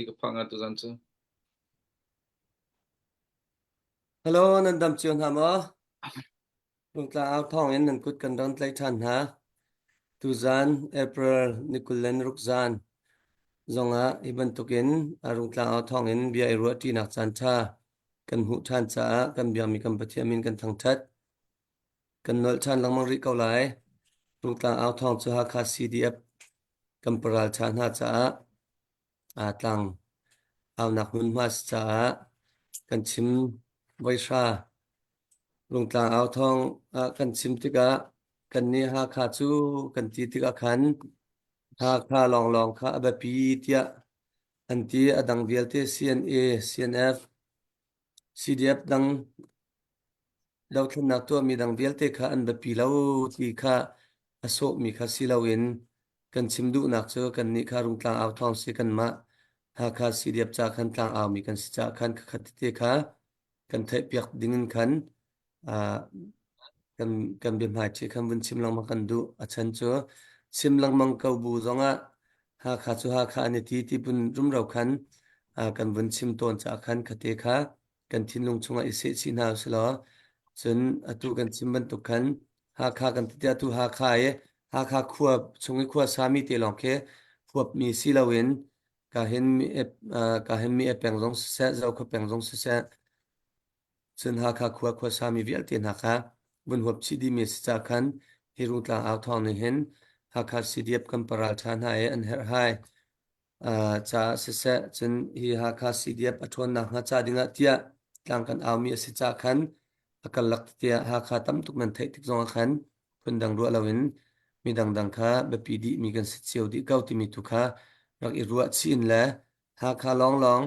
ti ka phang tuzan cu. Hello, nan dam cio hna maw? Rungtlang au thawng in nan kut kan ron tlaih ṭhan hna. Tuzan April ni 26 zan zongah hi bantukin Rungtlang au thawng in bia i ruahṭinak caan ṭha kan hmuh ṭhan caah kan biakmi kan Pathian min kan thangṭhat. Kan nolh ṭhan lengmang rih ko lai. Rungtlang au thawng cu Hakha CDF kan paral ṭha hna caah aa tlang aunak hmunhma si caah kan chim voihra Rungtlang au thawng ah kan chim tikah kannih Hakha cu kan ti tikah khan Hakha lawnglawng kha a biapi tiah an ti. A dang vialte CNA, CNF, CDF dang dothlennak tuahmi dang vialte kha an biapi lo ti kha a sawhmi kha si loin kan chim duhnak cu kannih kha Rungtlang au thawng si kanmah Hakha CDF ca khan tlang aumi kan si caah khan khakhat tete kha kan theihpiak ding in khan uh, kan kan biahmaiṭhi khan vun chim lengmang kan duh. A chan cu chim lengmang ko bu zongah Hakha cu Hakha an i ti ti bun rumro khan uh, kan vun chim tawn caah khan khate kha kan thinlung chungah i sehchih hna usilaw cun atu kan chim bantuk khan Hakha kan ti tiah atu Hakha i Hakha khua chung i khua sami te lawng khi huapmi si loin ka hin mi ka hin mi peng zong siseh Zokhua peng zong siseh cun Hakha khua khua sami vialte hna kha vun huap chih dihmi a si caah khan hi Rungtlang au thawng nih hin Hakha CDF kan paral ṭha hna i an herhhai caah siseh cun hi Hakha CDF a ṭhawnnak hnga ca dingah tiah tlang kan aumi a si caah khan a karlak tiah Hakha tam tuk nan theih tik zongah khan phundang ruah loin mi dangdang kha biapi dihmi kan si cio dih ko timi tu kha rak i ruah chih in le Hakha lawnglawng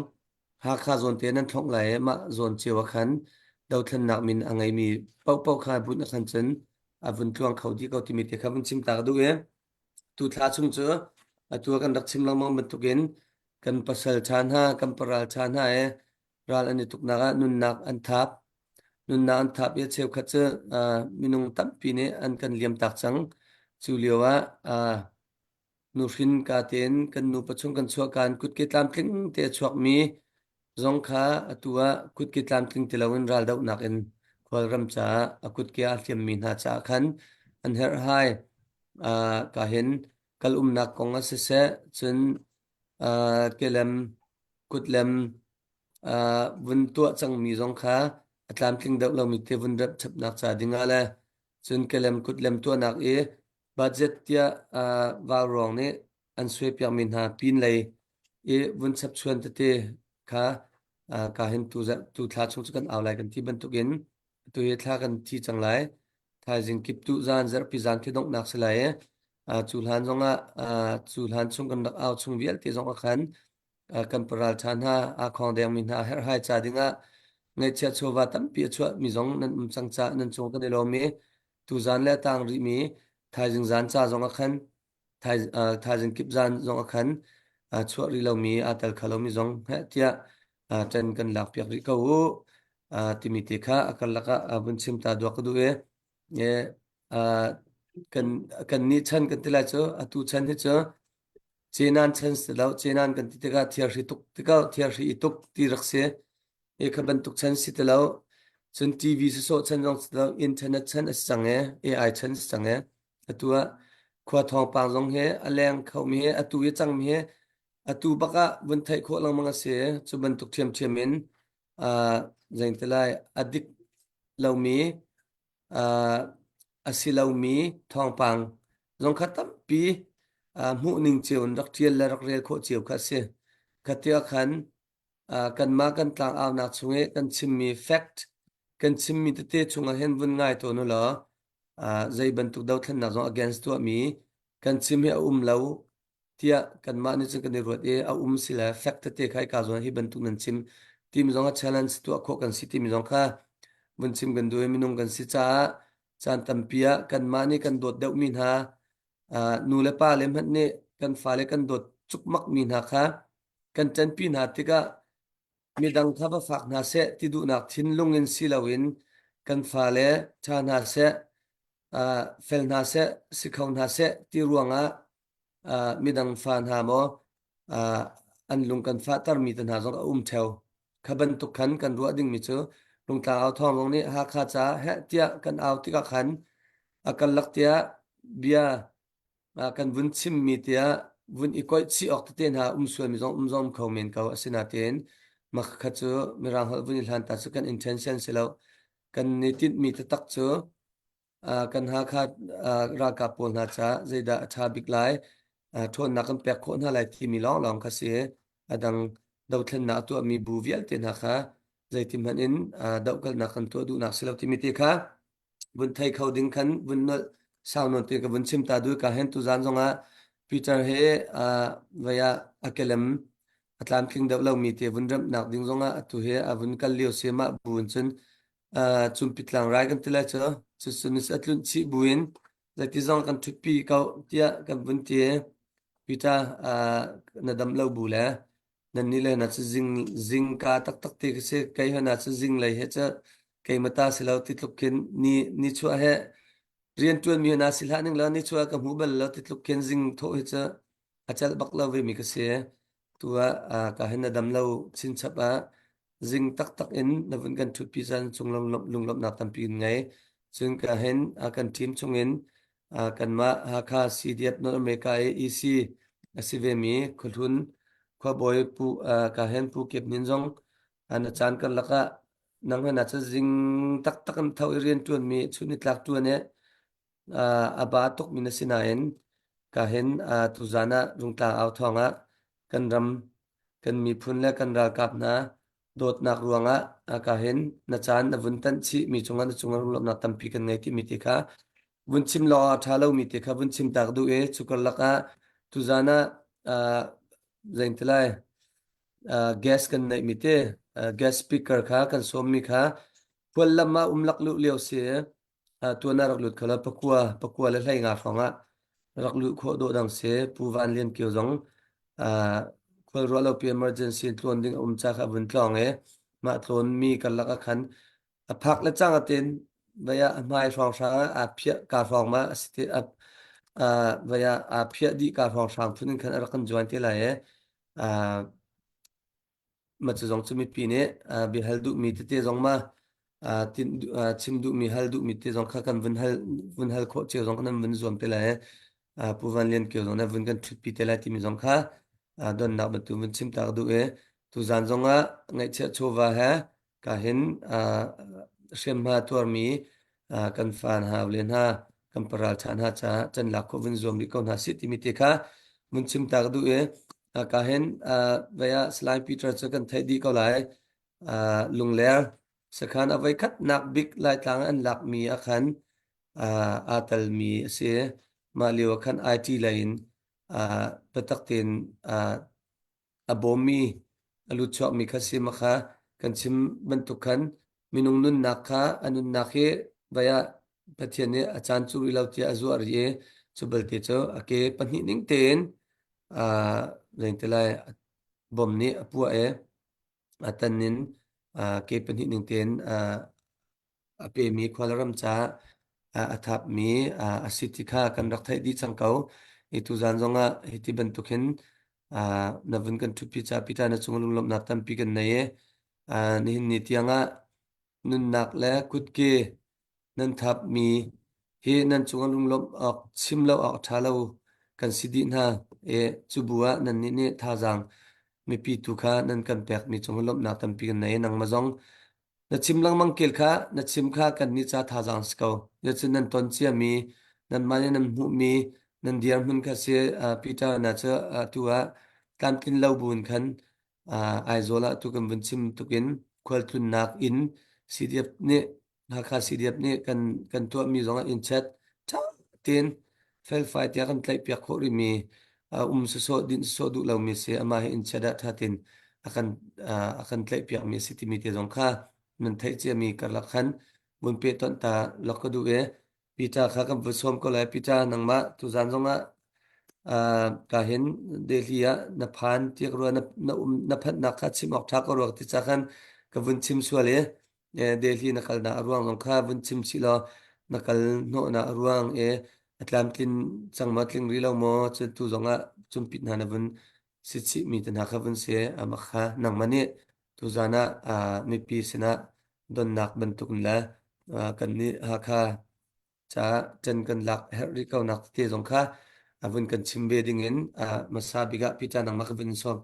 Hakha zawn te nan thlongh lai i mah zawn cio ah khan dothlennak min a ngeimi paohpaoh kha bunh ah khan cun a vun tluang kho dih ko timi te kha vun chim ta ka duh i tu thla chung cu atu ah kan rak chim lengmang bantukin kan pasal ṭha hna kan paral ṭha hna i ral an i tuknak ah nunnak an thap nunnak an thap i a cheukhat cu uh, minung tampi nih an kan liamtak cang cu lio ah uh, nuhrin ka tein kan nupa chung kan chuah kaan kutke tlamtling te a chuakmi zong kha atu ah kutke tlamtling ti loin raldohnak in khualram caah a kutke aa hliammi hna caah khan an herhhai. Uh, ka hin kal umnak kong ah siseh cun uh, kelem kutlem uh, vun tuah cangmi zong kha a tlamtling deuh lomi te vun remh chapnak ca dingah le cun kelem kutlem tuahnak i budget tiah uh, vauruang nih an suaipiakmi hna pinlei i vun chapchuan tete kha uh, ka hin tu tu thla chung cu kan au lai kan ti bantukin tu hi thla kan thi cang lai thaizing kip tu zan zarhpi zan khi donghnak si lai i uh, cu hlan zongah uh, cu hlan chung kan rak au chung vialte zong ah khan uh, kan paral ṭha hna aa khong dengmi hna herhhai ca dingah ngaihchiah chawva tampi a chuahmi zong nan um cang caah nan cung kan i lawm i tuzan le a tang rihmi thaizing zan ca zong ah khan thaizing kip zan zong ah khan chuah rih lomi aa tel kho lomi zong heh tiah ṭan kan lakpiak rih ko u timi te kha a karlak ah vun chim ta duak ka duh i kan kan nih chan kan ti lai cu atu chan hi cu Cenan chan si lo cenan kan ti tikah thiarhri tuk tikah thiarhri i tuk ti rak si E kha bantuk chan si ti lo. Cun TV sawsawh chan zong si lo, internet chan a si cang e, AI chan si cang e. Atu ah khua thawngpang zong hi a leng khomi he atu i cangmi he atu bak ah vun theih khawh lengmang a si. Cu bantuk ṭhiamṭhiam in uh, zeiti lai a dik lomi uh, a si lomi thawngpang zong kha tampi uh, hmuh ning cio in rak ṭial le rak rel khawh cio kha a si. Kha tiah khan kanmah kan tlangaunak chung i kan chimmi fact kan chimmi tete chungah hin vun ngai tawn u law zei bantuk dothlennak zong against tuahmi kan chim hi a um lo tiah kanmah nih cun kan i ruat i a um si le fact tete kha ka zawn hi bantuk nan chim timi zong a challenge tuah khawh kan si timi zong kha vun chim kan duh i minung kan si caah caan tampi ah kanmah nih kan dawt deuhmi hna nu le pa le hmanh nih kan fale kan dawt cukmak mi hna kha kan ṭanpi hna tikah midang kha va fak hna seh ti duhnak thinlung in si loin kan fale ṭha hna seh, uh, fel hna seh, si kho hna seh ti ruangah uh, midang fa hna maw uh, an lung kan fahtermi te hna zong a um theo. Kha bantuk khan kan ruah dingmi cu Rungtlang au thawng zong nih Hakha caah heh tiah kan au tikah khan a karlak tiah bia kan vun chimmi tiah vun i koih chih awk tete hna um sualmi zong um zong kho men ko. Asinain mah kha cu Mirang holh vun i hlan ta cu kan intention si lo. Kan i tinhmi taktak cu kan Hakha ralkap pawl hna caah zeidah a ṭha bik lai, ṭhawnnak kan pek khawh hna lai timi lawnglawng kha si. A dang dothlennak a tuahmi bu vialte hna kha zeiti hmanh in dohkalhnak kan tuah duhnak si lo timi te kha vun thei kho ding khan vun nolh sau nawn te ka vun chim ta dul ka hen tuzan zongah Peter he vei ah a kelem a tlamtling deuh lomi te vun remhnak ding zongah atu he a vun kal lio si mah bu in cun cumpitlang rai kan ti lai cu cucun a tlunh chih buin zeiti zong kan ṭhutpi ko tiah kan vun ti. Peter na dam lo bu le nan nih le na cu zing zingka taktak ti ka si kei he na cu zing lei he cu keimah ta si lo ti tluk khin ni ni chuah he rian ṭuan mi na si hlah ning la ni chuah ka hmu bal lo ti tluk khin zing thawh hi cu a celh bak lo ve mi ka si. Tu ah ka hin na dam lo chinchap ah zing taktak in na vun kan ṭhutpi caan chung lunglawmhnak tampi in ngei. Cun ka hin kan team chungin kanmah Hakha CDF North America i EC a si ve mi Khuahlun khuabawi Pu ka hen Pu Kep Nin zong na caan karlak ah nang he na cu zing taktak in tho i rian ṭuan mi chun nitlak ṭuan i a ba tukmi na si nain ka hin tuzan ah Rungtlang au thawng ah kan ram kan miphun le kan ralkap hna dawtnak ruangah ka hin na caan na vun tanh chih mi cungah na cungah lunglawmhnak tampi kan ngei timi ti kha vun chim law a ṭha lomi ti kha vun chim tak duh i cu karlak ah tuzan ah zein ti lai gas kan neih mi te gas speaker kha kan sawm mi kha khuallam ah um lak luh lio si. Tuan ah rak lut kho lo pakua pakua le hlei nga hrawng ah rak luh khawh dawh dang si. Pu Van Lian Kio zong khual ruah lo pi emergency in tlawn ding a um ca kha a vun tlawng i mah tlawn mi karlak ah khan a phak le cang atin vei ah a hmai hrawng hrang ah aa phiah ka hrawng ma a si ti vei ah aa phiah dih ka hrawng hrang phun in khan a rak kan join te lai i Mah cu zong cu mipi nih biahal duhmi tete zong ma chim duhmi hal duhmi te zong kha kan vun hal khawh cio zong kan vun zuam te lai. Pu Van Lian Kio zong nih vun kan ṭhutpi te lai timi zong kha donnak bantuk vun chim ta ka duh i tuzaan zong ah ngaihchiah chawva he ka hin hriamhma tuarmi kan fa hna le hna kan paral ṭha hna caah can lak khawh vun zuam rih ko hna sih timi te kha vun chim ta ka duh i ka hin vei ah Salai Peter cu kan theih dih ko lai. Lungler sakhan a voi khatnak bik Laitlang an lakmi ah khan aa telmi a si. Mah lio ah khan IT lei in biatak tein a bawmmi a lut chuakmi kha si ma kha kan chim bantuk khan minung nunnak kha a nunnak hi vai ah Pathian nih a caan cu rih lo tiah a zuah rih i cu belte cu a ke pahnih ning tein zeiti lai bom nih a puah i a tan in ke pahnih ning tein a pemi khualram caah a thapmi a si ti kha kan rak theih dih cang ko. I tuzan zongah hiti bantuk hin na vun kan ṭhutpi ca Peter na cung lunglawmhnak tampi kan nei i nihin ni tiangah nunnak le kutke nan thapmi hi nan cungah lunglawmh awk chim lo awk ṭha lo kan si dih hna. I cu bu ah nannih nih thazaang mipi tu kha nan kan pekmi cungah lawmhnak tampi kan nei. Nangmah zong Na chim lengmang kel kha na chim kha kannih ca thazaang si ko. Cun nan ton ciami, nanmah nih nan hmuhmi, nan dirhmun kha si Peter na cu atu ah tlamtlin lo buin khan Aizawl ah tu kan vun chim tukin khualtlunnak inn CDF nih Hakha CDF nih kan kan tuahmi zong ah innchiat ṭha tein felfai tiah kan tlaihpiak khawh rihmi um sawsawh dinh sawsawh duh lomi si amah hi innchiat ah ṭha tein a kan a kan tlaihpiakmi a si timi te zong kha nan theih ciami karlak khan vun pehtonh ta lok ka duh i Peter kha kan vun sawm ko lai. Peter nangmah tuzan zongah ka hin Delhi ah na phan tiak rua na na um na phanhnak kha chim awk ṭha ko rua ti ca khan ka vun chim sual i Delhi na kalnak a ruang zong kha vun chim chih law na kal hnawhnak a ruang i a tlamtlin cang maw tling rih lo maw cu tu zongah cumpit hna na vun. si chihmi te hna kha vun si. Amah kha nangmah nih tuzan ah mipi sinah donnak bantuk in le kannih Hakha caah ṭan kan lak herh rih ko nak tete zong kha a vun kan chim ve ding in hmasa bik ah Peter nangmah ka vun sawm.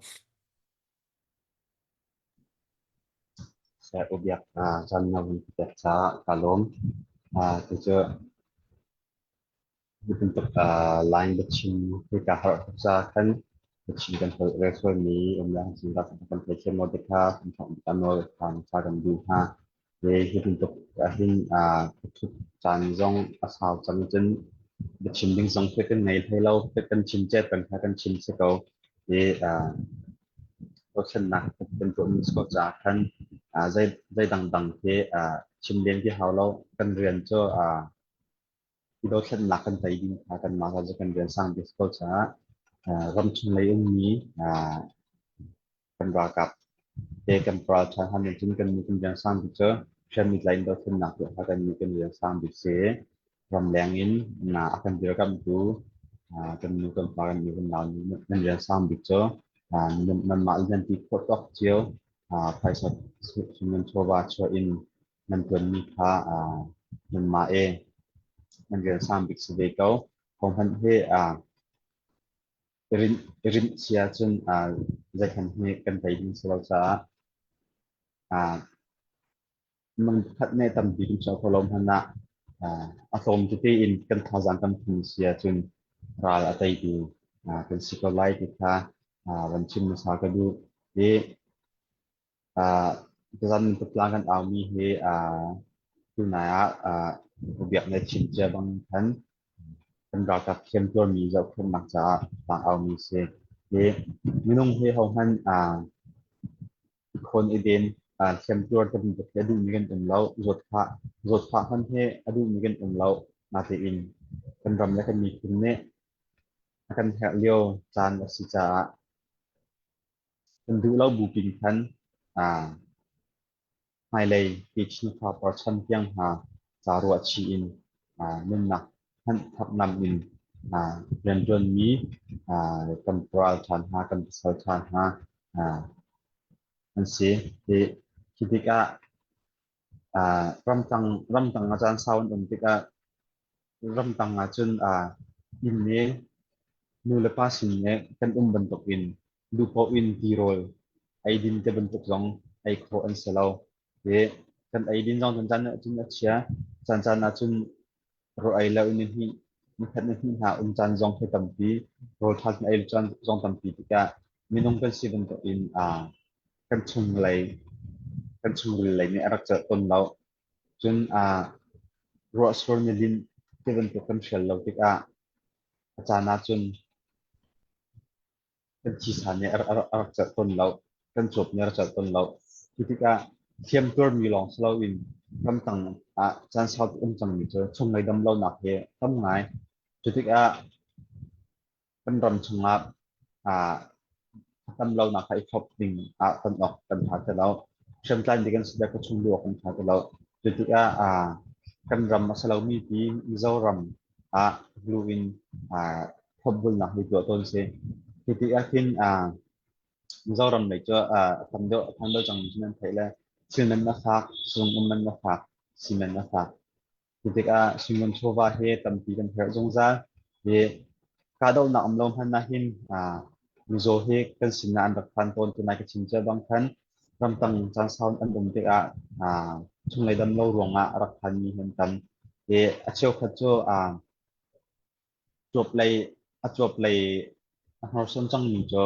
Saya ubiak caan na vun pek caah ka lawm. Cucu Hi bantuk line biachim hi kaa harh tuk caah khan biachim kan holh rel sualmi um le cun kan theithiam lo te kha kan thawng kan nawl kha kan duh hna. Hi hi bantuk ahhin ṭhut caan zong a sau cang cun biachim ding zong khi kan ngei hlei lo. Kan chim cia peng kha kan chim si ko. Hi dothlennak kan tuahmi si ko caah khan zei zei dangdang khi chim len khi hau lo. Kan rian cu i dothlennak kan tei ding kha kanmah cu kan rian sang bik ko caah ramchung lei ummi kan ralkap te kan ralṭha hna nih cun kan kan rian sang bik cu hriammi tlai in dothlennak tuah kha kan kan rian sang bik si. Ramleng in a kan dirkamhtu kan nu kan pa kan nu kan nau nan rian sang bik cu nanmah nan ti khawh tawk cio phaisa nan chawva chuah in nan ṭuanmi kha nanmah i nan rian sang bik si ve ko. Hohmanh hi i rinh si ahcun zeihmanh hi kan tei ding si lo caah minung pakhat nih tampi kan chuah khawh lo hmanh ah a tlawm tete in kan thazaang kan phun si ahcun ral a teitu kan si ko lai ti kha van chim hmasa ka duh. I Tuzan tutlang kan aumi hi tunai ah biak na chim cia bang khan kan ralkap hriamtuarmi zohkhenhnak caah tlang aumi si. Hi minung hi hohmanh i khawn i den hriamtuar te bantuk hi a duhmi kan um lo. Zawtfah zawtfah hmanh hi a duhmi kan um lo. Natein kan ram le kan miphun nih a kan herh lio caan a si caah Kan duh lo bu pin khan hmailei techin fapar chan tiang hna ca ruahchih in nunnak hmanh thapnam in rianṭuanmi kan ralṭha hna, kan pasalṭha hna an si. Hi tikah ramtang ramtang a caan sau an um tikah ramtang ahcun inn i nu le pa sin i kan um bantukin duhpaoh in tirawl eidin te bantuk zong ei khawh an si lo. I kan eidin zong caan caan ahcun a chia. Caan caan ahcun rawl ei lo in ni hnih nikhat ni hnih hna um caan zong khi tampi, rawl ṭha tein ei lo caan zong tampi tikah minung kan si bantukin kan chunglei kan chungril lei nih a rak celh tawn lo. Cun ruahsur nilin ti bantuk kan hrial lo tikah a caan ahcun kan thisa nih a rak celh tawn lo. Kan cuap nih a rak celh tawn lo. Khi tikah hliamtuarmi lawng si loin ramtang ah caan sau um cangmi cu chunglei dam lonak hi tam ngai. Cu tikah kan ram chungah tam lonak kha i thlop ding ah kan awk kan ṭha ti lo. Hriamtlai nih kan si le khuachung luh awk kan ṭha ti lo. Cu tikah kan ram a si lomi pi Mizoram ah hlu in thlopbulnak hi tuah tawn si. Hi tikah khin Mizoram lei cu a tam deuh a thang deuh cangmi cu nan theih le thil man a fak, sung um man a fak, si man a fak. Cu tikah Shingon chawva hi tampi kan herh zungzal. Hi kahdohnak um lo hmanh ah hin mizaw hi kan sinah an rak phan tawn. Tunai ka chim cia bang khan ramtang caan sau an um tikah chunglei dam lo ruangah a rak phanmi hi an tam. Hi a cheukhat cu cuap lei a cuap lei a hnorsuan cangmi cu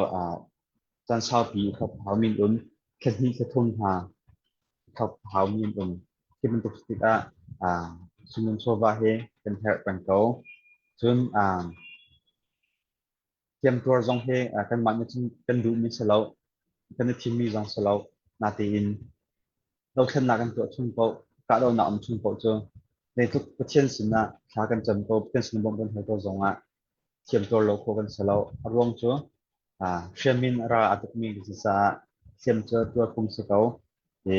caan saupi i haumi an um. Thla hnih thla thum hna haumi an um. Khi bantuk tikah sumum chawva hi kan herh peng ko. Cun hliamtuar zong hi kanmah nih cun kan duhmi si lo, kan i thimmi zong si lo. Natein dothlennak kan tuah chung paoh, kahdohnak um chung paoh cu zeitluk Pathian sinah thla kan cam ko, Pathian sin bawmh kan hal ko zongah thiamtuar lo khawh kan si lo. A ruang cu hriam in ral aa tukmi kan si caah hliam cu tuar phung si ko. I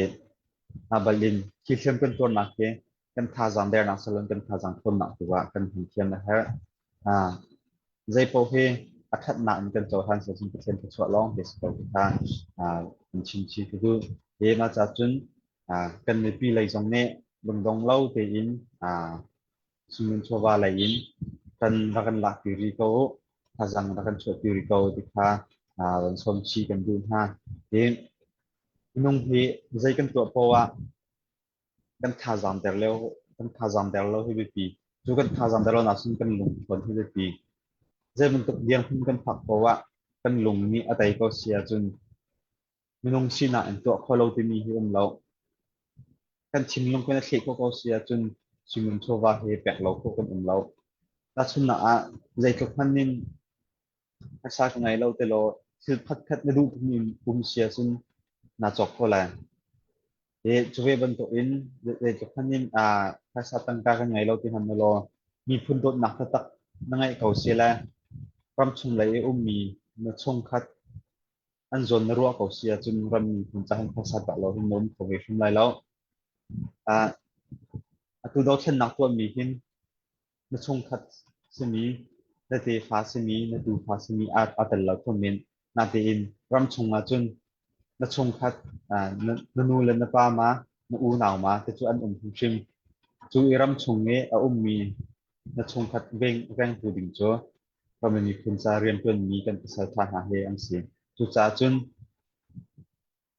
bal in khi hliam kan tuarnak hi kan thazaang dernak si loin kan thazaang ṭhawnnak tu ah kan hman thiam a herh. Zeipaoh hi a ṭhatnak in kan cohlan si ahcun Pathian thluachuah lawng te si ko ti kha kan chim chih ka duh. Hi mah ca cun kan mipi lei zong nih lungdong lo tein Sungin chawva lei in kan rak kan lakpi rih ko u, thazang rak kan chuahpi rih ko ti kha van sawm chih kan duh hna. Hi minung hi zei kan tuah poah ah kan thazaang der lo kan thazaang der lo hi biapi. Cu kan thazaang der lo nak cun kan lungthawn hi biapi. Zei bantuk dirhmun kan phak poah ah kan lung nih a tei ko si ahcun minung sinak in tuah kho lo timi hi um lo. Kan thinlung kan i thleh khawh ko si ahcun suimin chawva hi pek lo khawh kan um lo. Tahchunhnak ah zeitluk hmanh in phaisa ka ngei lo ti law thil khatkhat na duh tukmi um si ahcun naa cawk ko lai. I cu ve bantuk in zeitluk hmanh in phaisa tangka kan ngei lo ti hmanh na law miphun dawtnak taktak na ngeih ko si le ramchung lei i ummi na chungkhat an zawn na ruah ko si ahcun ram miphun ca hin phaisa dah lo hin na um kho ve hrim lai lo. Atu dothlennak tuahmi hin na chungkhat simi, na tefa simi, na tufa simi aa tel lo kho men. Natein ram chung ahcun na chungkhat na, na nu le na pa ma, na unau ma te cu an um hrimhrim. Cu i ram chung i a ummi na chungkhat veng, vengtu ding cu ram le miphun ca rianṭuanmi kan pasalṭha hna hi an si. Cucaah cun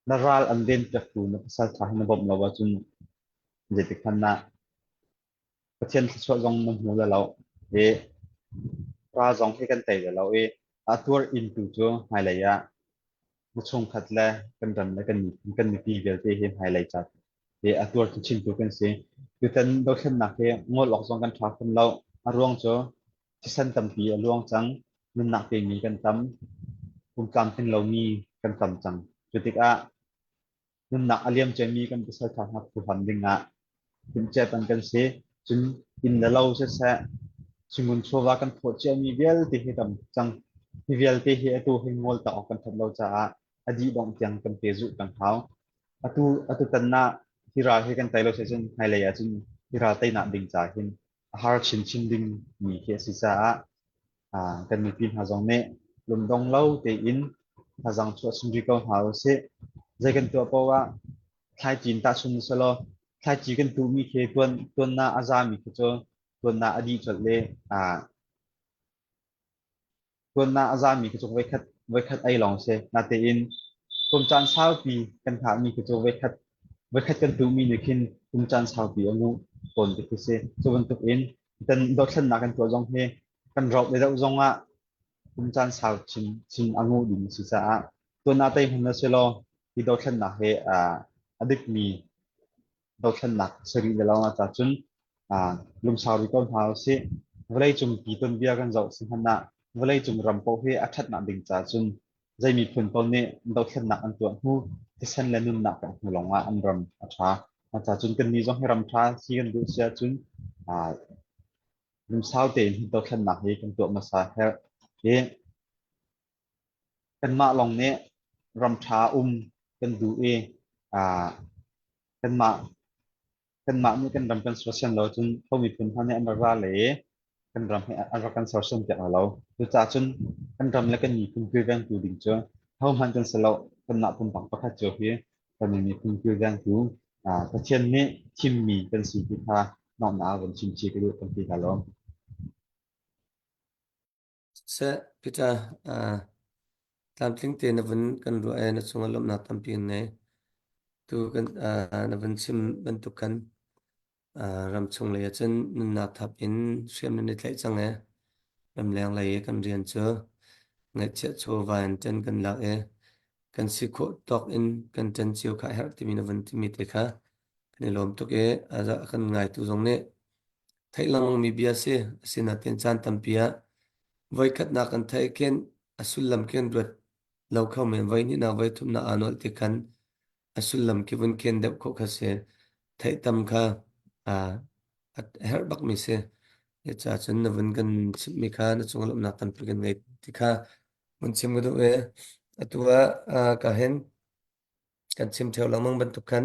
na ral an venpiaktu na pasalṭha hi na bawmh lo ahcun zeitik hmanh ah Pathian thluachuah zong na hmu lo i ral zong hi kan tei lo i a tuar inn tu cu hmailei ah na chungkhat le kan ram le kan miphun kan mipi vialte hi hmailei ca hi a tuar chinchintu kan si. Tutan dothlennak hi ngol awk zong kan ṭha fawn lo. A ruang cu thisen tampi a luang cang, nunnak pemi kan tam, pum tlamtling lomi kan tam cang. Cu tikah nunnak a liam ciami kan pasalṭha hna phuhlam dingah timhcia peng kan si. Cun inn le lo siseh, singun chawva kan phawt ciami vialte hi tam cang. Hi vialte hi atu hi ngol tak awk kan ṭhat lo caah a dih dongh tiang kan pehzulh peng hau. Atu atu tan ah hi ral hi kan tei lo si cun hmailei ah cun hi ral teinak ding ca hin a har chinchin ding mi khi a si caah kan mipi hna zong nih lungdong lo tein thazaang chuah chin rih ko hna usih. Zei kan tuah paoh ah thlaici in tahchun selaw thlaici kan tuhmi khi tuan tuanna a zami khi cu tuanna a dih colh le Tuanna a zami khi cu voikhat voikhat ei lawng si. Natein kum caan saupi kan hngahmi khi cu voikhat voikhat kan tuhmi nih khin kum caan saupi a nguh tawn ti khi si. Cu bantuk in kan dothlennak kan tuah zong hi kan rauh le deuh zong ah kum caan sau chin chin a nguh ding a si caah tuanna tei hmanh na si law hi dothlennak hi a dikmi dothlennak sarih le lawng ah cun lungsau rih ko hna usih. Vawleicung pi tuanbia kan zoh si hmanh ah vawleicung ram paoh hi a ṭhatnak ding ca cun zei miphun paoh nih dothlennak an tuah hnu thisen le nunnak pek hnu lawng ah an ram a ṭha. Ca cun kannih zong hi ram ṭha si kan duh si ahcun lungsau tein hi dothlennak hi kan tuah hmasa herh. Hi Kanmah lawng nih ram ṭha um kan duh i kanmah kanmah nih kan ram kan sersiam lo cun ho miphun hna nih an rak ra le i kan ram hi an rak kan sersiam piak lo. Cucaah cun kan ram le kan miphun kilvengtu ding cu hohmanh kan si lo. Kanmah pumpak pakhat cio hi kan miphun kilvengtu Pathian nih thimmi kan si ti kha nomhnak ah von chim chih ka duh kan ti hna lo. Siseh, Peter, tlamtling tein na vun kan ruah i na cungah lawmhnak tampi kan ngei. Tu kan na vun chim bantuk khan ramchung lei ahcun nunnak thap in hriam nan i tlaih cang i ramleng lei i kan rian cu ngaihchiah chawva in ṭan kan lak i kan si khawh tawk in kan ṭan cio kha a herh timi na vun timi te kha kan i lawm tuk i a kan ngaitu zong nih theih lengmangmi bia si. Asinain caan tampi ah voikhatnak kan theih khin a sullam khi kan ruat lo kho men. Voihnihnak, voithumnak aa nolh ti khan a sullam khi vun khen deuh khawh kha si. Theih tam kha aa a herh bakmi si. Cucaah cun na vun kan chimhmi kha na cung lawmhnak tampi kan ngei ti kha vun chim ka duh i atu ah ka hin kan chim ṭheo lengmang bantuk khan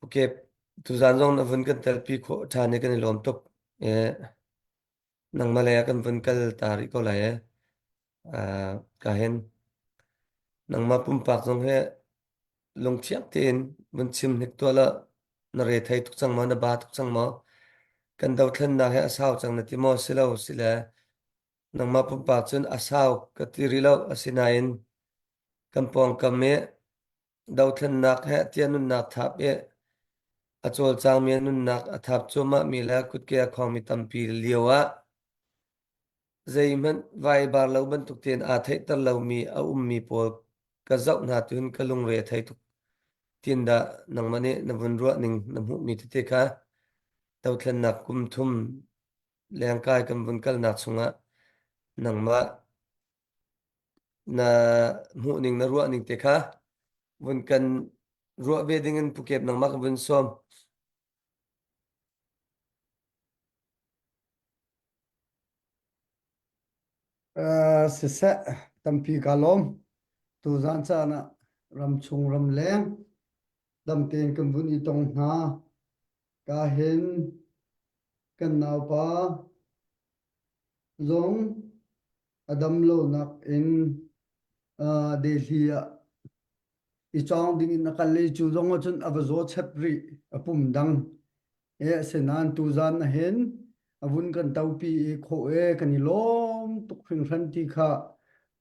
okay, tuzaan zong na vun kan telpi khawh ṭhan i kan i lawm tuk. Nangmah lei ah kan vun kal ta rih ko lai ee. Uh, ka hin nangmah pumpak zong hi lungthiang tein vun chim hnik tuah la na re thei tuk cang maw na ba tuk cang maw kan dothlennak hi a sau cang na ti maw si lo si le nangmah pumpak cun a sau ka ti rih lo asinain kan pawngkam i dothlennak he tia nunnak thap i a cawlcangmi nunnak a thap cuahmah mi le kutke a khawngmi tampi lio ah zeihmanh vai bar lo bantuk tein aa theihter lomi a ummi pawl ka zoh hna tuhin ka lungre a thei tuk. Tin dah nangmah nih na vun ruah ning na hmuhmi tete kha dothlennak kum thum lengkai kan vun kalnak chungah nangmah na hmuhning na ruahning te kha vun kan ruah ve ding in pukep nangmah ka vun sawm. Uh, siseh, tampi ka lawm. Tuzan caan ah ramchung ramleng dam tein kan vun i tong hna. Ka hin kan naupa zong a dam lonak in uh, Delhi ah i cawng ding in a kal i cu zong ahcun a va zaw chep rih a pum dang. E asinain tuzan ahhin a vun kan topi i khawh e kan i lawm tuk hringhran ti kha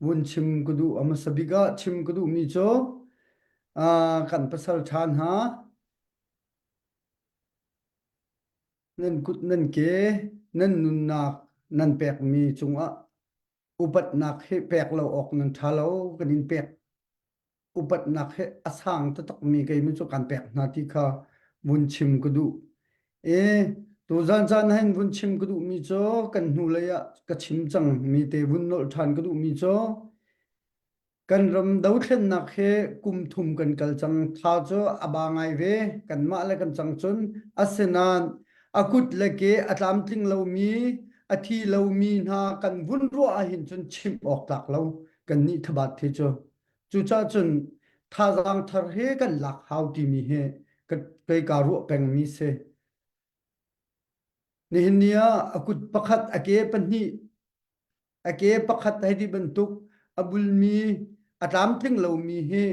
vun chim ka duh. A hmasa bik ah chim ka duhmi cu uh, kan pasal ṭha hna nan kut nan ke nan nunnak nan pekmi cungah upatnak hi pek lo awk nan ṭha lo kan in pek upatnak hi a sang taktakmi keimi cu kan pek hna ti kha vun chim ka duh. E tuzan caan hin vun chim ka duhmi cu kan hnulei ah ka chim cang mi te vun nolh ṭhan ka duhmi cu kan ram dothlennak hi kum thum kan kal cang tha cu a ba ngai ve kanmah le kan cang cun asinain a kut le ke a tlamtling lomi a thi lomi hna kan vun ruah ahhin cun chimh awk tlak lo kan nih thabat hi cu Cucaah cun thazaang thar he kan lak hau timi hi kei kaa ruah pengmi si. Nihin ni ah a kut pakhat, a ke pahnih, a ke pakhat hei ti bantuk a bulmi, a tlamtling lomi hi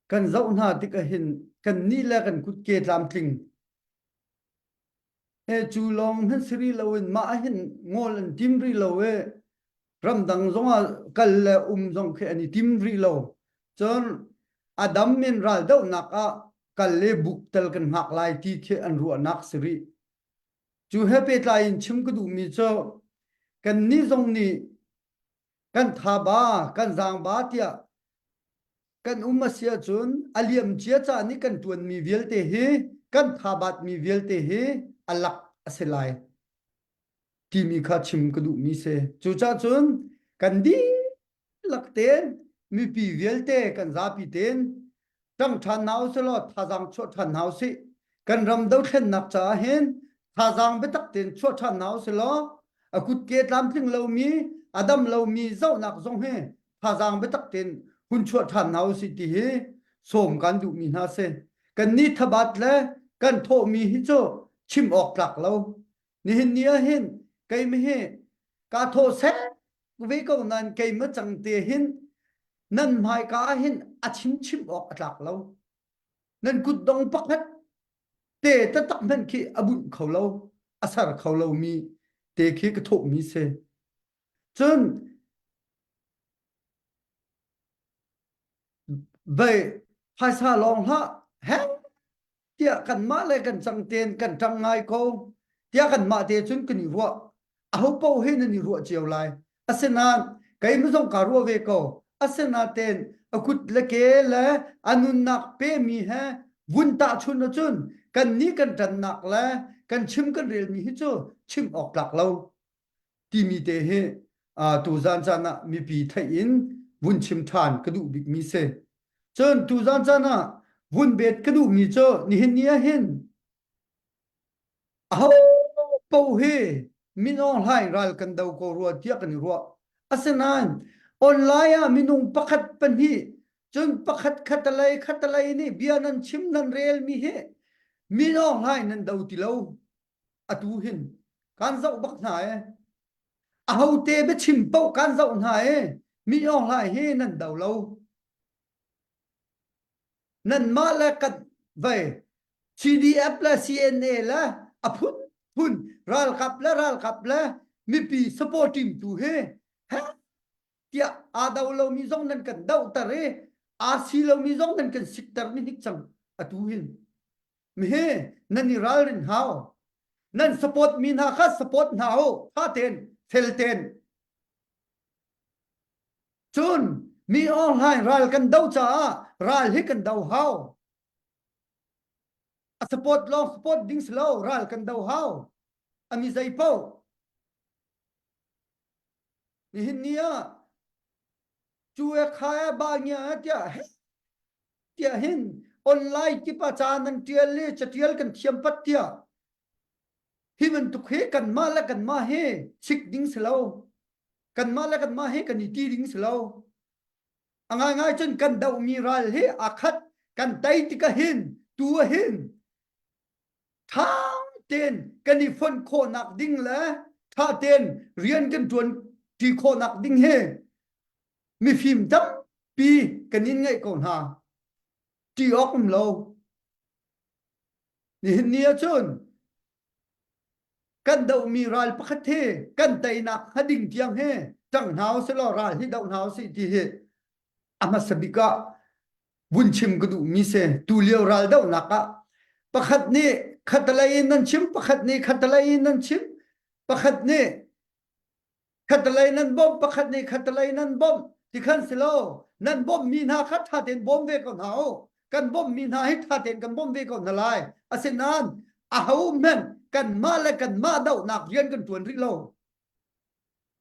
kan zoh hna tik ahhin kan nih le kan kutke tlamtling He cu lawng hmanh si rih loin mah hin ngawl an tim rih lo i ramdang zongah kal le um zong khi an i tim rih lo. Cun a dam in raldohnak ah kal le buk tel kan hngak lai ti khi an ruahnak si rih. Cu he pehtlai in chim ka duhmi cu kannih zong nih kan thaba kan zaangba tiah kan um a si ahcun a liam cia ca nih kan ṭuanmi vialte hi kan thabatmi vialte hi a lak a si lai timi kha chim ka duhmi si. Cucaah cun kan dihlak tein mipi vialte kan zapi tein ṭang ṭhan hna usih law thazaang chuah ṭhan hna usih. Kan ram dothlennak caah hin thazaang biatak tein chuah ṭhan hna usih law a kutke tlamtling lomi a dam lomi zohnak zong hi thazaang biatak tein hun chuah ṭhan hna usih ti hi sawm kan duhmi hna si. Kan ni thabat le kan thawhmi hi cu chim awk tlak lo. Nihin ni ah hin keimah hi kaa thawh sek ve ko nain keimah cang te hin nan hmaika ah hin a chim chim awk a tlak lo. Nan kutdong pakhat te taktak hmanh khi a bunh kho lo, a ser kho lomi te khi ka thawhmi si. Cun vei phaisa lawng hlah he tiah kanmah le kan cang tein kan ṭang ngai ko tiah kanmah te cun kan i ruah. Aho paoh he nan i ruah cio lai. Asinain keimah zong kaa ruah ve ko. Asinain a kut le ke le a nunnak pemi he vun tahchun ahcun kannih kan ṭannak le kan chim kan relmi hi cu chim awk tlak lo timi te hi tuzan caan ah mipi theih in vun chim ṭhan ka duh bikmi si. Cun tuzan caan ah vun bet ka duhmi cu nihin ni ah hin aho paoh hi Min Aung Hlaing ral kan do ko rua tiah kan i ruah. Asinain online ah minung pakhat pahnih cun pakhat khatalei khatalei nih bia nan chim nan relmi hi Min Aung Hlaing nan do ti lo. Atu hin kan zoh bak hna ee. Ahote biachim paoh kan zoh hna i mi Aung Hlaing hi nan do lo. Nanmah le kan vei CDF le CNA le a phunphun ralkap le ralkap le mipi supporting tu hi he tiah aa do lomi zong nan kan dohter i aa si lomi zong nan kan sikter ni hnik cang atu hin. Mihi nan i ralrin hau. Nan support mi hna kha support hna u. Tha ten, fel ten. Cun mi online ral kan do caah ral hi kan do hau. A support lawng support ding si lo, ral kan do hau. Ami zei paoh. Nihin ni ah cu e kha e ba ngia tiah tiah hin online kip ah ca nan tial i catial kan thiam pat tiah hi bantuk hi kanmah le kanmah hi sik ding si lo kanmah le kanmah hi kan i ti ding si lo a ngaingai cun kan dohmi ral hi aa khat kan tei tikah hin tu ah hin ṭha tein kan i fonh khawhnak ding le ṭha tein rian kan ṭuan ṭi khawhnak ding hi mifim tampi kan in ngeih ko hna ṭi awk um lo nihin ni ahcun kan dohmi ral pakhat hi kan teinak hnga ding tiang hi ṭang hna usih law ral hi doh hna usih ti hi a hmasa bik ah vun chim ka duhmi si tu lio ral dohnak ah pakhat nih khatalei in nan chim pakhat nih khatalei in nan chim pakhat nih khatalei nan bawmh pakhat nih khatalei nan bawmh ti khan si lo nan bawmh mi hna kha ṭha tein bawm ve ko hna u kan bawmh mi hna hi ṭha tein kan bawmh ve ko hna lai asinain aho hmanh kanmah le kanmah dohnak rian kan ṭuan rih lo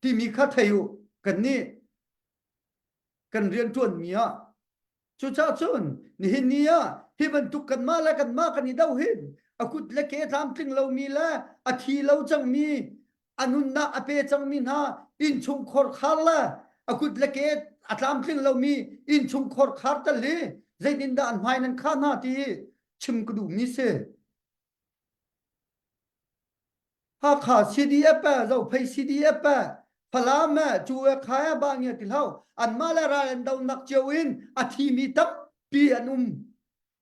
timi kha thei u kan nih kan rian ṭuanmi ah Cucaah cun nihin ni ah hi bantuk kanmah le kanmah kan i doh hin a kut le ke tlamtling lomi le a thi lo cangmi a nunnak a pe cangmi hna innchungkhar khar le a kut le ke a tlamtling lomi innchungkhar khar tal hi zeitindah an hmai nan khah hna ti chim ka duhmi si. Hakha CDF eh Zophei CDF eh Falam eh cu eh kha eh ba ngia ti hlau anmah le ral an donak cio in a thimi tampi an um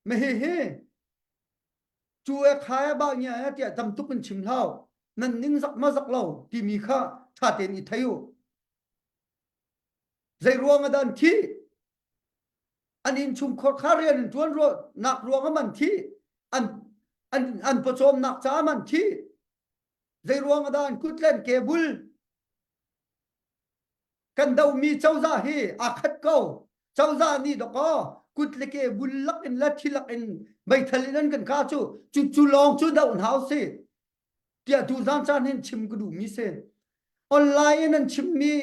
me hi hi cu eh kha eh ba ngia eh tiah tam tuk in chim hlau nan ning zak ma zak lo timi kha tha tein i thei u zei ruang ah dah an thi an innchungkhar kha rian an ṭuan nak ruang ah man thi an an an pawcawmnak caah man thi zei ruang ah dah an kut le an ke bul kan dohmi cozah hi aa khat ko cozah nih dawkaw kut le ke bul lak in le thi lak in meithal in an kan kah cu cu cu lawng cu doh hna usih tiah tu zan caan hin chim ka duhmi si online in an chimmi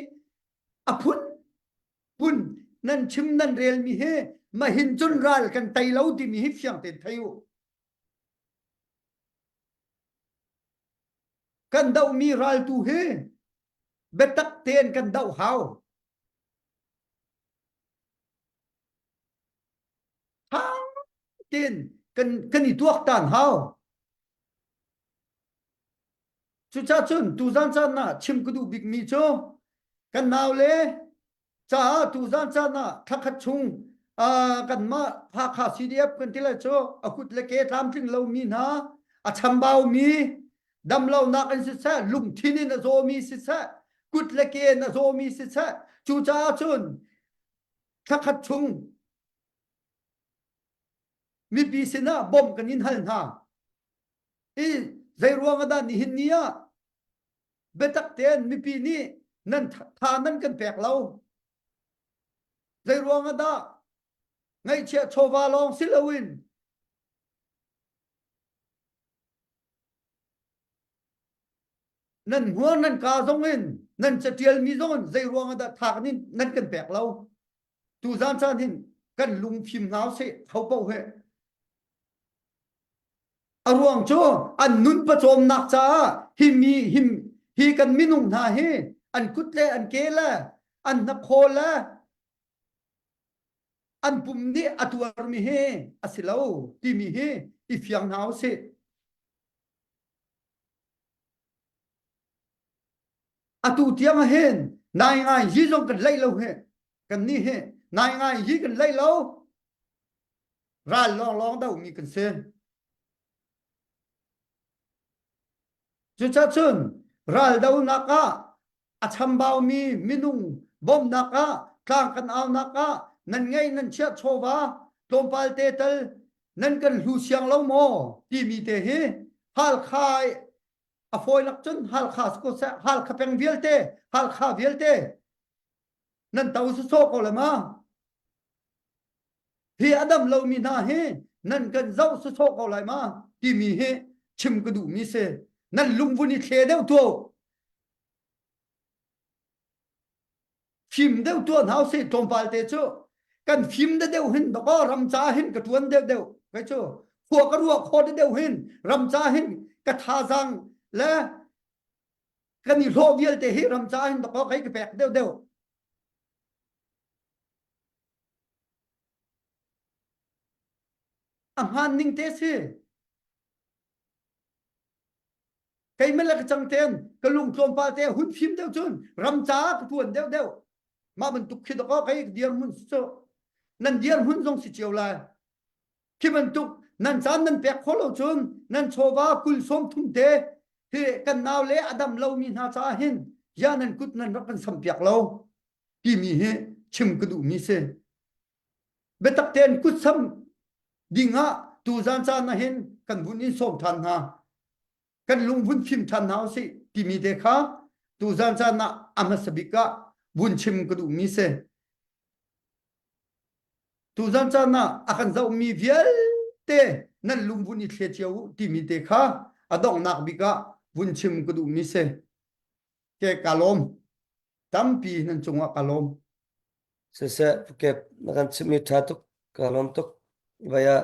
a phun phun nan chim nan relmi hi mahin cun ral kan tei lo timi hi fiang tein thei u kan dohmi ral tu hi biatak tein kan doh hau thang tein kan kan i tuaktan hau Cucaah cun tuzan caan ah chim ka duh bikmi cu kan naule caah tuzan caan ah thlakhat chung kanmah Hakha CDF kan ti lai cu a kut le ke tlamtling lomi hna a chambaumi damlonak in siseh lungthin in a zawmi siseh kut le ke in a zawmi siseh cucaah cun thlakhat chung mipi sinah bawmh kan in hal hna I zei ruang ah dah nihin ni ah biatak tein mipi nih nan tha nan kan pek lo? Zei ruang ah dah ngaihchiah chawva lawng si loin nan hmuar nan ka zong in nan catialmi zong in zei ruang ah dah tha kan nan kan pek lo? Tuzan caan hin kan lungfim hna usih ho paoh he A ruang cu an nun pawcawmnak caah hi mi hi, hi kan minung hna hi an kut le an ke le an hnakhaw le an pum nih a tuarmi hi a si lo timi hi i fiang hna usih. Atu tiang ah hin nai ngai hi zong kan leih lo hi. Kan nih hi nai ngai hi kan leih lo. Ral lawnglawng domi kan si. Cucacun raldonak ah a chambaumi minung bawmhnak ah tlang kan aunak ah nan ngei nan chiah chawva tlawmpal te tal nan kan hlu siang lo maw timi te hi Halkha a fawi lak cun Halkha si ko seh Halkha peng vialte Halkha vialte nan to sawsawh ko le ma Hi a dam lomi hna hi nan kan zoh sawsawh ko lai ma timi hi chim ka duhmi si. Nan lungvun i thle deuh tuah. Fim deuh tuah hna usih tlawmpal te cu kan fim de deuh hin dakaw ram ca hin ka tuan deuh deuh kai cu khua ka ruah kho de deuh hin ram ca hin ka thazaang le kan i hlawh vialte hi ram ca hin dakaw kai ka pek deuh deuh. A hmaan ning te si. Keimah le ka cang ten ka lung tlawmpal te hun fim deuh cun ram caah ka tuan deuh deuh. Mah bantuk khi dawkaw kei ka dirhmun cu nan dirhmun zong si cio lai. Khi bantuk nan caan nan pek khawh lo cun nan chawva kul sawm thum te hi kan nau le a dam lomi hna caah hin ya nan kut nan rak kan sam piak lo timi hi chim ka duhmi si. Biatak tein kutsam ding ah tuzan caan ah hin kan vun in sawm ṭhan hna. Kan lung vun fim ṭhan hna usih timi te kha tuzan caan ah a hmasa bik ah vun chim ka duhmi si. Tuzan caan ah a kan zohmi vialte nan lung vun i thle cio u timi te kha a donghnak bik ah vun chim ka duhmi si. Ke ka lawm. Tampi nan cungah ka lawm. Siseh, Phuket na kan chimhmi ṭha tuk, kaa lawm tuk. Vai ah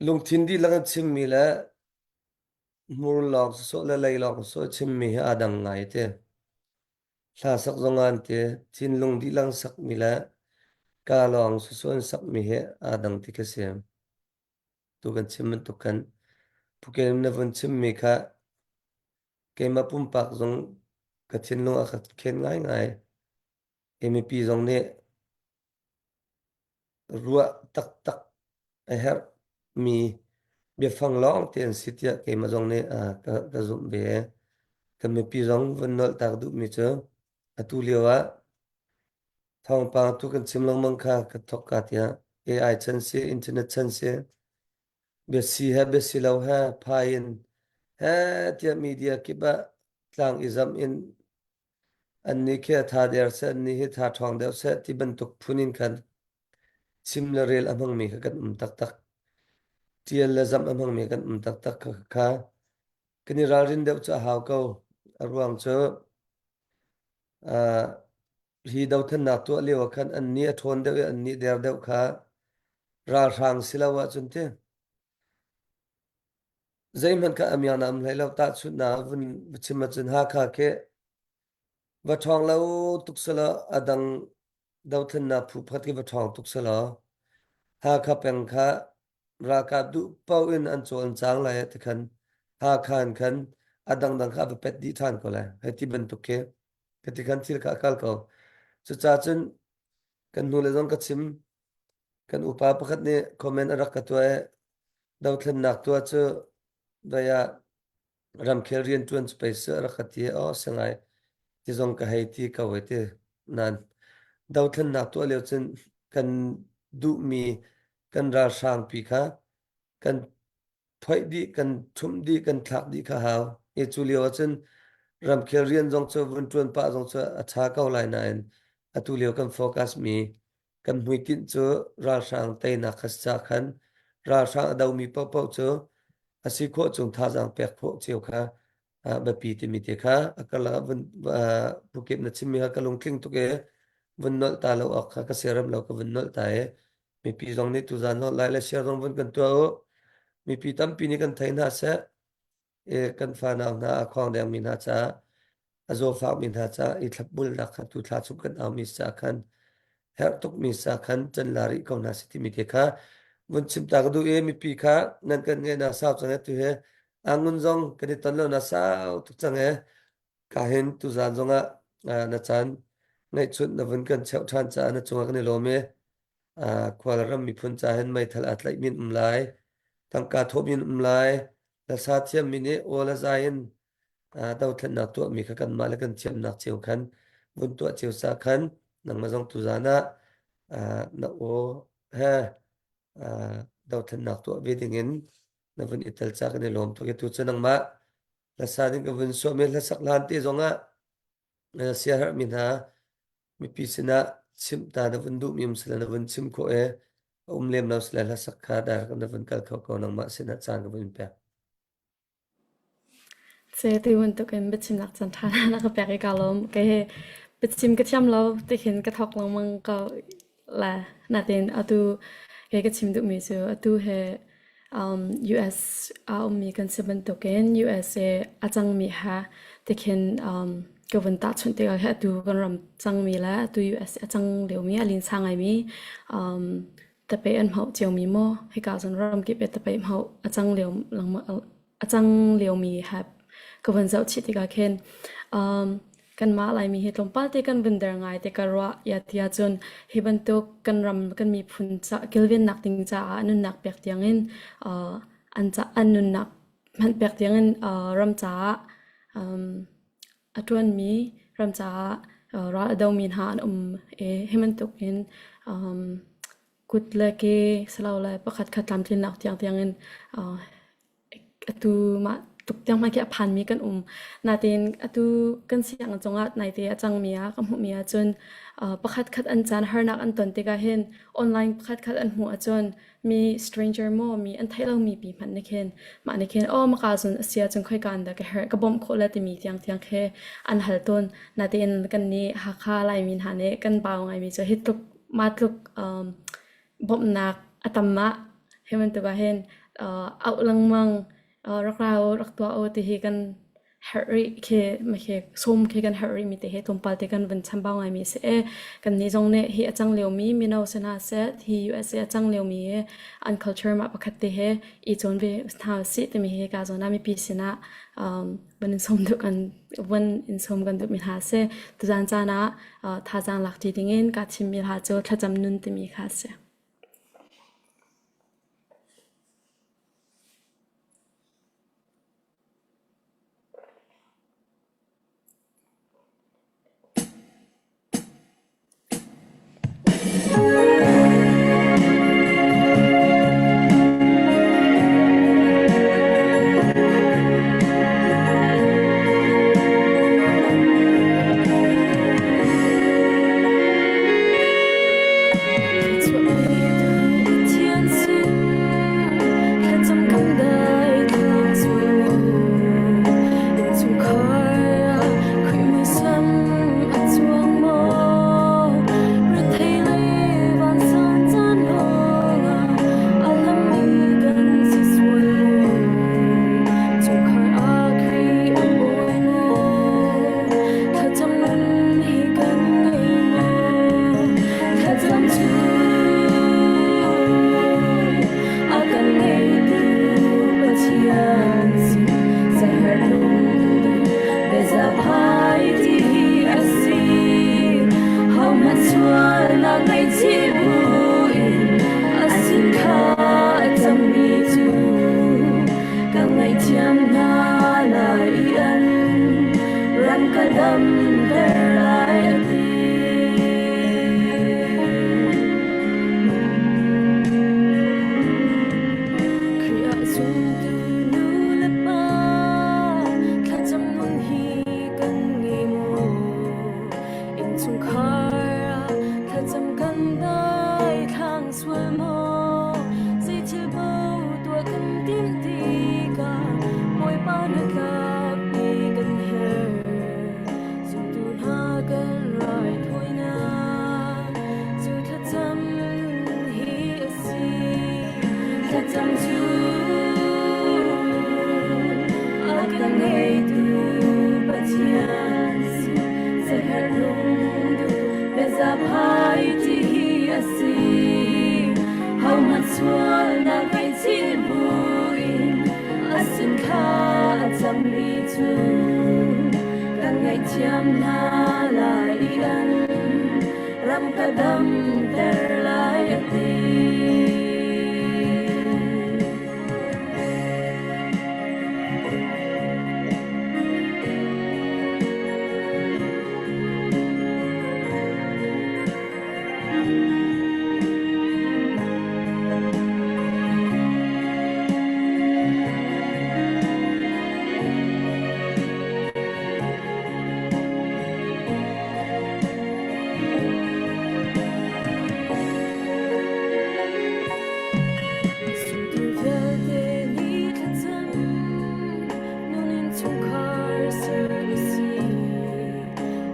lungthin dihlak in chimmi le hmur lawng sawsawh le lei lawng sawsawh chimmi hi aa dang ngai te. Hla sak zong ah an ti, thinlung dihlak in sakmi le kaa lawng sawsawh in sakmi hi aa dang ti khi si. Tu kan chim bantuk khan Phuket na vun chimmi kha Keimah pumpak zong ka thinlung a ka khen ngaingai. Hi mipi zong nih ruah taktak a herhmi biafang lawng te an si tiah keimah zong nih ka, ka zumh ve. Kan mipi zong vun nolh tak duhmi cu atu lio ah thawngpang tu kan chim lengmang kha ka thawk ka tiah AI chan si, internet chan si, Biasi he biasi lo he phai in he tiah media kip ah tlang i zamh in annih khi a tha der seh, annih hi tha ṭhawng deuh seh ti bantuk phun in khan chim le rel a hmangmi kha kan um taktak. Ṭial le zamh a hmangmi kan um taktak kha kha kan i ralrin deuh cu a hau ko. A ruang cu uh, hi dothlennak tuah lio ah khan annih a ṭhawn deuh i annih der deuh kha ralhrang si lo ahcun ti zeihmanh kha a miang na um hlei lo tahchunhnak vun chim ahcun Hakha khi va ṭhawng lo tuk selaw a dang dothlennak phu pakhat khi va ṭhawng tuk selaw Hakha peng kha ralkap duh paoh in an cawl an cang lai ti khan Hakha in khan a dangdang kha a va pet dih ṭhan ko lai hei ti bantuk khi ka ti khan thil kha a kal ko. Cucaah cun kan hnulei zong ka chim. Kan upa pakhat nih comment a rak ka tuah i dothlennak tuah cu vei ah ramkhel rianṭuan cu pei si a rak ka ti i aw si ngai ti zong ka hei ti ko hei ti. Nain dothlennak tuah lio cun kan duhmi kan ralhrangpi kha kan phoih dih, kan ṭhumh dih, kan thlak dih kha hau. I cu lio ahcun ramkhel rian zong cu vun ṭuan pah zong cu a ṭha ko lai nain atu lio kan focus mi kan hmuitinh cu ralhrang teinak kha si caah khan ralhrang a domi paohpaoh cu a si khawh chung thazaang pek khawh cio kha biapi timi te kha a karlak ah vun Phuket na chimmi kha ka lungtling tuk i vun nolh ta lo awk kha ka siarem lo ka vun nolh ta i mipi zong nih tuzaan nolh lai le share zong vun kan tuah u mipi tampi nih kan thei hna seh i kan fanau hna a khawng dengmi hna caah a zawfakmi hna caah i thlapbulnak kha tu thla chung kan aumi ca khan herh tukmi sa khan can la rih ko hna si timi te kha vun chim ta ka duh i mipi kha nan kan ngeihnak sau cang tu he. Angun zong kan i ton lo na sau tuk cang e. Ka hin tuzan zongah na caan ngeihchunh na vun kan cheuh ṭhan caah na cungah kan i lawm i khual ram miphun ca hin meithal aa tlaih min um lai, tangka thawh min um lai, hlasa thiammi nih aw le zai in dothlennak tuahmi kha kanmah le kan thiamnak cio khan vun tuah cio sa khan nangmah zong tuzan ah na aw he dothlennak tuah ve dingin na vun i tel ca kan i lawm tuk i tu cu nangmah hlasa ding ka vun sawm i hlasak hlan te zongah siaherhmi hna mipi sinah chimh ta na vun duhmi um sile na vun chim khawh i a um lem lo sile hlasak kha direct na vun kal kho ko nangmah sinah caan ka vun pek. Se tu bantukin biachimnak caan ṭha na ka pek i kaa lawm. Kei hi biachim ka thiam lo tikhin ka thawk lengmang ko le natin atu kei ka chim duhmi cu atu he um, US a ummi kan si bantukin USA a cangmi he tikhin um, ka vun tahchunh tikah he atu kan ram cangmi le atu US a cang liomi a linsa ngaimi um, tapeh an hmauh ciomi maw hika cun ramkip i tapeh hmauh a cang lio lengmang a cang liomi he ka vun zoh chih tikah khin um, kanmah Laimi hi tlawmpal te kan vun der ngai te ka ruah ya tiah cun hi bantuk kan ram kan miphun ca kilvennak ding caah nunnak pek tiangin uh, an ca an nunnak hmanh pek tiangin uh, ram caah um, a ṭuanmi ram caah uh, ral a domi hna an um i hi bantuk in um, kut le ke silole pakhat khat tlamtlinnak tiang tiangin uh, atu mah tuk tiang hmai khi a phanmi kan um. Natein atu kan sianginn cungah naite a cangmi ah ka hmuhmi ahcun uh, pakhat khat an caan harnak an ton tikah hin online pakhat khat an hmuh ahcun mi stranger maw mi an theih lomi pi hmanh nih khin mah nih khin aw maka cun a si ahcun khoika in dah ka herh ka bawmh khawh le timi tiang tiang khi an hal tawn. Natein kan nih Hakha Laimi hna nih kan bau ngaimi cu hi tluk mah tluk um, bawmhnak a tam ah hi bantuk ah hin uh, auh lengmang uh, rak ra u rak tuah u ti hi kan herh rih khi khi sum khi kan herh rih mi te hi tlawmpal te kan vun chambau ngai mi si e kan nih zong nih hi a cang lio mi mino si hna seh hi USA a cang lio mi an culture mah pakhat te he i cawn ve hna sih timi hi ka zawn ah mipi sinah um, van in sawm duh kan van in sawm kan duh mi hna si tuzan caan ah uh, thazaang lak ṭi dingin kaa thimmi hla cu thlacam nun timi kha a si. cu kan ngaihthiam hna lai i an ram ka damter lai a ti. Zumtu vialte nih thlacam nun innchungkhar ser a si.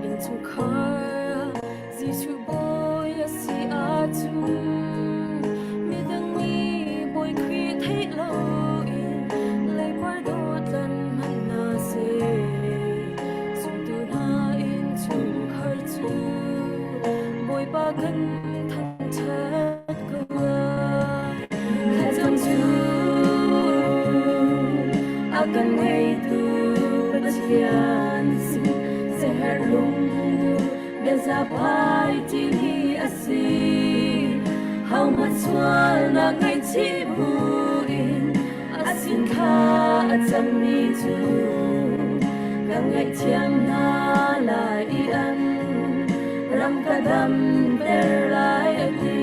Innchungkhar Jesuh Bawi a si ahcun midang nih Bawi Khrih theih loin leipar dawtlan hmanh hna seh. Zumtu hna innchungkhar cu Bawipa kan thangṭhat ko lai. Thlacam cu a kan ngeitu Pathian sin siaherh lungduh biazapai timi a si. Hohmanh sualnak ngaihchih buin a sin thla a cammi cu kan ngaihthiam hna lai i an ram ka damter lai a ti.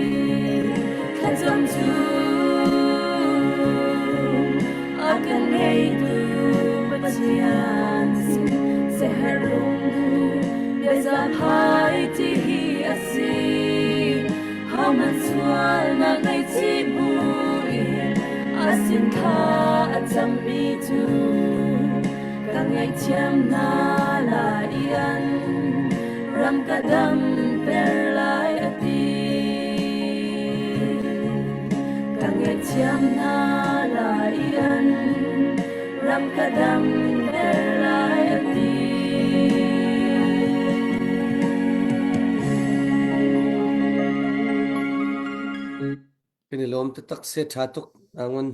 Thlacam cu a kan ngeitu Pathian sin siaherh lungduh biazaphai ti hi a si. Hohmanh sualnak ngaihchih buin a sin thla a cammi cu ka ngaihthiam hna lai i an ram ka damter lai a ti. Ka ngaihthiam hna lai i an ram ka damter lai a ti. Kan i lawm taktak se ṭha tuk ngun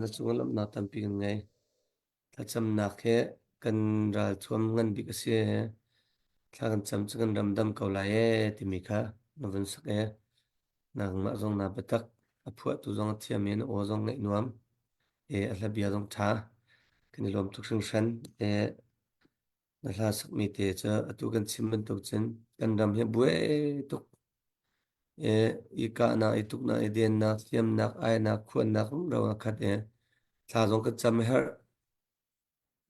na cung lawmhnak tampi kan ngei. Thlacamnak he kan ralthuam ngan bik a si he thla kan cam cu kan ram dam ko lai ee timi kha na vun sak ee. Nangmah zong naa biatak a phuahtu zong a thiam i na aw zong ngaih nuam e a hla bia zong ṭha. Kan i lawm tuk hringhran e na hla sakmi te cu atu kan chim bantuk cun kan ram hi buai tuk e i kahnak i tuknak i dennak hliamnak ainak khuannak rumro a khat e thla zong kan cam a herh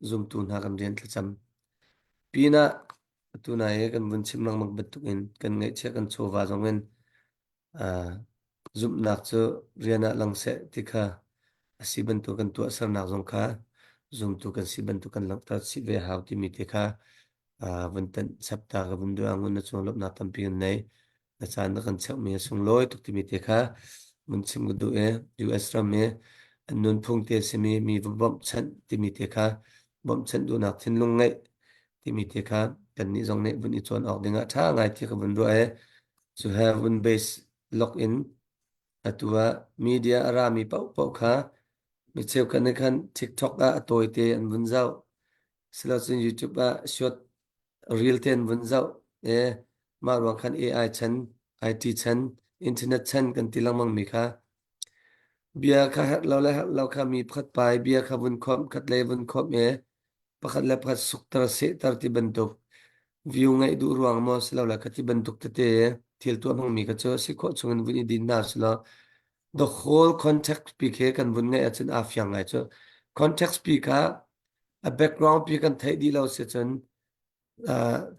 zumtu hna kan rian thlacam pinah atu nai i kan vun chim lengmang bantuk in kan ngaihchia kan chawva zong in zumhnak cu rian ah lang seh ti kha a si bantuk kan tuahsernak zong kha zumtu kan si bantuk kan langhter chih ve hau timi te kha vun tanh chap ta ka vun duh ngun na cung lawmhnak tampi kan nei na caan na kan cheuhmi a sunglawi tuk timi te kha mun chim ka duh i US ram i an nunphung te simi mi va bawmhchanh timi te kha bawmhchanh duhnak thinlung ngeih timi te kha kannih zong nih vun i cawn awk dingah ṭha ngai ti ka vun ruah i cu he vun base lok in atu ah media a rami paohpaoh kha mi cheukhat nih khan TikTok ah a tawite an vun zoh silocun YouTube ah short reel te an vun zoh i mah ruang khan AI chan IT chan internet chan kan ti lengmang mi kha bia kha herh lo le herh lo kha mi pakhat pa i bia kha vun khawmh khat lei vun khawmh i pakhat le pakhat sukter sehter ti bantuk view ngeih duh ruang maw silole kha ti bantuk tete thil tuah hmangmi kha cu si khawh chungin vun i din hna selaw the whole context pi khi kan vun ngeih ahcun aa fiang ngai cu context pi kha a background pi kan theih dih lo si cun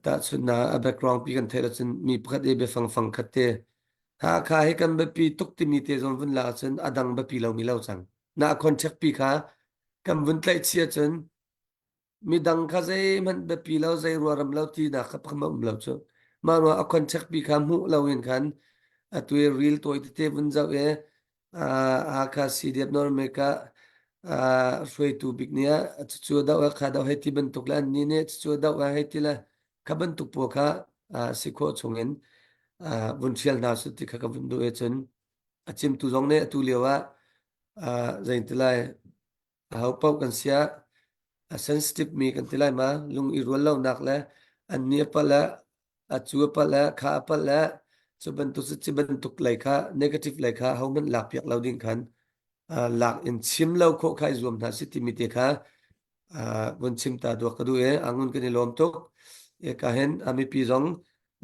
tahchunhnak a background pi kan theih ahcun mi pakhat i biafang fang khat te Hakha hi kan biapi tuk timi te zawn vun la ahcun a dang biapi lomi lo cang na contact pi kha kan vun tlaih chih ahcun midang kha zeihmanh biapi lo zei ruaram lo tinak kha pakhat um lo cu mah ruang a contact pi kha hmuh lo in khan atu i reel tawi tete vun zoh i Hakha CDF North America hruaitu bik nih ah cucu doh kha doh hei ti bantuk le annih nih cucu doh hei ti le kha bantuk pawl kha si khawh chungin vun hrial hna su ti kha ka vun duh i cun a chimtu zong nih atu lio ah zeitin lai Ahopaoh kan siah. A sensitive mi kan ti lai ma lung i rual lonak le an ni a palh le a cu a palh le kha a palh le cu bantuk cu bantuk lei kha negative lei kha hohmanh lak piak lo ding khan lak in chim lo khawh kha i zuam hna si timi te kha vun chim ta duak ka duh i angun kan i lawm tuk. E ka hin a mipi zong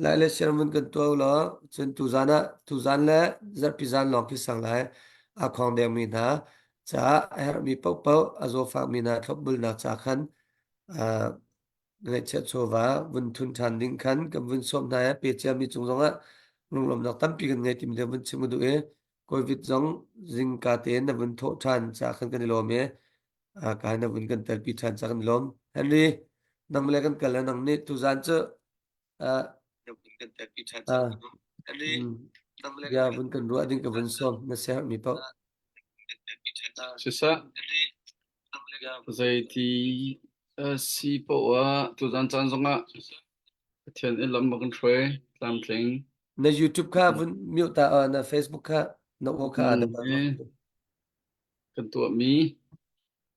lai le share vun kan tuah law cun tuzan ah tuzan le zarhpi zan lawng khi sang lai a khong deng mi hna caah a herhmi paohpaoh a zawfakmi hna thlopbulnak ca khan ngaihchiat chawva vun thun ṭhan ding khan kan vun sawm hna i pe ciami cung zongah lunglawmhnak tampi kan ngei timi vun chim ka duh i COVID zong zingka tein na vun thawh ṭhan ca khan kan i lawm i ka na vun kan telpi ṭhan ca kan i lawm. Henry, nang le kan kal le nang nih tuzan cu bia vun kan ruah ding ka vun sawm na siaherhmi paoh. Siseh, zeiti a si paoh ah tuzan caan zongah Pathian i lam a kan hruai tlamtling. Na YouTube kha vun mute ta na Facebook kha na aw kha aa Kan tuahmi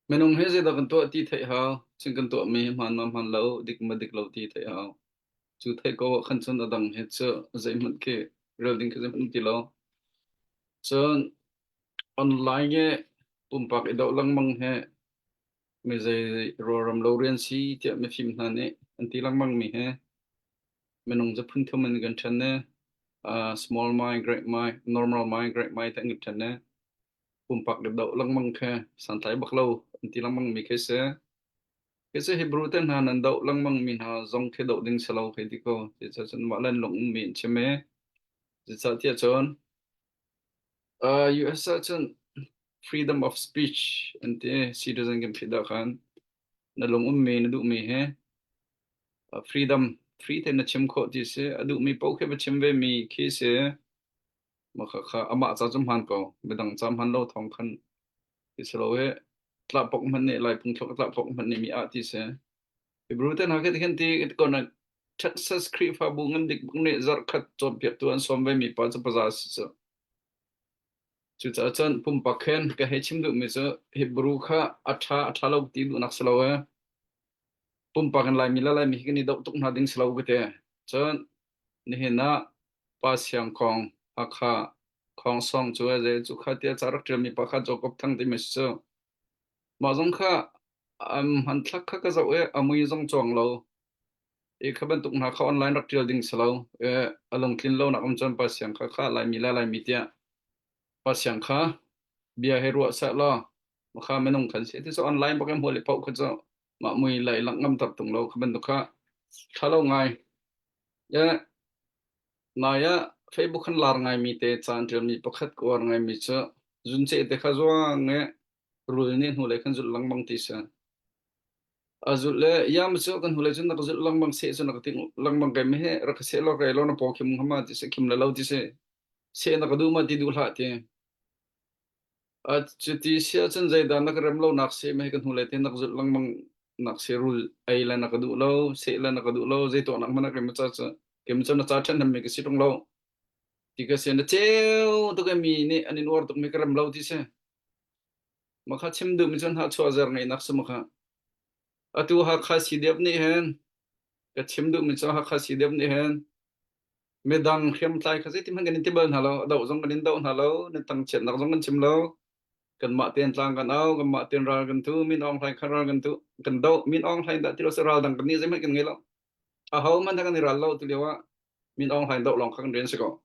minung hi zeidah kan tuah ti theih hau. Cun kan tuahmi hi hmaan ma hmaan lo, dik ma dik lo ti theih hau. Cu theih ko ah khan cun a dang hi cu zeihmanh khi rel ding khi zeihmanh um ti lo. Cun online i pumpak i doh lengmang hi mi zei ruaram lo rian si tiah mifim hna nih an ti lengmang mi hi minung cu phun thum in kan ṭhen i uh, small mind, great mind, normal mind, great mind ti an kan ṭhen i pumpak i doh lengmang khi santlai bak lo an ti lengmang mi khi si. Khi si Hebrew te hna nan doh lengmang mi hna zong khi doh ding si lo khi ti ko. Cucaah mah len lung ummi an chim i zeicahtiah cun US ahcun freedom of speech an ti citizen kan phit ah khan na lung ummi na duhmi he freedom free tein na chim khawh ti si a duhmi paoh khi va chim ve mi khi si mah kha kha amah ca cu hmaan ko midang ca hman lo thawng khan ti si lo i tlahpok hmanh nih Lai phungthluk tlahpok hmanh nih mi ah ti si Hebrew te hna khi khin ti ko na Texas Khrihfabu ngan dik buk nih zarhkhat cawnpiaktu an sawm ve mi pa cu paza si cu. Cucaah cun pumpak khin ka hei chim duhmi cu Hebrew kha a ṭha a ṭha lo ti duhnak si lo e. Pumpak in Laimi le Laimi hi kan i doh tuk hna ding si lo ka ti. Cun nihin ah Pa Siang Kong Hakha Khong Song cu a zei cu kha tiah ca rak ṭialmi pa kha Jacob Thang timi si cu. Mah zong kha um, hmanthlak kha ka zoh i a mui zong cuang lo. I kha bantuk hna kha online rak ṭial ding si lo. I a lungtlin lonak um cun Pa Siang kha kha Laimi le Laimi tiah Pa Siang kha bia he ruah seh law kha minung kan si. Ti cu online bak in hmual i paoh kha cu mah mui lai langh ngam tak tung lo kha bantuk kha ṭha lo ngai. Eh, nai ah Facebook kan lar ngaimi te caan ṭialmi pakhat ka uar ngaimi cu zunce te kha zuang i rul nih hnulei khan zulh lengmang ti si. A zulh le yam cu kan hnulei cun na ka zulh lengmang seh cu na ka ting lengmang kai mi he rak ka seh law kai law na paw khim hama ti si khim le lo ti si seh na ka duh ma ti duh hlah ti. A cuti si ahcun zeidah na ka rem lo nak seh ma hi ka hnulei te na ka zulh lengmang nak se rul ei le na ka duh lo seh le na ka duh lo zei tuah nak hmanh na kem ca cu kem cu na ca ṭhen mi ka si ṭung lo ti ka si na ceu tuk mi nih an in uar tuk mi ka rem lo ti si Makha chim duhmi cu hnahchuah zer ngeihnak si makha. Atu Hakha CDF nih hin ka chim duhmi cu Hakha CDF nih hin midang hriamtlai kha zeitin hmanh kan in ti bal hna lo. A doh zong kan in doh hna lo. Nan tangchiatnak zong kan chim lo. Kanmah tein tlang kan au, kanmah tein ral kan tu, Min Aung Hlaing kha ral kan tu, kan doh. Min Aung Hlaing dah ti lo si ral dang kan nih zeihmanh kan ngei lo. Aho hmanh kan i ral lo tu lio ah Min Aung Hlaing doh lawng kha kan rian si ko.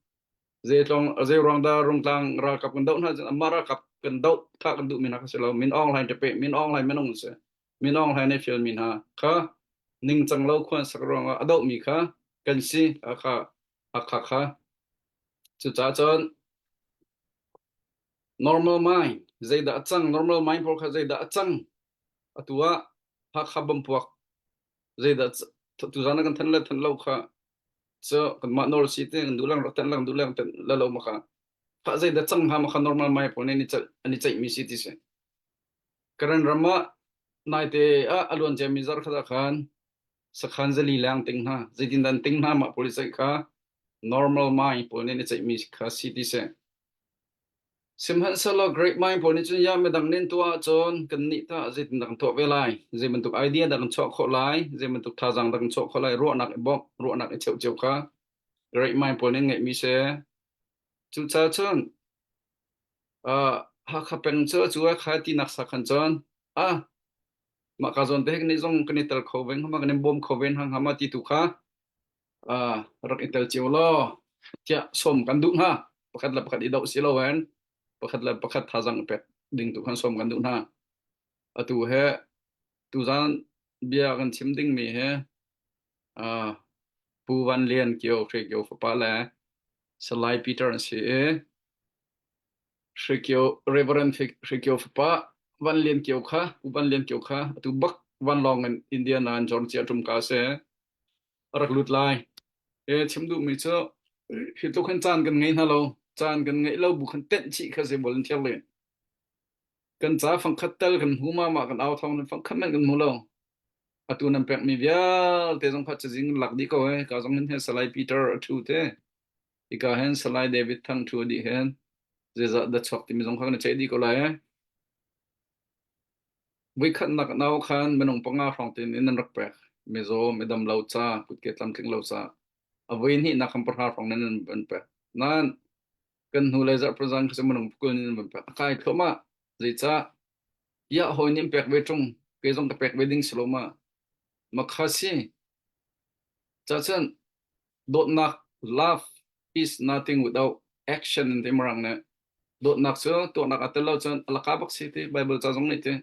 Zeitlong zeiruang dah Rungtlang ralkap kan doh hna cun amah ralkap kan doh kha kan duhmi hna kha si lo. Min Aung Hlaing ṭape Min Aung Hlaing minung si. Min Aung Hlaing nih fialmi hna kha ningcang lo khuan sak ruangah a dohmi kha kan si kha Hakha kha. Cucaah cun normal mind zeidah a cang normal mind pawl kha zeidah a cang atu ah Hakha bomb puak zeidah tuzan ah kan thanh le thanh lo kha cu kanmah nawl si te kan duh lang rak thanh lang duh lang thanh la lo ma kha kha zeidah cang hnga ma kha normal mai pawl nih an i ceih mi si ti si Karen ram ah naite ah a luan ciami zarh khat ah khan sakhan zali leng ting hna zeitin dan ting hna mah police kha normal mai pawl nih an i ceih mi kha si ti si. Sihmanhsehlaw Great Mind pawl nih cun ya midang nih an tuah ahcun kannih tah zeitindah kan tuah ve lai? Zei bantuk idea dah kan chuah khawh lai? Zei bantuk thazaang dah kan chuah khawh lai? Ruahnak i bawmh, ruahnak i cheuh cio kha Great Mind pawl nih an ngeihmi si. Cucaah cun uh, Hakha peng cu cu a kha tinak sa khan cun ah mah ka zawn te hi kan zong kan i tel kho ve hnga kan in bawm kho ve hnga ma ti tu kha uh, rak i tel cio law tiah sawm kan duh hna. Pakhat le pakhat i doh si loin pakhat le pakhat thazaang pek ding tu khan sawm kan duh hna. Atu he tuzan bia kan chim dingmi he uh, Pu Van Lian Kio Hre Kio fapa le Salai Peter an si i Hre Kio Reverend Hre Kio fapa Van Lian Kio kha Pu Van Lian Kio kha atu bak vanlawng in Indiana in Georgia ṭum ka si. A rak lut lai. E chim duhmi cu hi tluk hin caan kan ngei hna lo. Caan kan ngeih lo bu khan tenh chih kha si volunteer len. Kan ca fangkhat tal kan hmu ma mah kan au thawng fangkhat men kan hmu lo. Atu nan pekmi vialte zong kha cazin kan lak dih ko he. Ka zong hin he Salai Peter a ṭhu te. Hika hin Salai David Thang ṭhu dih hin. Zeizah dah chuak timi zong kha kan i ceih dih ko lai he. Voikhatnak nau khan minung panga hrawng tein in nan rak pek. Mizaw, midam lo ca, kutke tlamtling lo ca. A voi hnihnak khan pahra hrawng nan van pek. Nain kan hnulei zarh pazan kha cu minung pakul in nan van pek. A kai thluahmah. Zeicah? Iah hawi nih an pek ve ṭung. Kei zong ka pek ve ding si lo ma. Makha si. Cacun dawtnak love is nothing without action in ti marang nih Dawtnak cu tuahnak aa tel lo cun a laka bak si ti Baibal ca zong nih ti.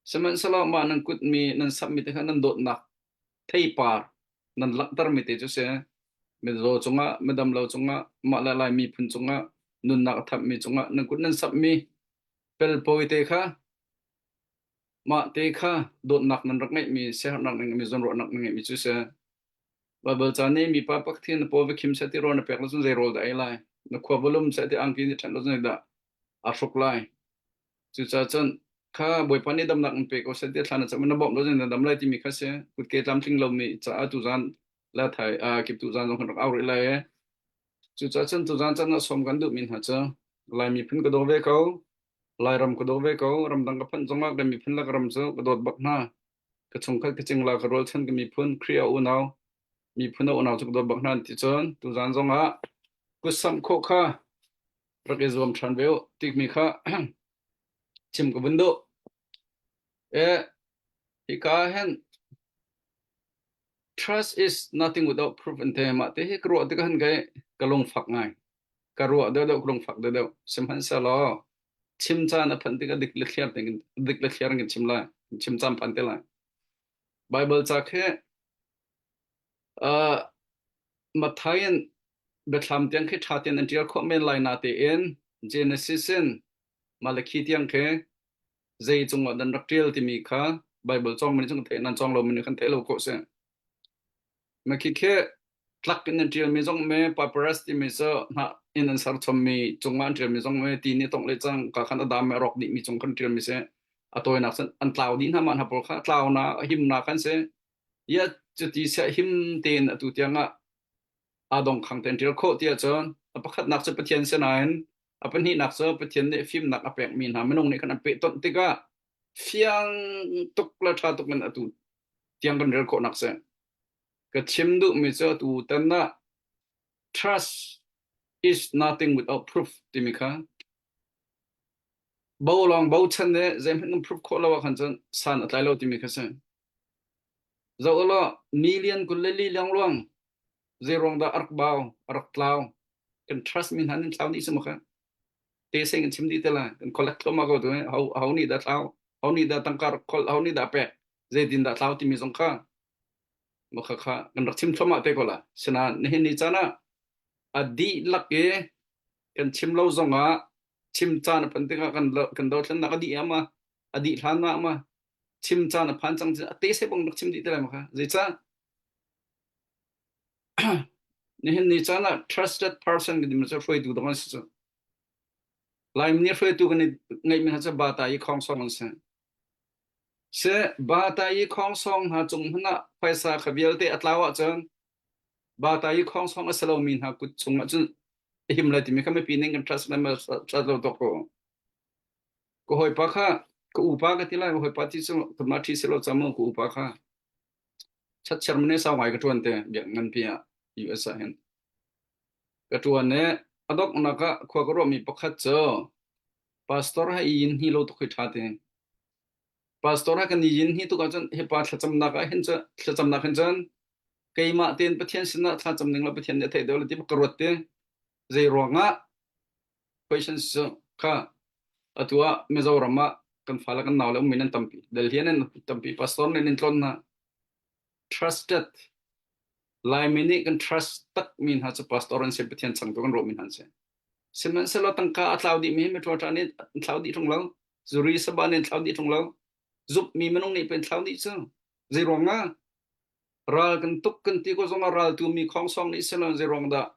Sihmanhsehlaw mah nan kutmi nan samhmi te kha nan dawtnak theipar nan langhtermi te cu si. Mizaw cungah, midamlo cungah, mah le Lai miphun cungah, nunnak a thapmi cungah nan kut nan samhmi pelpawi te kha mah te kha dawtnak nan rak ngeihmi, siaherhnak nan ngeihmi, zawnruahnak nan ngeihmi cu si. Baibal ca nih mipa pakhat hi na paw va khim seh ti rawl na pek lo cun zei rawl dah ei lai? Na khua va lum seh ti angki nih ṭhenh lo cun zeidah aa hruk lai? Cucaah cun kha Bawipa nih damnak in pe ko seh ti thla na cam i na bawmh lo cun na dam lai timi kha si. Kutke tlamtling lomi caah tuzan la thai uh, kip tuzan zong kan rak au rih lai e. Cucaah cun tuzan caan ah sawm kan duhmi hna cu Lai miphun ka daw ve ko, Lairam ka daw ve ko, ramdang ka phanh zongah kan miphun le ka ram cu ka dawt bak hna. Ka chungkhat ka cingla ka rualchan ka miphun Khrih a unau miphun a unau cu ka dawt bak hna an ti cun tuzan zongah kutsamh khawh kha rak i zuam ṭhan ve u timi kha chim ka vun duh. E, hika hin trust is nothing without proof an te mah te hi ka ruah tikah hin kai ka lungfak ngai. Ka ruah deuhdeuh ka lungfak deuhdeuh. Sihmanhsehlaw chim caan a phanh tikah dik le thliar tein dik le thliar in kan chim lai. Chim caan phan te lai. Bible ca khi uh, Matthai in Biathlam tiang khi ṭha tein an ṭial khawh men lai na tein Genesis in Malakhi tiang khi zei cungah dan rak ṭial timi kha Bible cawng mi nih cun nan cawng lo mi nih khan theih lo khawh si. Makhi khi tlak in an ṭialmi zong me papyrus timi cu hnah in an ser chommi cungah an ṭialmi zong me ti nih tongh le cang ka khan a dam me a rawk dihmi cung khan ṭialmi si. A tawinak cun an tlau dih hna mah hna pawl kha tlau na himnak kan si. Ia cuti siah him tein atu tiangah aa dongkhang tein ṭial khawh ti ahcun a pakhatnak cu Pathian si nain a pahnihnak cu Pathian nih fimnak a pekmi hna minung nih khan an pehtonh tikah fiang tuk le ṭha tuk in atu tiang kan rel khawhnak si. Ka chim duhmi cu atu tan ah trust is nothing without proof timi kha bo lawng bochan le zeihmanh kan proof khawh lo ah khan cun san a tlai lo timi kha si. Zoh ulaw million 24 liangluang zeiruang dah a rak bau, a rak tlau. Kan trust mi hna nan thlau dih si maw kha? Te seng kan chim dih te lai. Kan collect thluahmah ko tu ho ho nih dah thlau, ho nih dah tangka rak kholh, ho nih dah pek, zeitin dah thlau timi zong kha maw kha kha kan rak chim thluahmah te ko la. Sinain nihin ni caan ah a dihlak i kan chim lo zong ah chim caan a phanh tikah kan kan dothlennak a dih ama a dih hlan ah ma chim caan a phan cang a te se bang rak chim dih te lai ma kha zeicah nihin ni caan ah trusted person kan ti cu hruaitu dong an si cu Laimi nih hruaitu kan i ngeihmi hna cu bata i khongsong an si se bata i khongsong hna cung hmanh ah phaisa kha vialte a tlau ahcun bata i khongsong a si lomi hna kut chung ah cun. A him lai timi kha mipi ning kan trust lai ma trust lo tok ko. Ka hawipa kha ka upa ka ti lai ka hawipa ti cu kanmah ṭhi si lo camu ka upa kha chatchiar mane sau ngai ka ṭuan te biak nganpi ah US ah hin ka ṭuan i a donghnak ah khua ka ruahmi pakhat cu pastor ha i yin hi lo tuk hi ṭha te pastor ha kan i yin hi tuk ahcun hi pa thlacamnak ah hin cu thlacamnak hin cun keimah tein Pathian sinah thlacam ning la Pathian nih a theih deuh la ti ka ruat te zei ruangah questions cu kha atu ah Mizoram ah kan fale kan naule ummi nan tampi Delhi nan tampi pastor nih nan tlawn hna trusted Laimi nih kan trust takmi hna cu pastor an si Pathian changtu kan ruahmi hna an si sihmanhsehlaw tangka a tlau dihmi hi miṭuaṭa nih an thlau dih ṭung lo zuri saba nih an thlau dih ṭung lo zumhmi minung nih pen thlau dih cu zei ruangah ral kan tuk kan ti ko zongah ral tu mi khongsong nih silo zei ruang dah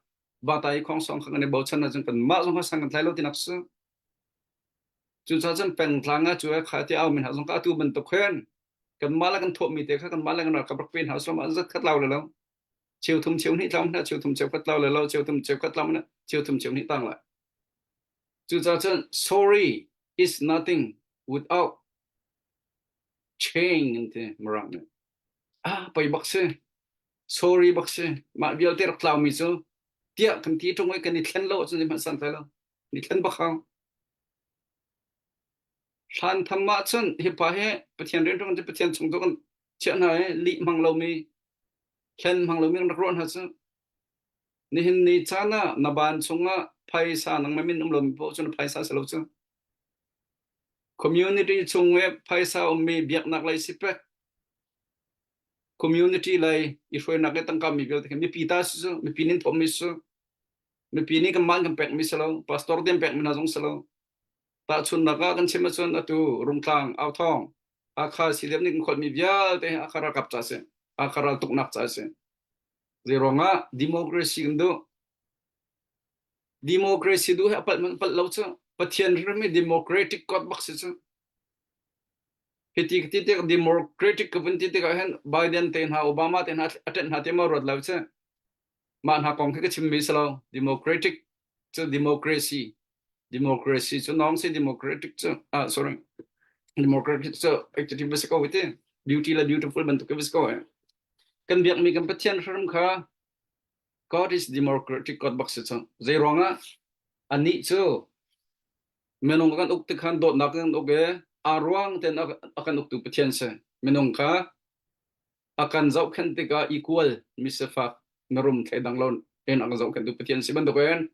bata i khongsong kha kan i bochan ahcun kan mah zong kha sang kan tlai lo tinak si cucaah cun pengtlang ah cu kha ti au min ha zong ka atu bantuk khin kan mah le kan thawhmi te kha kan mah le kan ralkap rak pe hna uslam an zat khat lau le lo cheu thum cheu hnih tlau hna cheu thum cheu khat lau le lo cheu thum cheu khat lau na cheu thum cheu hnih tang la cucaah cun sorry is nothing without change an ti mirang nih ah poi bak si sorry bak si mah vialte rak tlaumi cu tiah kan ti ṭung i kan i thlen lo ahcun zeihmanh san tlai lo ni thlen bak hau hlan tham ah cun hi pa hi Pathian rian ṭuan Pathian chung tu kan chiah hna i lih hmang lomi thlen hmang lomi kan rak ruah hna cu nihin ni caan ah na ban chungah phaisa nangmah min um lomi paoh cu na phaisa si lo cu community chung i phaisa ummi biaknak lei sipek community lei i hruainak le tangka mi vialte khi mipi ta si cu mipi nin thawhmi si mipi nih kanmah kan pekmi si lo pastor te pekmi hna zong si lo tahchunnak ah kan chim ahcun atu rungtlang authawng Hakha CDF nih kan kholhmi vialte hi Hakha ralkap ca si Hakha raltuknak ca si zei ruangah democracy kan duh democracy duh hi a palh man palh lo cu Pathian ram i democratic god bak si cu Hiti ka ti tik democratic ka vun ti tikah hin Biden te hna Obama te hna a ṭanh hna ti maw ruat lo cu. Mah hna kong khi ka chimmi si lo. Democratic cu democracy. Democracy cu nong si democratic cu ah sorry. Democratic cu executive va si ko ti. Beauty le beautiful bantuk va si ko. Kan biakmi kan Pathian hram kha God is democratic God bak si cu. Zei ruangah anih cu Minung a kan uk tik khan dawtnak kan uk i aa ruang tein a kan uktu Pathian si. Minung kha a kan zohkhenh tikah equal misifak mirum thleidang lo in a kan zohkhenhtu Pathian si bantukin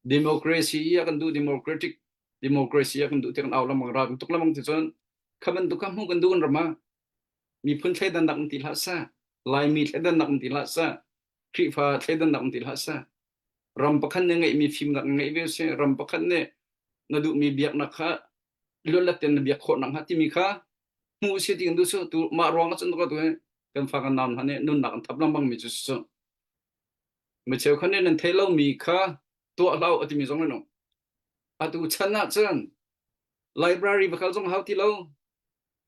democracy a kan duh democratic democracy a kan duh ti kan au lengmang ral kan tuk lengmang ti cun kha bantuk kha hmuh kan duh kan ram ah miphun thleidannak um ti hlah seh Laimi thleidannak um ti hlah seh Khrihfa thleidannak um ti hlah seh Ram pakhat nih ngeihmi fimnak na ngeih ve si. Ram pakhat nih na duhmi biaknak kha luatlet tein na biak khawh nakhnga timi kha hmuh si ti kan duh cu tu mah ruang ah cun tu hi kan fa kan nau hna nih nunnak an thap lengmang mi cu cu mi cheukhat nih nan theih lomi kha tuah hlah u a timi zong an um. Atu chan ah cun library va kal zong hau ti lo,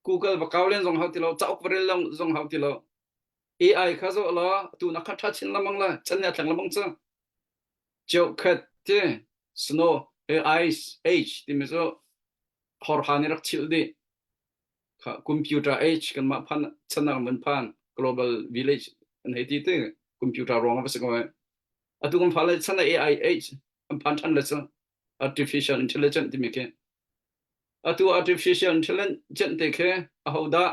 Google va kau len zong hau ti lo, cauk va rel zong hau ti lo. AI kha zoh law atu na kha ṭha chin lengmang la chan nih a thleng lengmang cu cheukhat ti snow ice age timi cu horha nih rak chilh dih kha computer age kanmah phan chan ah mun phan global village an hei ti ti computer ruang a si ko atu kan fale chan ah AI age an phan ṭhan le cu artificial intelligence timi khi atu artificial intelligence te khi ahodah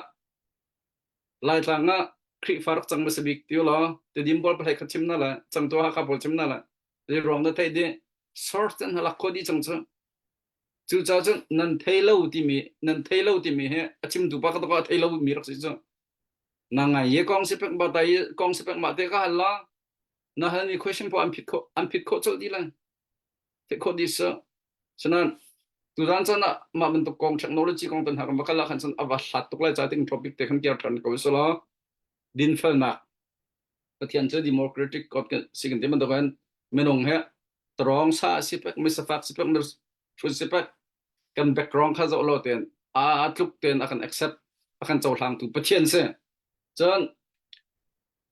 Laitlang ah Khrihfa rak cang hmasa bik ti law Tedim pawl pahlei kha chim na le cangtu Hakha pawl chim na le zei ruang na theih dih source an halak khawh dih cang cu cucaah cun nan thei lo timi nan thei lo timi hi a chimtu pa ka a thei lo mi rak si cu na ngai ye kong si pek ba tai kong si pek ma te ka hal la na hal mi question po an phit kho an phit kho chol di lai Theih khawh dih si. Sinain tuzaan caan ah mah bantuk kong technology kong tan hna kan va kal ah khan cun a va hlat tuk lai ca ting topic te khan kiar ṭhan ko selaw dinfelnak Pathian cu democratic God kan si kan ti bantukin minung he tarong sa si pek mi safak si pek mi hrut si pek kan background kha zoh lo tein a tluk tein a kan accept a kan cohlangtu Pathian si cun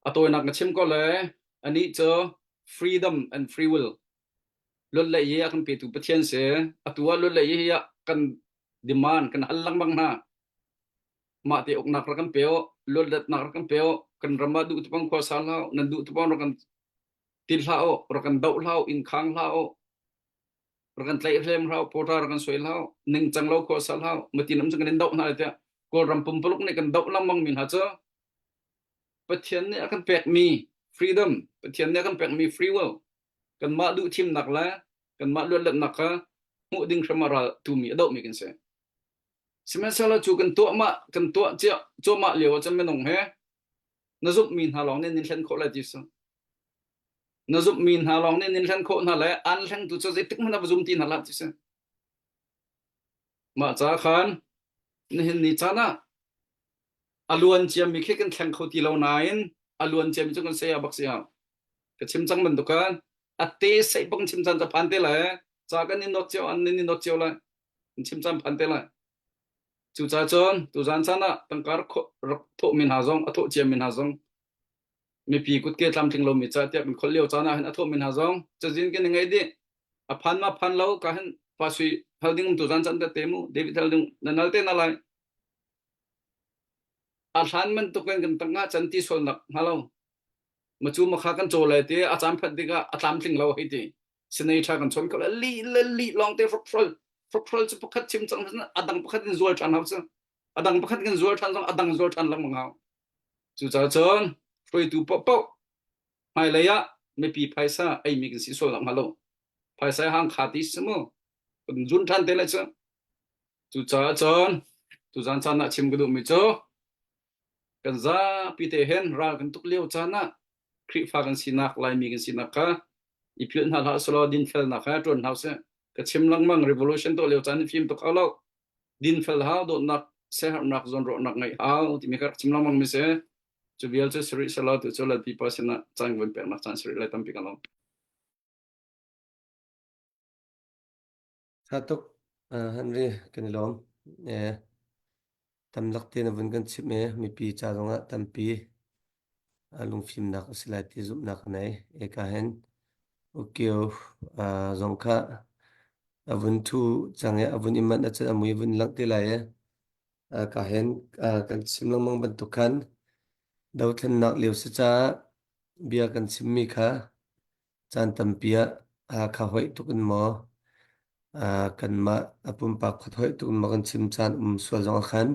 a tawinak ka chim ko le anih cu freedom and free will. Luat le i a kan petu Pathian si. Atu ah luat le i hi ah kan demand kan hal lengmang hna. Mah te uknak rak kan pe u, luatletnak rak kan pe u, kan ram ah duh tupang khua sa hlah u, nan duh tupang rak kan til hlah u, rak kan doh hlah u, inn khang hlah u, rak kan tlaih hlem hlah u, pawṭa rak kan suai hlah u, ningcang lo khua sa hlah u, matin um cu kan in doh hna lai tiah Kawlram pumpuluk nih kan doh lengmang mi hna cu Pathian nih a kan pekmi freedom, Pathian nih a kan pekmi free will, kanmah duh thimnak le kanmah luatletnak kha hmuh ding hrim ah ral tumi a dohmi kan si. Sihmanhsehlaw cu kan tuah mah kan tuah cia cuahmah lio ah cun minung he na zumhmi hna lawng nih nin hlen khawh lai ti si. Na zumhmi hna lawng nih nin hlen khawh hna le an hlengtu cu zeitik hmanh ah va zum ti hna hlah ti si. Mah ca khan nihin ni caan ah a luan ciami khi kan thleng kho ti lo nain a luan ciami cu kan saya bak si hau. Ka chim cang bantuk khan a te seih bang chim caan ca phan te lai ca kan in not cio an in not cio lai in chim caan phan te lai. Cucaah cun tuzaan caan ah tangka rak thawhmi hna zong a thawh ciami hna zong mipi kutke tlamtling lomi ca tiah kan kholh lio caan ah hin a thawhmi hna zong cazin kan i ngeih dih. A phan ma phan lo ka hin pa sui hal ding um tuzaan caan te mu David hal ding na nal te na lai. A hlan bantuk in kan tangah can ti sualnak hnga lo. Macu makha kan caw lai ti a caan phanh tikah a tlamtling lo hei ti. Sinei ṭha kan chawn ko le li le li lawng te hrokhrol hrokhrol cu pakhat chim cang a dang pakhat in zual ṭhan hau cu a dang pakhat kan zual ṭhan zong a dang zual ṭhan lengmang hau cucaah cun hruaitu paohpaoh hmailei ah mipi phaisa eimi kan si sual nak hnga lo phaisa hang kha ti si mu kan zun ṭhan te lai cu cucaah cun tuzan caan ah chim ka duhmi cu kan zapi te hin ral kan tuk lio caan ah Khrihfa kan sinak Laimi kan sinak kha i philh hna hlah selaw dinfelnak kha ṭuan hna usih. Ka chim lengmang revolution tuah lio caan i fim tuk hau lo. Dinfel hau, dawtnak, siaherhnak, zawnruahnak ngeih hau timi kha rak chim lengmang mi si. Cu vial cu si rih selaw tu cu Lalpipa sinah caan vun peknak caan si rih lai tampi ka lawm. Tha tuk Henry kan i lawm. Eh, tamlak te na vun kan chimh i mipi ca zongah tampi lungfimnak a si lai ti zumhnak ka nei. Eka hin ukio zong kha a vun thu cang i a vun i manh ahcun a mui vun langh te lai i ka hin kan chim lengmang bantuk khan dothlennak lio si caah bia kan chimmi kha Caan tampi ah Hakha hoih tuk in maw kanmah a pumpak khuat hoih tuk in maw kan chim caan um sual zong ah khan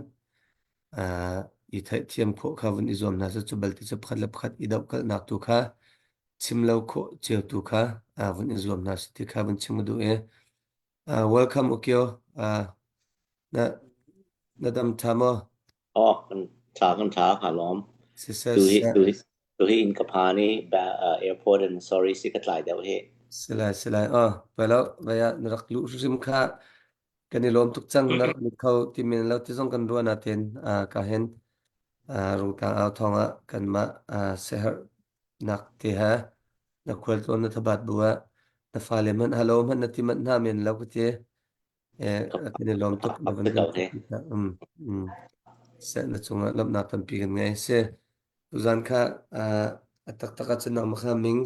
i theihthiam khawh kha vun i zuam hna seh. Cu balte cu pakhat le pakhat i dohkalhnak tu kha chim lo khawh cio tu kha vun i zuam hna seh ti kha vun chim ka duh i welcome Ukio. Na na dam ṭha maw? Aw, kan ṭha kan ṭha ka lawm. Siseh Tu hi siseh. tu hi tu hi inn ka phan i airport in sorry si ka tlai deuh hi. Silai silai aw pelo vaya na rak luh hrim kha kan i lawm tuk cang na rak lut kho ti men lo ti zong kan ruah natin ka hin rungtlang au thawng ah kanmah siaherhnak te he na khualtlawn na thabat bu ah na fale hmanh hello hmanh na ti manh hna men lo ka ti kan i lawm tuk na van kan um um seh na cungah lawmhnak tampi kan ngei si tuzan kha a taktak ah cun nangmah kha ming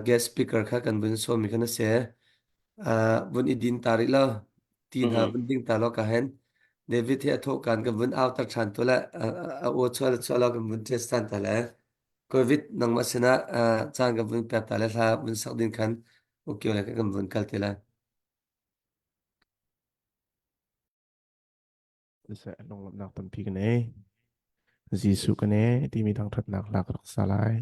guest speaker kha kan vun sawmi kha na si vun i din ta rih lo ti hna vun ding ta lo ka hen David hi a thawh kan kan vun au tar ṭhan to le a aw chuah le chuah lo kan vun test ṭhan ta le Covid nangmah sinah caan kan vun pek ta le hla vun sak ding khan ukio le kan vun kal te lai. Siseh lunglawmhnak tampi ka nei. Jesuh ka ne timi thangṭhatnak hla ka rak sa lai.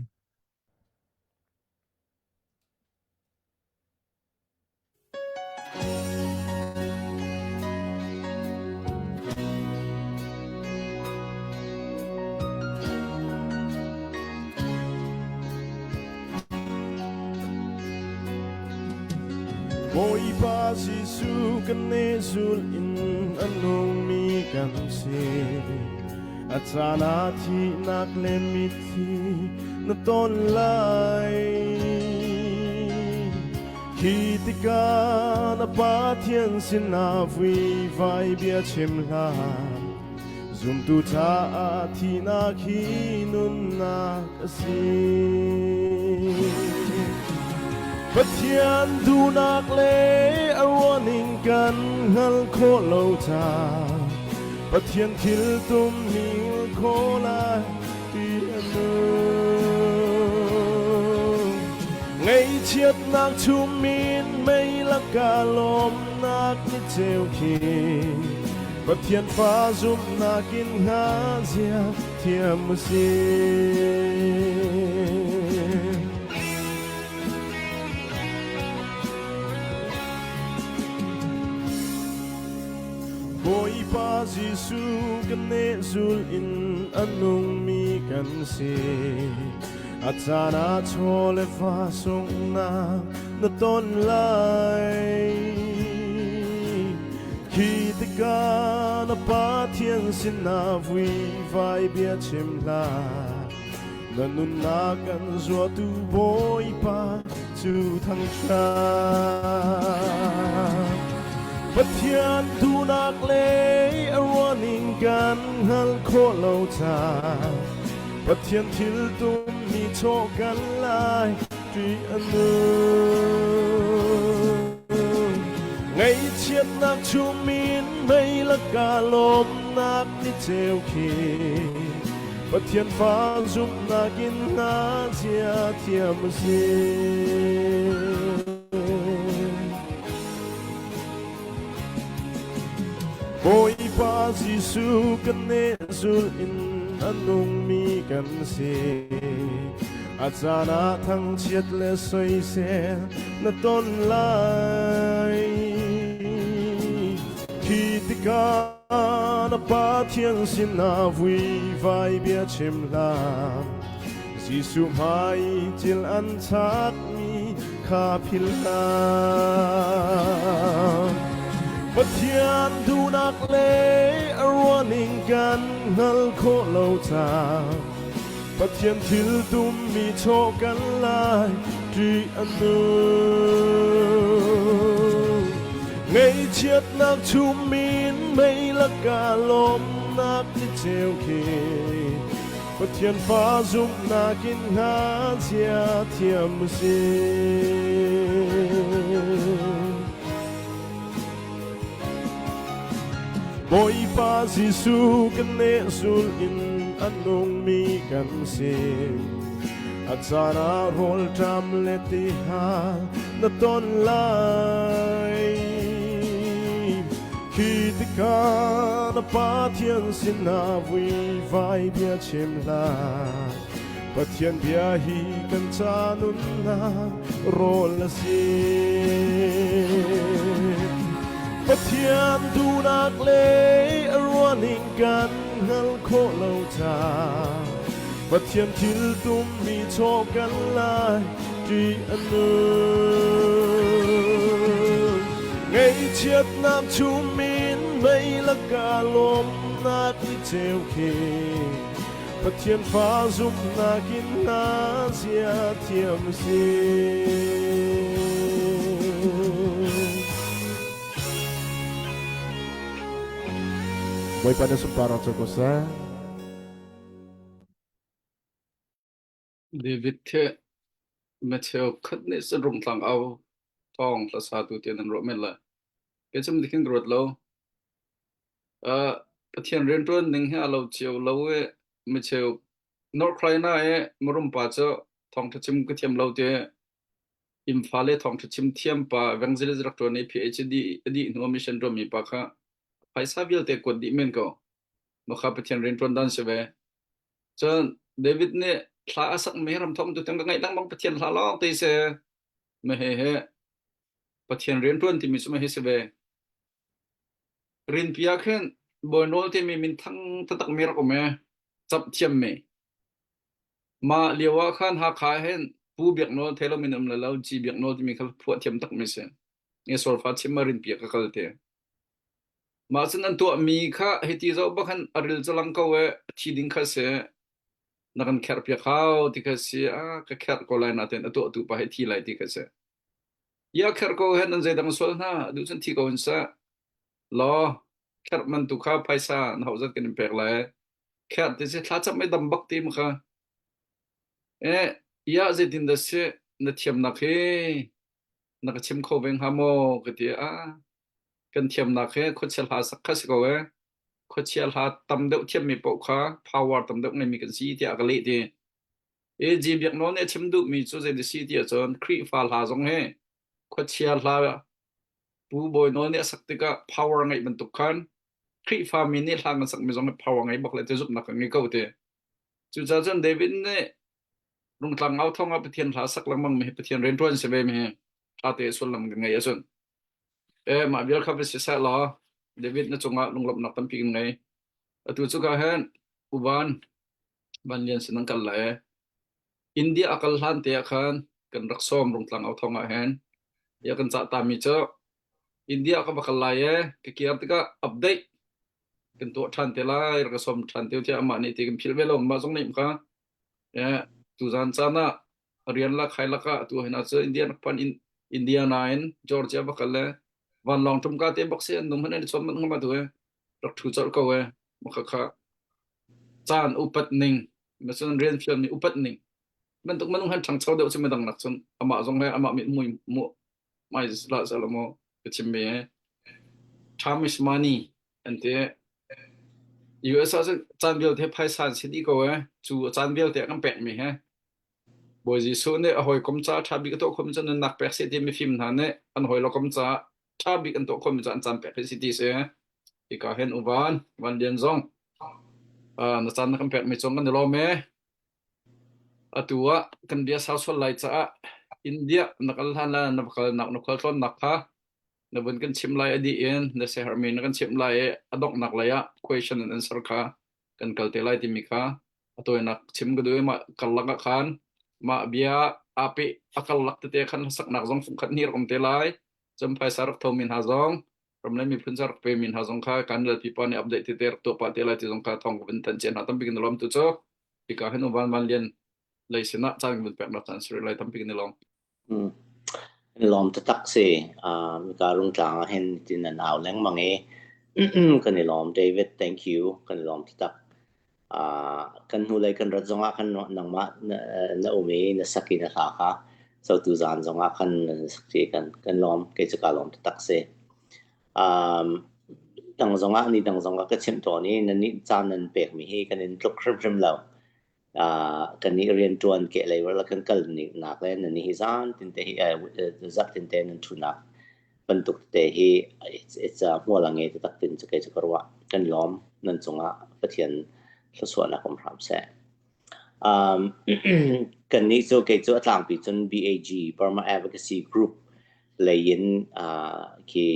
Bawipa Jesuh kan zul in a nungmi kan si. A caan ah thihnak le mitthli na ton lai. Khi tikah na Pathian sinah vuivai bia chim hlah. Zumtu caah thihnak hi nunnak a si. Pathian duhnak le a ruahning kan hngal khawh lo caah Pathian thil tum ning khawh lai ti a nung. Ngaihchiatnak chumin mei lakah lawmnak ni ceu khi Pathian fa zumhnak in hngazia thiam a si. Bawipa Jesuh kan nehzul in a nungmi kan si. A caan ah chaw le fa sunghnak na ton lai. Khi tikah na Pathian sinah vuivai bia chim hlah. Na nunnak kan zuatu Bawipa cu thangṭhat. Pathian duhnak le a ruahning kan hngalh khawh lo caah Pathian thil tummi chaw kan lai ṭih a nung. Ngaihchiatnak chumin mei lakah lawmnak ni ceu khi Pathian fa zumhnak in hna zia thiam a si. Bawipa Jesuh kan nehzul in a nungmi kan si. A caan ah thangchiat le soisel na ton lai. Khi tikah Na Pathian sinah vuivai bia chim hlah. Jesuh hmai cil an chakmi kha philh hlah. Pathian duhnak le a ruahning kan hngal khawh lo caah Pathian thil tummi chaw kan lai ṭih a nung. Ngaihchiatnak chumin mei lakah lawmnak ni ceu khi Pathian fa zumhnak in ngachia thiam a si. Bawipa Jesuh kan nehzul in a nungmi kan si. A caan ah rawlṭam le tihal na ton lai. Khi tikah na Pathian sinah vuivai bia chim hlah. Pathian bia hi kan ca nunnak rawl a si. Pathian duhnak le a ruahning kan hngal khawh lo caah Pathian thil tummi chaw kan lai ṭih a nung. Ngaihchiatnak chumin mei lakah lawmnak i ceu khi Pathian fa zumhnak in na zia thiam si. Bawipa na sunparnak cu ko seh. David the Matthew khat nih cun rungtlang au thawng hlasatu tiah nan ruah men lai. Kei cu khin ka ruat lo. Uh, Pathian rianṭuan ning hi a lo cio lo i micheu North Carolina i mirum pa cu thawngṭha chim ka thiam lo ti Imfa le thawngṭha chim thiam pa evangelist rak ṭuan i PhD a dih hnu mission ṭuanmi pa kha phaisa vialte kuat dih men ko. Mah kha Pathian rianṭuan dan si ve. Cun David nih thla a sakmi ram thawng tu tiang ka ngaih lengmang Pathian hla lawng te si. Mah he he Pathian rianṭuan timi cu mah hi si ve. Rinpi ah khin Bawinawl timi minthang taktakmi rak um i camh thiammi. Mah lio ah khan Hakha ah hin Pu Biak Nawl thei lomi nan um lai lo, Ci Biak Nawl timi kha phuah thiam takmi si. Nge solfa chim ah rinpi ah ka kal te. Mah cun an tuahmi kha hiti zoh bak khan a ril cu lang ko i a thi ding kha si. Na kan kherh piak hau ti kha si. Ah, ka kherh ko lai nain a tuahtu pa hi thi lai ti kha si. Ia kherh ko hen an zeidang sual hna duh cun thi ko in seh law kherh man tu kha phaisa na hauh zat kan in pek lai kherh ti si thla chap mei dam bak ti ma kha eh ia zeitin dah si na thiamnak hi? Na ka chim kho ve hnga maw ka ti. Ah, kan thiamnak he khuachia hla sak kha si ko ee. Khuachia hla tam deuh thiammi paoh kha power tam deuh ngeimi kan si tiah a ka leh ti. E G Biak Nawl nih a chim duhmi cu zei si ti ahcun Khrihfa hla zong hi khuachia hla Pu Bawi Nawl nih a sak tikah power ngeih bantuk khan Khrihfa mi nih hla kan sakmi zong hi power ngei bak le ti zumhnak kan ngei ko ti. Cucaah cun David nih Rungtlang ngau thawng ah Pathian hla sak lengmang mi hi Pathian rianṭuan si ve mi hi ṭha te sullam ka ngei ahcun. E mah vial kha va si seh law David na cungah lunglawmhnak tampi kan ngei. Atu cu ka hen Uvan Van Lian sin an kal lai e. India a kal hlan te ah khan kan rak sawm Rungtlang au thawng ah hen. Ya kan cah ta mi cu India ka va kal lai e ka kir tikah update kan tuah ṭhan te lai rak ka sawm ṭhan te tiah amah nih ti kan philh ve lo mah zong nih kha tuzan caan ah rian lak khai lakah tu hin ah cu India rak phan in Indiana in Georgia va kal le vanlawng tum ka te bak si an nung han an chom man ngama tu e rak thu chol ko e makha kha caan upat ning masun rian fial mi upat ning bantuk manung han ṭhangcho deuh cu midang nak cun amah zong he amah mit mui mu mai la salomo ka chim mi he time is money an ti. US ah cun caan vialte phaisa an si dih ko ee. Cu caan vialte a kan pekmi he Bawi Jesuh nih a hawikom caah ṭha bik a tuah khomi cu nunnak pek seh ti mifim hna nih an hawile kom caah ṭha bik an tuah khomi cu an caan pek hi si ti si. Hika hin uvan, Van Lian zong na caan na kan pekmi cung kan i lawm ee. Atu ah kan bia sau sual lai caah India na kal hlan le na va kalnak na khualtlawnnak kha na vun kan chim lai a dih in na siaherhmi na kan chimh lai i a donghnak lei ah question and answer kha kan kal te lai timi kha a tawinak chim ka duh i mah karlak ah khan mah bia aa peh a karlak tete khan hlasaknak zong fungkhat ni rak um te lai cun phaisa rak thomi hna zong ram le miphun rak pemi hna zong kha kan lalpi pa nih update tete rak tuah pah te lai ti zong kha thawng ka vun thanh cia hna tampi kan i lawm tu cu hika hin uvan van lian lei sinah caan kan vun pek nak caan siri lai tampi kan i lawm. Lawm taktak si. Hika Rungtlang ah hin tin an au lengmang i kan i lawm David, thank you. Kan i lawm taktak. Kan hnulei kan rat zongah khan nangmah na um i na sak i na hla kha so tuzaan zongah khan na sak i kan kan lawm. Kei cu kaa lawm taktak si. Um, dang zongah ni dang zongah ka chimh tawn i nan nih caan nan pekmi hi kan in tluk hrimhrim lo. Kannih rianṭuan kehlei la kan kal nak le nannih hi zan tinte hi zarh tinte nan ṭhunak bantuk tete hi it's it's hmual a ngei taktak tin cu kei cu ka ruah. Kan lawm nan cungah Pathian thluachuahnak um hram seh. Um, kannih cu kei cu a tlangpi cun BAG Burma Advocacy Group lei in uh, khi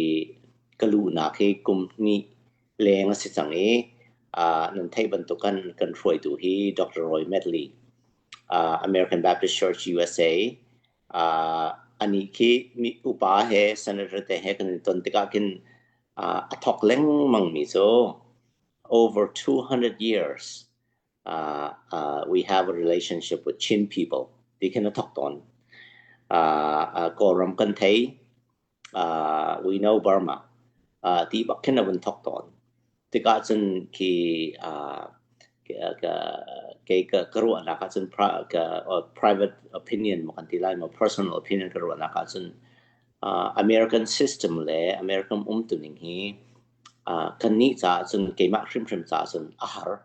ka luhnak hi kum hnih leng a si cang i nan theih bantuk kan kan hruaitu hi Dr. Roy Medley American Baptist Church USA anih khi mi upa he senator te he kan i ton tikah khin a thok lengmang mi cu over 200 years uh, uh, we have a relationship with Chin people ti khin a thok tawn uh, uh, Kawlram kan thei uh, we know Burma uh, ti bak khin a vun thok tawn tikah cun khi uh, kei ka ka ruahnak ah cun ka private opinion mo kan ti lai mo personal opinion ka ruahnak ah cun uh, American system le American umtuning hi uh, kannih caah cun keimah hrimhrim caah cun a har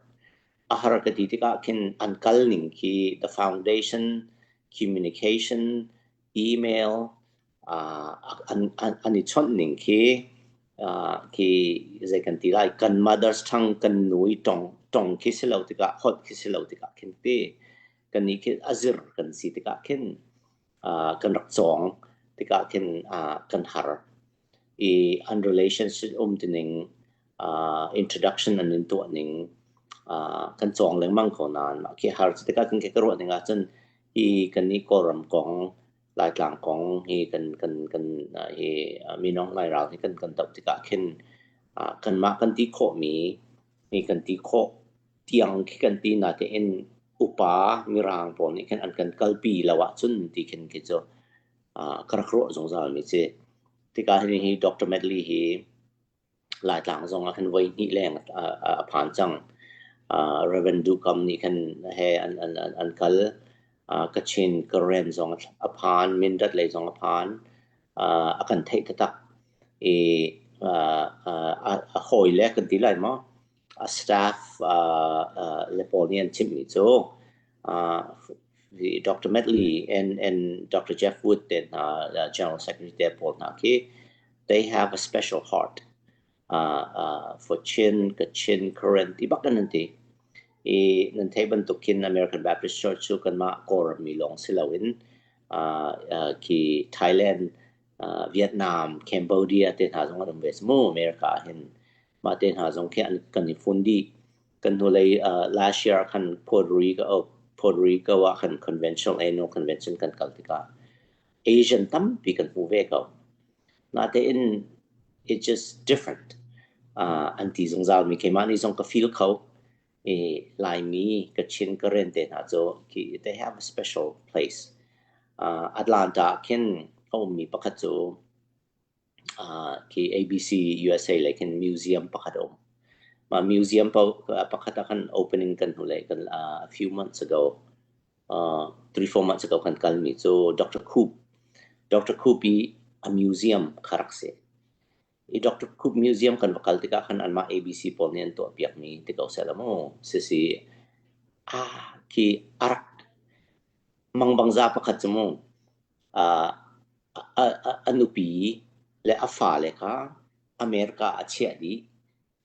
a har ka ti tikah khin an kal ning khi the foundation communication email an, an, an i chawnh ning khi khi zei kan ti lai kan mother's tongue kan nu i tong tong khi si lo tikah holh khi si lo tikah khin ti kan nih khi azir kan si tikah khin kan rak cawng tikah khin kan har i an relationship um tining introduction an in tuah ning kan cawng lengmang ko nain mah khi har cu tikah kan ka ruah ning ah cun hi kan nih Kawlram kong Laitlang kong hi kan kan kan hi minung Lai ral hi kan kan doh tikah khin kanmah kan ti khawhmi hi kan ti khawh tiang khi kan ti natein upa mirang pawl nih khin an kan kalpi lo ahcun ti khin khi cu ka rak ruah zungzal mi si. Tikah hin hi Dr. Medley hi Laitlang zong ah khan voi hnih leng a phan cang. Reverend Duh Kam nih khan he an, an, an, an kal. Kachin, Karen zong a phan, Mindat lei zong a phan. A kan theih taktak i a hawile kan ti lai maw a staff le pawl nih an chimhmi cu Dr. Medley and, and Dr. Jeff Wood te hna General Secretary te pawl hna khi they have a special heart for Chin, Kachin, Karen ti bak an ti. I nan theih bantuk khin American Baptist Church cu kanmah Kawlram mi lawng si loin khi Thailand, Vietnam, Cambodia te hna zong an um ve mu America ah hin mah te hna zong khi an kan i fun dih. Kan hnulei last year khan Puerto Rico Puerto Rico ah khan convention annual convention kan kal tikah Asian tampi kan hmu ve ko. Natein it's just different. An ti zungzal mi keimah nih zong ka feel kho. I Laimi, Kachin, Karen te hna cu khi they have a special place. Atlanta ah khin a ummi pakhat cu khi ABC USA lei khin museum pakhat a um. Mah museum pakhat ah khan opening kan hnu lei kan a few months ago 3-4 months ago kan kalmi cu Dr. Coop. Dr. Coop i a museum kha rak si. I Dr. Coop Museum kan va kal tikah khan anmah ABC pawl nih an tuahpiakmi ti ko seh la mu. Sisi ah khi a rak mangbangza pakhat cu mu a, a nupi le a fale kha America a chiah dih.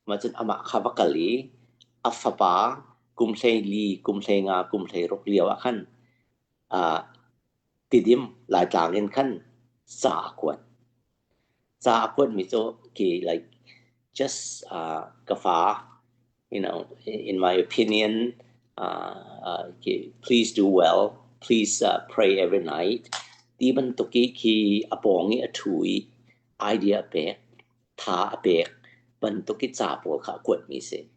Mah cun amah kha va kal i a fapa kum 14, kum 15, kum 16 lio ah khan uh, Tidim Laitlang in khan ca a kuat. Ca a kuatmi cu ki like just uh, ka fa in my opinion uh, uh, please do well please uh, pray every night ti bantuk i khi a pawng i a ṭhu i idea a pek tha a pek bantuk i ca pawl kha a kuatmi si.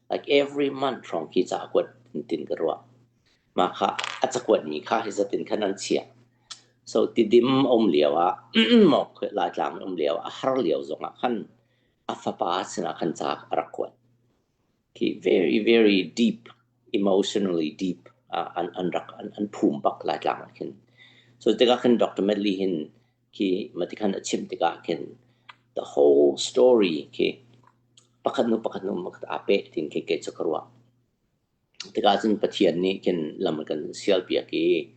Like every month hrawng khi ca a kuat tin ka ruah. Mah kha a cakuatmi kha hi zatin khan an chiah. So tidim um lio ah Laitlang um lio a har lio zong ah khan a fapa sinah khan ca a rak kuat. Khi very very deep emotionally deep uh, an an rak an, an phum bak Laitlang ah khin. So tikah khin Dr. Medley hin khi mati khan a chim tikah khin the whole story khi pakhat nu pakhat nu pakhat aa peh tin khi ke cu ka ruah. Tikah cun Pathian nih khin lam a kan sialpiak i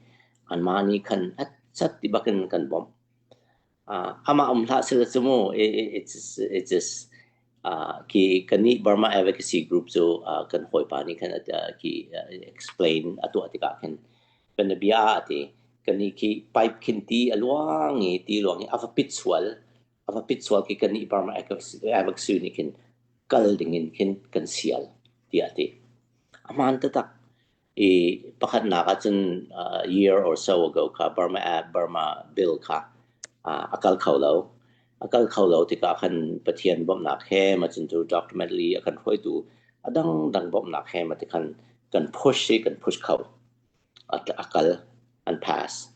anmah nih khan a cat ti bakin kan bawmh. Uh, amah um hlah sila cu mu it's it's just uh, ki kannih Burma Advocacy Group cu uh, kan hawipa nih khan uh, ki uh, explain a tuah tikah khin kan bia a ti kannih khi pipe khin ti a luang i ti luang i a va pit sual a va pit sual khi kannih Burma Advocacy nih khin kal ding in khin kan sial tiah a ti. A hmaan taktak. I pakhatnak ahcun uh, year or so ago kha Burma Burma bill kha uh, a kal kho lo. A kal kho lo tikah khan Pathian bawmhnak he ma cun cu Dr. Medley a kan hruaitu a dangdang bawmhnak he ma ti khan kan push i kan push kho. A, a kal an pass.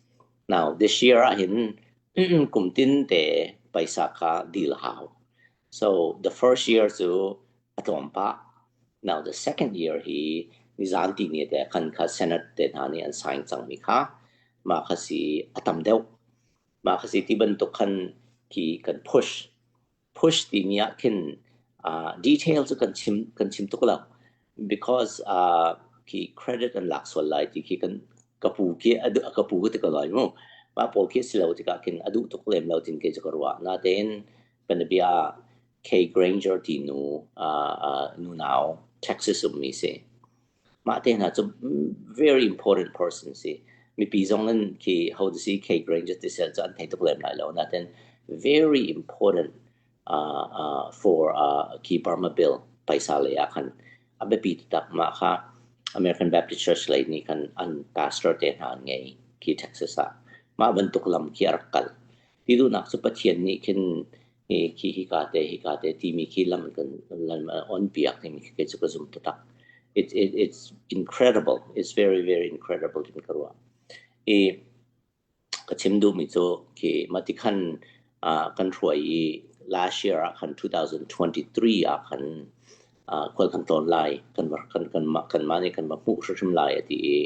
Now this year ah hin kum tin te paisa kha deal hau. So the first year cu a tlawm pah. Now the second year hi nizan ti ni te khan kha Senate te hna nih an sign cangmi kha mah kha si a tam deuh. Mah kha si ti bantuk khan khi kan push. Push timi ah khin uh, detail cu kan chim kan chim tuk lo because uh, khi credit an lak sual lai ti khi kan ka pu khi adu ka pu ti ko lai mu mah pawl khi si lo tikah khin a duh tuk lem lo tin ke cu ka ruah natein panabia Kay Granger ti nu uh, uh, nu nau Texas ummi si Mah te hna cu very important person si. Mipi zong nan khi ho to si Kay Granger ti sel cu an thei tuk lem lai lo. Natin very important uh, uh, for uh, khi Burma bill paisa lei ah khan a biapi taktak mah kha American Baptist Church lei nih khan an pastor te hna an ngei khi Texas ah. Mah bantuk lam khi a rak kal. Ti duhnak cu Pathian nih khin hi khi hika te hika te timi khi lam kan lam on piak timi khi kei cu ka zum taktak. It, it, it's incredible. It's very, very incredible tin ka ruah. I ka chim duhmi cu khi mati khan uh, kan hruai i last year ah khan 2023 ah khan uh, khual kan tlawn lai kan kan kan kan mah nih kan va hmuh hrimhrim lai a ti i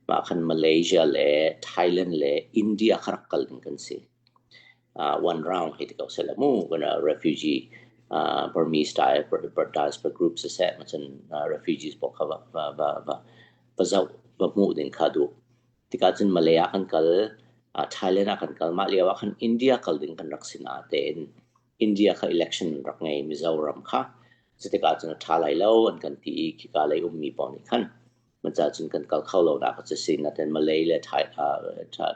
mah khan Malaysia le Thailand le India kha rak kal ding kan si. One round hei ti ko seh la mu kana refugee Burmese style diaspora group siseh macun refugees pawl kha va va va va va zoh va hmuh ding kha duh. Tikah cun Malay ah kan kal, Thailand ah kan kal. Mah lio ah khan India kal ding kan rak si natein India kha election an rak ngei Mizoram kha. Cutikah cun a ṭha lai lo an kan ti i khika lei ummi pawl nih khan maca cun kan kal kho lo nak cu si natein Malay le Thai,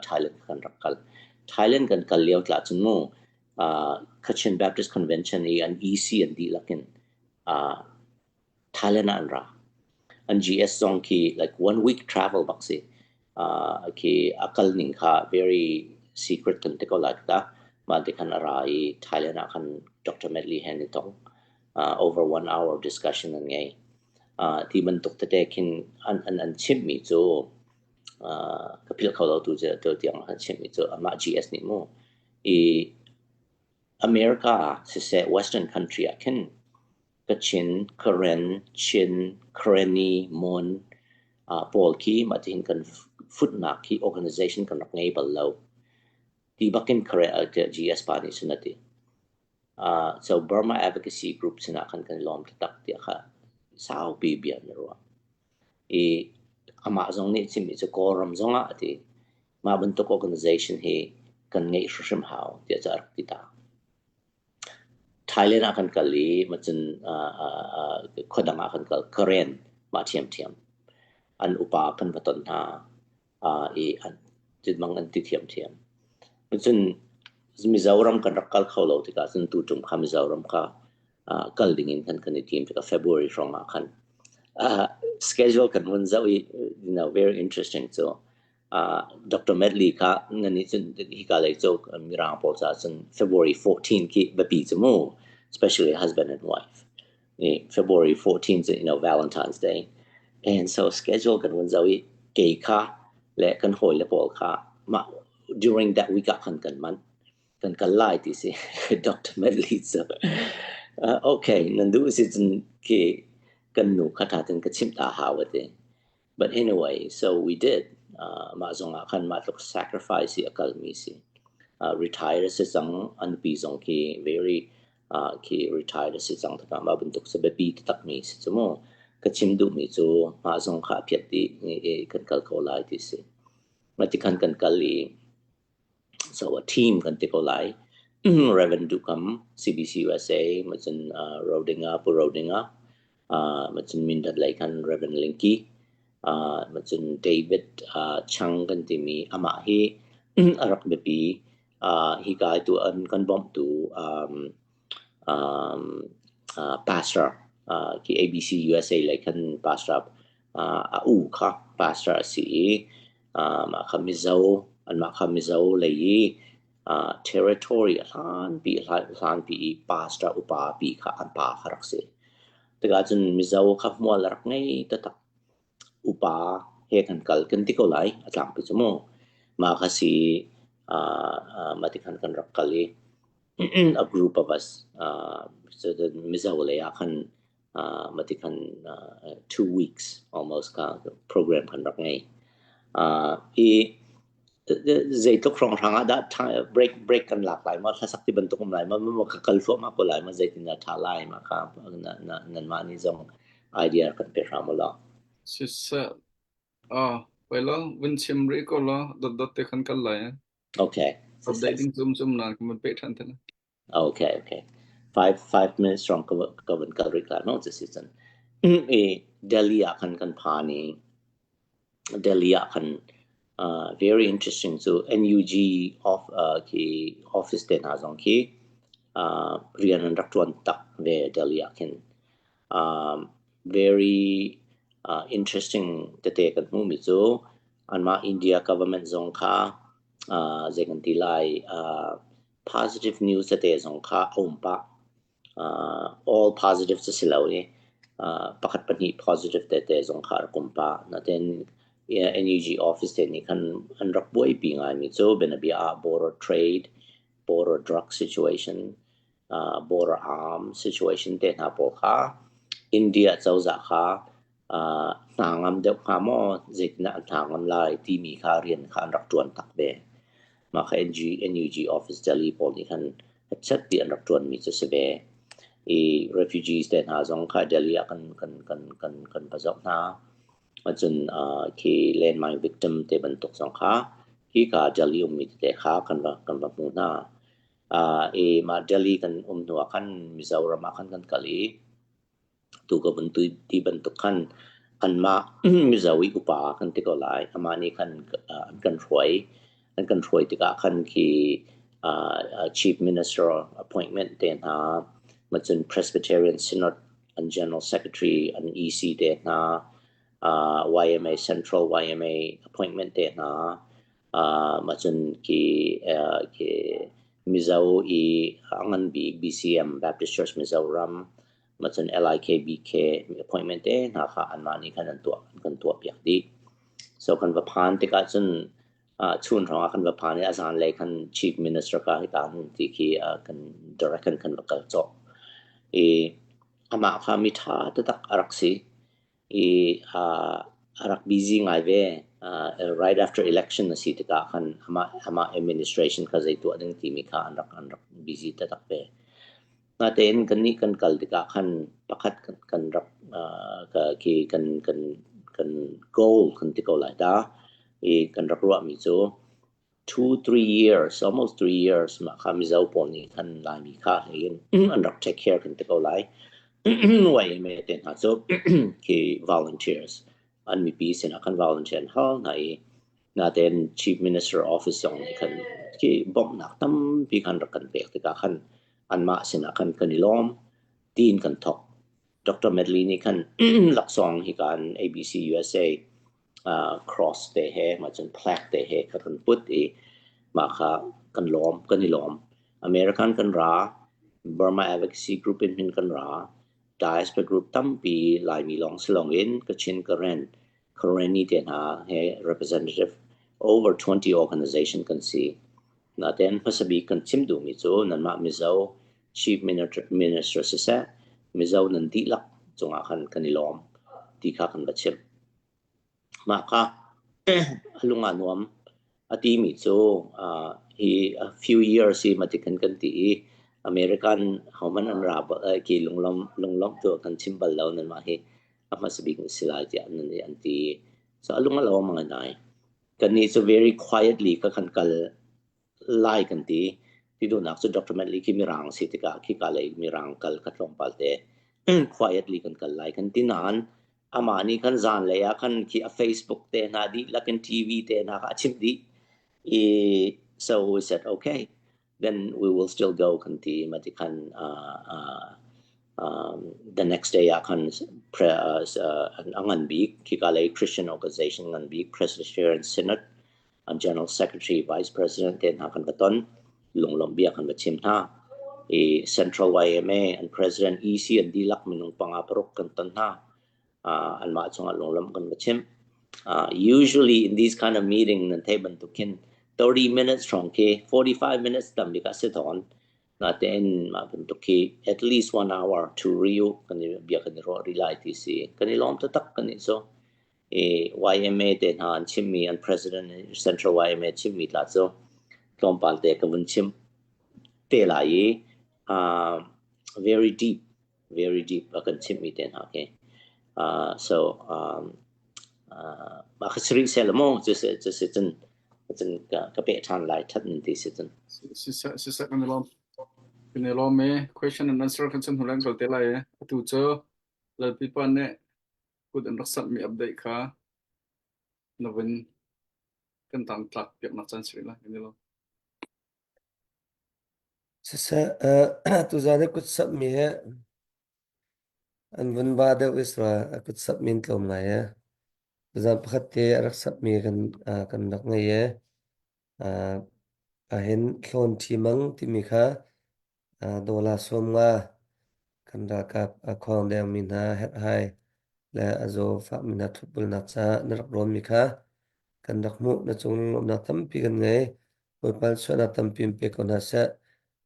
Thailand kan rak kal. Thailand kan kal lio tla cun mu Kachin Baptist Convention i an EC an dihlak in Thailand ah an ra. An GS zong khi like one week travel bak si. Khi a kal ning kha very secret kan ti ko lai ta. Mah ti khan a ra i Thailand ah khan Dr. Medley he an i tong. Over one hour discussion an ngei. Ti bantuk tete khin an an an chimhmi cu ka philh kho lo tu tu tiang an chimhmi cu amah GS nih mu i America siseh Western country ah khin Kachin, Karen, Chin, Karenni, Mon pawl khi mah tihin kan futnak khi organization kan rak ngei bal lo. Ti bakin GS pa nih cun a ti. So Burma Advocacy Group sinah khan kan i lawm taktak tiah kha saupi bia an i ruah. I amah zong nih chimmi cu Kawlram zongah a ti. Mah bantuk organization hi kan ngeih hrimhrim hau tiah cu a rak ti ta. Thailand ah kan kal i macun khuadang ah kan kal. Karen mah ṭhiamṭhiam. An upa kan va ton hna i an bang an ti thiamthiam. Cun Mizoram kan rak kal kho lo tikah cun tuṭum kha Mizoram kha kal ding in khan kan i tim tikah February hrawng ah khan schedule kan hun zoh i you know very interesting cu Dr. Medley kha nan nih cun hika lei cu Mirang pawl caah cun February 14 khi biapi cu mu, especially husband and wife. February 14 cu you know Valentine's Day. And so schedule kan vun zoh i kei kha le kan hawile pawl kha mah during that week ah khan kan manh. Kan kal lai ti si Dr. Medley cu okay nan duh si cun khi kan nu kha tha ten ka chimh ta hau a ti. But anyway, so we did. Mah zong ah khan mah tluk sacrifice hi a kalmi si. Retire a si cang, an nupi zong khi very khi retired a si cang tikah mah bantuk cu biapi taktakmi si cu mu. Ka chim duhmi cu mah zong kha a phiat dih i kan kal ko lai ti si. Mah ti khan kan kal i So a team kan ti ko lai. Reverend Dukam, CBC USA, macun uh, Rodinga, Pu Rodinga, uh, macun Mindat lei khan Reverend Linky, uh, macun David uh, Chang kan timi amah hi a rak biapi uh, hi kai tu an kan bawmhtu um, um, uh, pastor uh, ki ABC USA lei khan pastor uh, a u kha pastor a si i Mah kha Mizo, anmah kha Mizo lei i territory a hlanpi hlanpi i pastor upa pi kha an pa kha rak si. Tikah cun Mizo kha hmual a rak ngei taktak. Upa he kan kal kan ti ko lai a tlangpi cu mu. Mah kha si mah ti khan kan rak kal i a group of us Mizo lei ah khan mah ti khan 2 weeks almost kha program kan rak ngei. Hi zeitluk hrawnghrang ah dah break break kan lak lai maw hlasak ti bantuk um lai maw maw ka kal thluahmah ko lai maw zeitin dah ṭha lai mah kha nanmah nih zong idea kan pe hram u law. Siseh, ah, pei lo, vun chim rih ko law, dotdot te khan kal lai. Eh? Okay. Update ding zum zum na kan pe ṭhan te lai. Okay, okay. 5 minutes strong ka ka van kal rih la no cu si cun. I Delhi ah khan kan phan i Delhi ah khan very interesting cu NUG of khi office te hna zong khi rian an rak ṭuan tak ve Delhi ah khin. Very interesting tete kan hmuhmi cu anmah India government zong kha zei kan ti lai positive news tete zong kha a um pah. All positive cu si lo i pakhat pahnih positive tete zong kha a rak um pah. Natin NUG office te nih khan an rak buaipi ngaimi cu bianabia ah border trade, border drug situation, border arm situation te hna pawl kha India cozah kha hna ngam deuh hnga maw zeitindah an hna ngam lai timi kha rian kha an rak ṭuan tak ve. Mah kha NG, NUG office Delhi pawl nih khan hetchet ti an rak ṭuanmi cu si ve. I refugees te hna zong kha Delhi ah kan kan kan kan kan va zoh hna. Cun uh, khi landmine victim te bantuk zong kha hi ka Delhi ummi tete kha kan va kan va hmu hna. Uh, i mah Delhi kan um hnu ah khan Mizoram ah khan kan kal i Tu ka vun ti bantuk khan anmah Mizo i upa kan ti ko lai. Amah nih khan an kan hruai. An kan hruai tikah khan khi Chief Minister appointment te hna, macun Presbyterian Synod an General Secretary an EC te hna, YMA Central YMA appointment te hna, macun khi khi Mizo i a ngan bik BCM Baptist Church Mizoram Macun LIKBK appointment te hna kha anmah nih khan an tuah an kan tuah piak dih. So kan va phan tikah cun uh, chun hrawng ah kan va phan i a zanlei khan chief minister ka hika hun ti khi uh, kan direct kan kan va kal cawk. I amah kha mi ṭha taktak a rak si. I uh, a rak busy ngai ve. Uh, right after election a si tikah khan amah amah administration kha zei tuah ding timi kha an rak an rak busy taktak ve. Natein kannih kan kal tikah khan pakhat kan, kan rak uh, khi kan kan kan goal kan ti ko lai ta i kan rak ruahmi cu 2 3 years almost 3 years mah kha Mizo pawl nih khan Laimi kha hlei in an rak take care kan ti ko lai. YMA te hna cu khi volunteers an mipi sinah khan volunteer an hal hna i natein Chief Minister office zong nih khan khi bawmhnak tampi khan rak kan pek tikah khan anmah sinah khan kan i lawm tiin kan thawk. Dr. Medley nih khan laksawng hi kan ABC USA uh, cross te he mah cun plaque te he kha kan put i mah kha kan lawm kan i lawm. American kan ra Burma Advocacy Group in hin kan ra diaspora group tampi Laimi lawng si lawng in Kachin Karen Karenni te hna he representative over 20 organization kan si. Natein hmasa bik kan chim duhmi cu nanmah Mizo Chief Minister siseh Mizo nan dihlak cungah khan kan i lawm ti kha kan va chimh. Mah kha a lung ah nuam a timi cu uh, hi a few years hi matikan kan ti i American hohmanh an ra ki lunglawm lunglawmh tu kan chim bal lo nanmah hi a hmasa bik na si lai tiah nan an ti. So a lung a lawm ngai. Kannih cu very quietly ka kan kal lai kan ti. Ti duhnak cu Dr. Medley khi mirang si tikah khika lei mirang kal kha tlawmpal te quietly kan kal lai kan ti nain amah nih khan zan lei ah khan khi a Facebook te hna dihlak in TV te hna kha a chimh dih. I so we said okay then we will still go kan ti ma ti khan uh, uh, um, the next day ah khan pre, uh, a ngan bik khika lei Christian organization ngan bik Presbyterian Synod an General Secretary Vice President te hna kan va ton lunglawmh bia kan va chim hna i Central YMA an President EC an dihlak minung panga paruk kan ton hna uh, anmah cungah lunglawmh kan va chim. Uh, usually in these kind of meeting nan thei bantukin 30 minutes hrawng khi 45 minutes tam bik ah si tawn. Natein mah bantuk khi at least one hour to review kan i bia kan i ruah rih lai ti si. Kan i lawm taktak kan i so. I YMA te hna an chimmi an president Central YMA chimmi tla cu tlawmpal te ka vun chim te lai i uh, very deep very deep a kan chimhmi te hna khi. Uh, so um, uh, mah kha siri seh la maw cu si cu si cun cun ka ka peh ṭhan lai ṭhat nan ti si cun. Siseh siseh kan i lawm. Kan i lawm i question and answer kan cun hnu lan kal te lai i atu cu Lalpipa nih kut an rak samhmi update kha na vun kan tang tlak piaknak caan si rih lai kan i lawm. Siseh, uh, tuzaan i kutsamhmi hi an vun va deuh i sua a kutsamhmi an tlawm ngai e. Tuzaan pakhat te a rak samhmi kan, uh, kan rak ngei e. Uh, ahhin Hlawn Ṭhi Mang timi kha uh, Dawla 50 kan ralkap a khawng dengmi hna herhhai le a zaw fakmi hna ṭhutbulnak caah na rak rawnmi kha kan rak hmuh. Na cung lunglawmhnak tampi kan ngei. Bawipa chuahnak tampi in pe ko hna seh.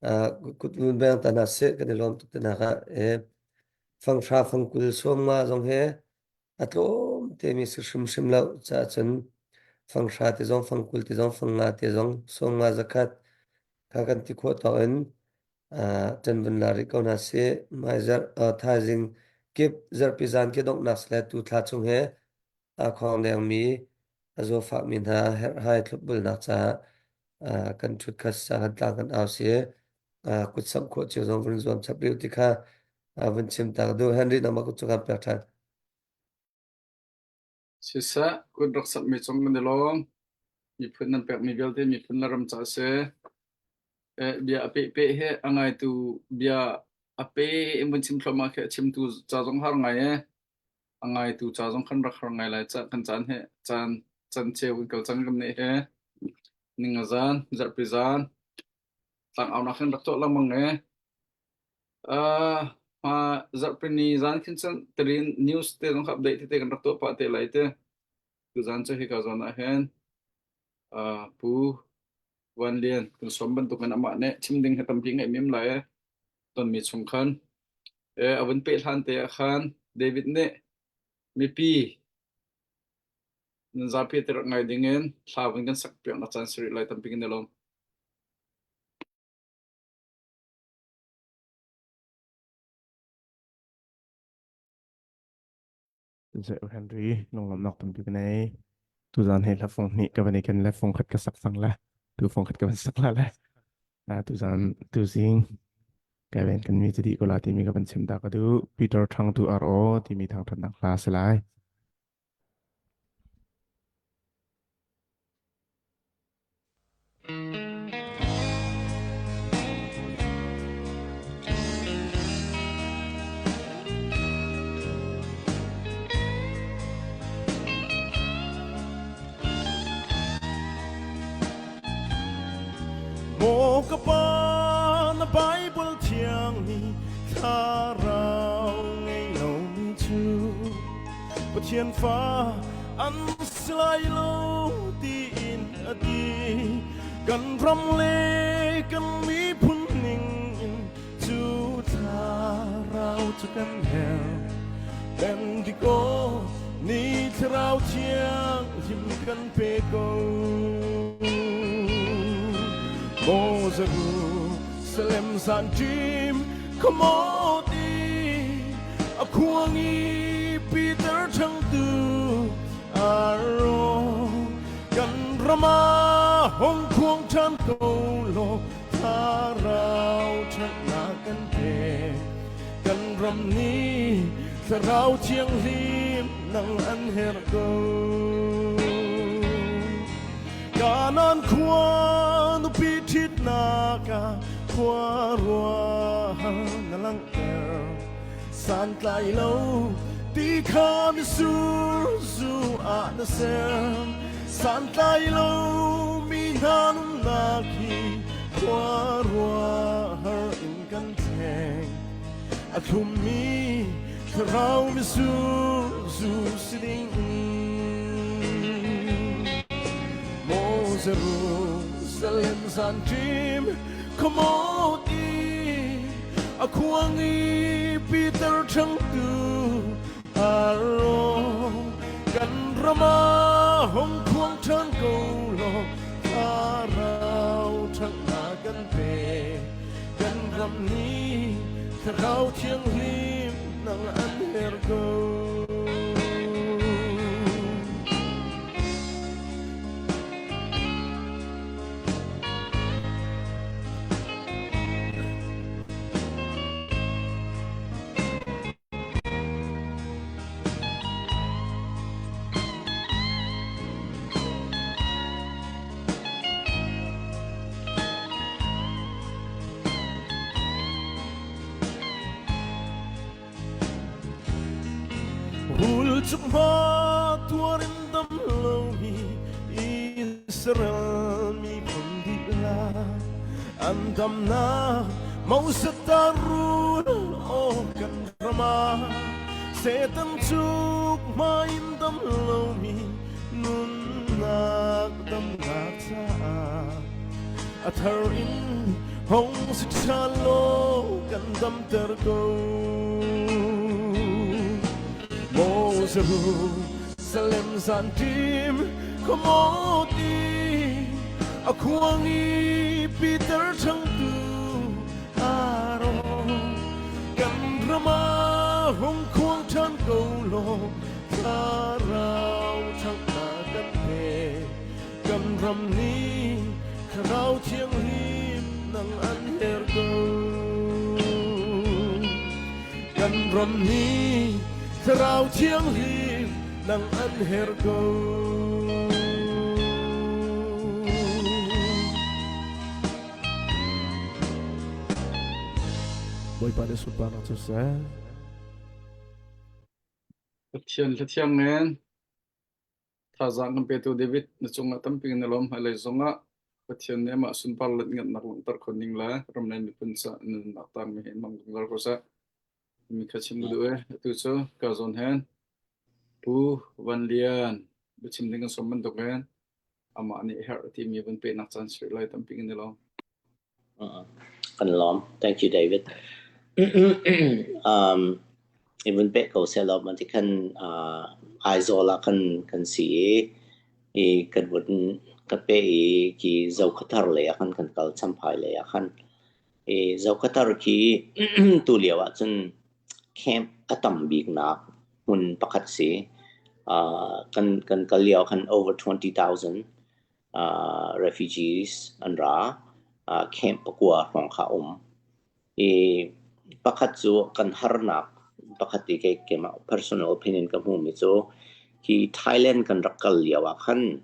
Uh, kut vun beng ta hna seh kan i lawm tuk tinak ah e fanghra fangkul 50 zong he a tlawm temi si hrimhrim lo caah cun. Fang hra te zong, fang 20 te zong, fang nga te zong, 50 100 kha kan ti khawh tawk in ṭan vun la rih ko hna sih. Hmaizarh thaizing kip zarhpi zan ke donghnak si le tu thla chung he aa khawng dengmi a zawfakmi hna herhhai thlopbulnak caah kan ṭhut kha sa kan tlang kan au si. Kut samh khawh cio zong vun zuam chap rih ti kha vun chim ta ka duh. Henry nangmah kut cu kan pek ṭhan. Siseh, kut rak samhmi cung kan i lawm. Miphun nan pekmi vialte miphun le ram ca a si. Bia a pehpeh he a ngaitu bia a pe in vun chim thluahmah khi a chimtu ca zong har ngai e. A ngaitu ca zong khan rak har ngai lai ca kan caan he caan can cheu kan kal cang kan nih he. Ning a zan, zarhpi zan, tlang aunak hin rak tuah lengmang e. Hma zarhpini zan khin cun tirin news te zong kha update tete kan rak tuah pah te lai te. Tuzan cu hika zawn ah hin Pu Van Lian kan sawm bantukin amah nih chim ding hi tampi ngaih mim lai tonmi chung khan a vun peh hlan te ah khan David nih mipi nan zapi te rak ngai ding in thla vun kan sak piak nak caan si rih lai tampi kan i lawm. Henry lunglawmhnak tampi ka nei. Tuzan hei hla fung hnih ka van i ken le fung khat ka sak cang le tu fung khat ka van sak la le tuzan tuzing ka ven kan mi cu dih ko la timi ka van chim ta ka duh Peter Thang tu RO timi thangthatnak hla si lai. Maw ka pa na Bible thiang nih thlarau ngei lomi cu Pathian fa an si lai lo tiin a ti. Kan ram le kan miphun ning in cu thlarau cu kan herh. Bendigo ni thlarau thiang him kan pe ko. Maw Jerusalem zan ṭim khuamawt i a khuang i Peter ṭhangtu aro kan ram ah hong khuang ṭhan ko law thlarau ṭhatnak kan pe kan ram nih thlarau thianghlim nang an herh ko Kanan khua nupi ṭhitnak ah khua ruah na langhter santlai lo ti kha mitsur zu ah na ser santlai lo mi hna nunnak hi khua ruah in kan thleng a thlummi thlarau mitsur zu si ding Maw Jerusalem zan ṭim khuamawt i a khuang i Peter ṭhangtu aro kan ram ah hong khuang ṭhan ko law thlarau ṭhatnak kan pe kan ram nih thlarau thianghlim nang an her ko. Rul cung hma tuar in dam lomi Israel miphun dihlak an damnak Moses ta rul aw kan ram ah Satan cuk hma in dam lomi nunnak damnak caah a thar in hong si ṭhan law kan damter ko. Maw Jerusalem zan ṭim. Khuamawti a khuang i Peter changtu aro kan ram ah hung khuang ṭhan ko law thlarau ṭhanghnak kan pe kan ram nih thlarau thianghlim nang an her ko kan ram nih thlarau thianghlim nang an her ko. Bawipa nih sunparnak cu seh. Pathian hlathiang ngen thazaang kan petu David na cungah tampi na lawm hmailei zongah Pathian nih amah sunpar let ngatnak langhter khon ning le ram le miphun ca nunnak tangmi hi hmang zungzal ko seh. Mi kha chim ka duh e. Atu cu ka zawn hen Pu Van Lian biachim ding kan sawm bantuk in amah nih herh timi vun pehnak caan si lai tampi kan i lawm. Kan lawm. Thank you, David. um, i vun peh ko seh law man ti khan uh, Aizawl ah kan kan si i i kan vun ka pe i ki Zokhawthar lei ah khan kan kal Champhai lei ah khan I Zokhawthar khi tulio ahcun camp a tam biknak hmun pakhat si. Uh, kan, kan kal lio khan over 20,000 uh, refugees an ra. Uh, camp pakua hrawng kha um. I pakhat cu kan harnak pakhat ti kei keimah personal opinion ka hmuhmi cu hi Thailand kan rak kal lio ah khan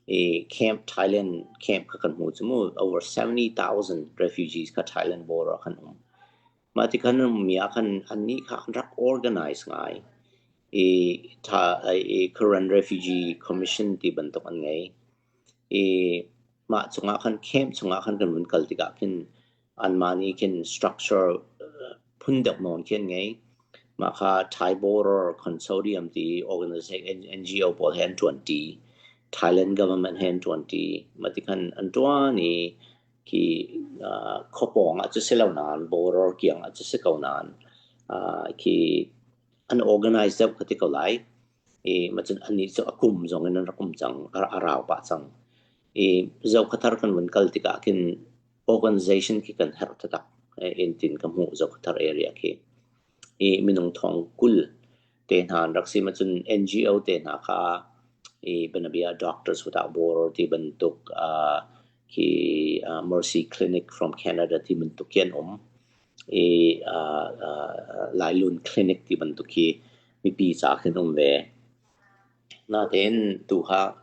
I camp Thailand camp kha kan hmuh cu mu over 70,000 refugees kha Thailand border ah khan um. Mah ti khan ummi ah khan annih kha an rak organize ngai. I tha i Karen Refugee Commission ti bantuk an ngei. I mah chungah khan camp chungah khan kan vun kal tikah khin anmah nih khin structure phun deuh nawn khi an ngei. Mah kha Thai Border Consortium ti organization NGO pawl he an ṭuanṭi. Thailand government he an ṭuanṭi. Mah ti khan an ṭuan i khi khuapawng ah cu si lo nain border kiang ah cu si ko nain khi an organize deuh ka ti ko lai. I mah cun annih cu a kum zong in an rak um cang, a rau pah cang. I Zokhawthar kan vun kal tikah khin organization khi kan herh taktak in tin ka hmuh Zokhawthar area khi. I minung thong 20 te hna an rak si ma cun NGO te hna kha i bianabia Doctors Without Border ti bantuk uh, khi uh, Mercy Clinic from Canada ti bantuk khi an um. I uh, uh, Lailun Clinic ti bantuk khi mipi ca khin um ve. Natein tu kha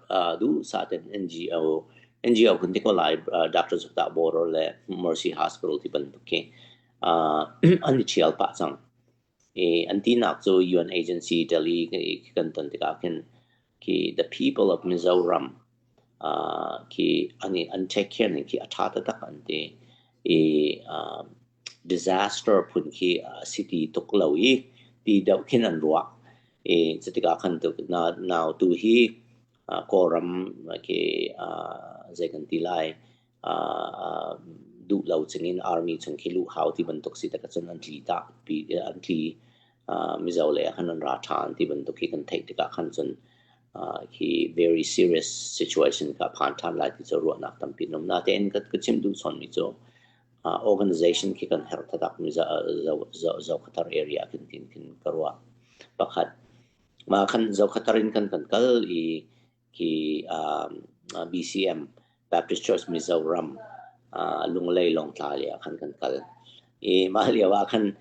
duhsah tein NGO NGO kan ti ko lai Doctors Without Border le Mercy Hospital ti bantuk khi an i ṭhial pah cang. I an tinak cu UN agency Delhi kan ton tikah khin khi the people of Mizoram khi an i an take care ning khi a ṭha taktak an ti. I disaster phun khi a si ti tuk lo i ti deuh khin an ruah. I cutikah khan tu na nau tu hi Kawlram khi zei kan ti lai duh lo cingin army chung khi luh hau ti bantuk si tak cun an tli ta pi an tli Mizo lei ah khan an ra ṭhan ti bantuk khi kan theih tikah khan cun khi very serious situation kha phan ṭhan lai ti cu ruahnak tampi an um. Natein ka ka chim duh chawnmi cu organization khi kan herh taktak mi Zokhawthar area khin tin khin ka ruah. Pakhat mah khan Zokhawthar in khan kan kal i khi BCM Baptist Church Mizoram Lunglei Lawngtlai lei ah khan kan kal. I mah lio ah khan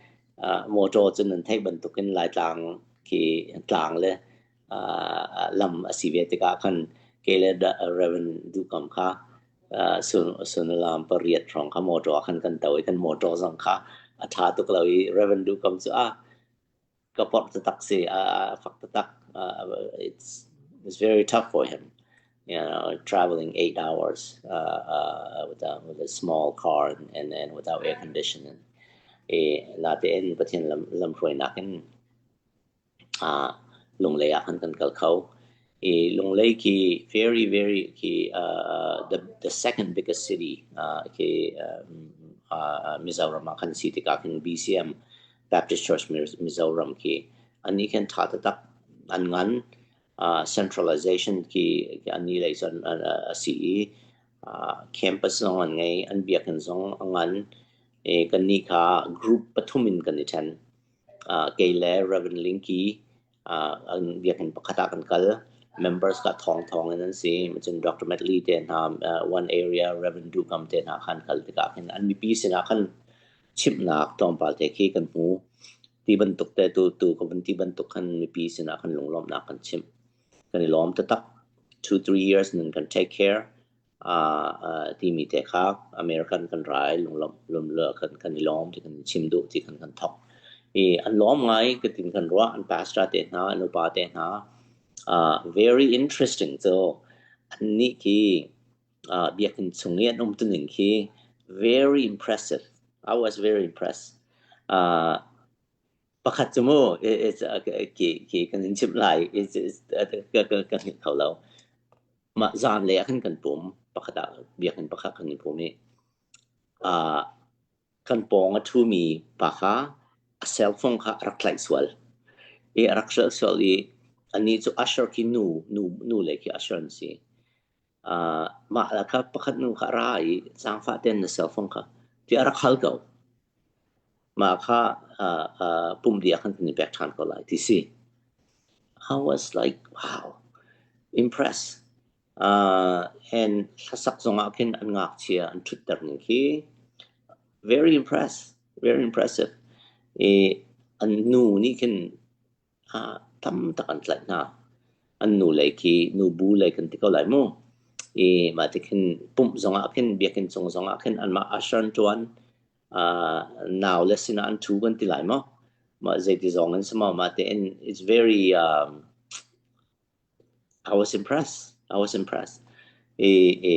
motor cu nan theih bantukin Laitlang khi tlang le lam a si ve tikah khan ke le Reverend Duhkam kha suimilam pariat hrawng kha motor ah khan kan to i kan motor zong kha a ṭha tuk lo i Reverend Duhkam cu a ka porh taktak si a fak taktak it's it's very tough for him you know traveling 8 hours uh, uh, with a with a small car and and, and without air conditioning e natein Pathian lam lamhruainak in uh, Lunglei ah khan kan kal kho. I Lunglei khi very very khi uh, the the second biggest city uh, khi um, uh, Mizoram ah khan si tikah khin BCM Baptist Church Mizoram khi annih khin ṭha taktak an ngan. Uh, centralization khi an ni lei cun a si i uh, campus zong an ngei, an biakinn zong a ngan. E, kan nih kha group pathum in kan i ṭhen. Uh, kei le Reverend Linky uh, an biakinn pakhat ah kan kal. Members ka thong thong in an si. Cun Dr. Matt Lee te hna uh, one area Reverend Dukam te hna khan kal tikah khin an mipi sinah khan chimhnak tlawmpal te khi kan hmu. Ti bantuk te tu tu ka vun ti bantuk khan mipi sinah khan lunglawmhnak kan chimh. Kan i lawm taktak. 2-3 years nan kan take care. Uh, uh, timi te kha American kan rai lunglawmh lumle kan kan i lawm ti kan chim duh ti kan kan thok. I an lawm ngai ka tin kan ruah an pastor te hna an upa te hna uh, very interesting so an nih khi uh, biakinn chung i an um tuning khi very impressive. I was very impressed. Uh, pakhat cu mu it's ki ki kan in chimh lai it's it's ka ka ka hngilh kho lo. Mah zan lei ah khan kan pum pakhat ah biakinn pakhat kan i pum i uh, kan pawng a ṭhumi pa kha a cell phone kha a rak tlaih sual. I a rak tlaih sual i anih cu usher khi nu nu nu lei khi usher an si. Uh, mah la kha pakhat nu kha a ra i zaangfah tein na cell phone kha tiah a rak hal ko. Mah kha uh, uh, pum dih ah khan kan i pek ṭhan ko lai ti si. I was like, wow, impressed. Uh, and hlasak zongah khin an ngakchia an ṭhutter ning khi very impressed, very impressive. I an nu nih khin ah tam tak an tlaih hna. An nu lei khi nubu lei kan ti ko lai mu. I mah ti khin pumh zongah khin biakinn cung zongah khin anmah usher an ṭuan. Uh, nau le sinah an ṭhu kan ti lai maw? Mah zeiti zong in si maw? Mah tein it's very um, I was impressed. I was impressed. I, i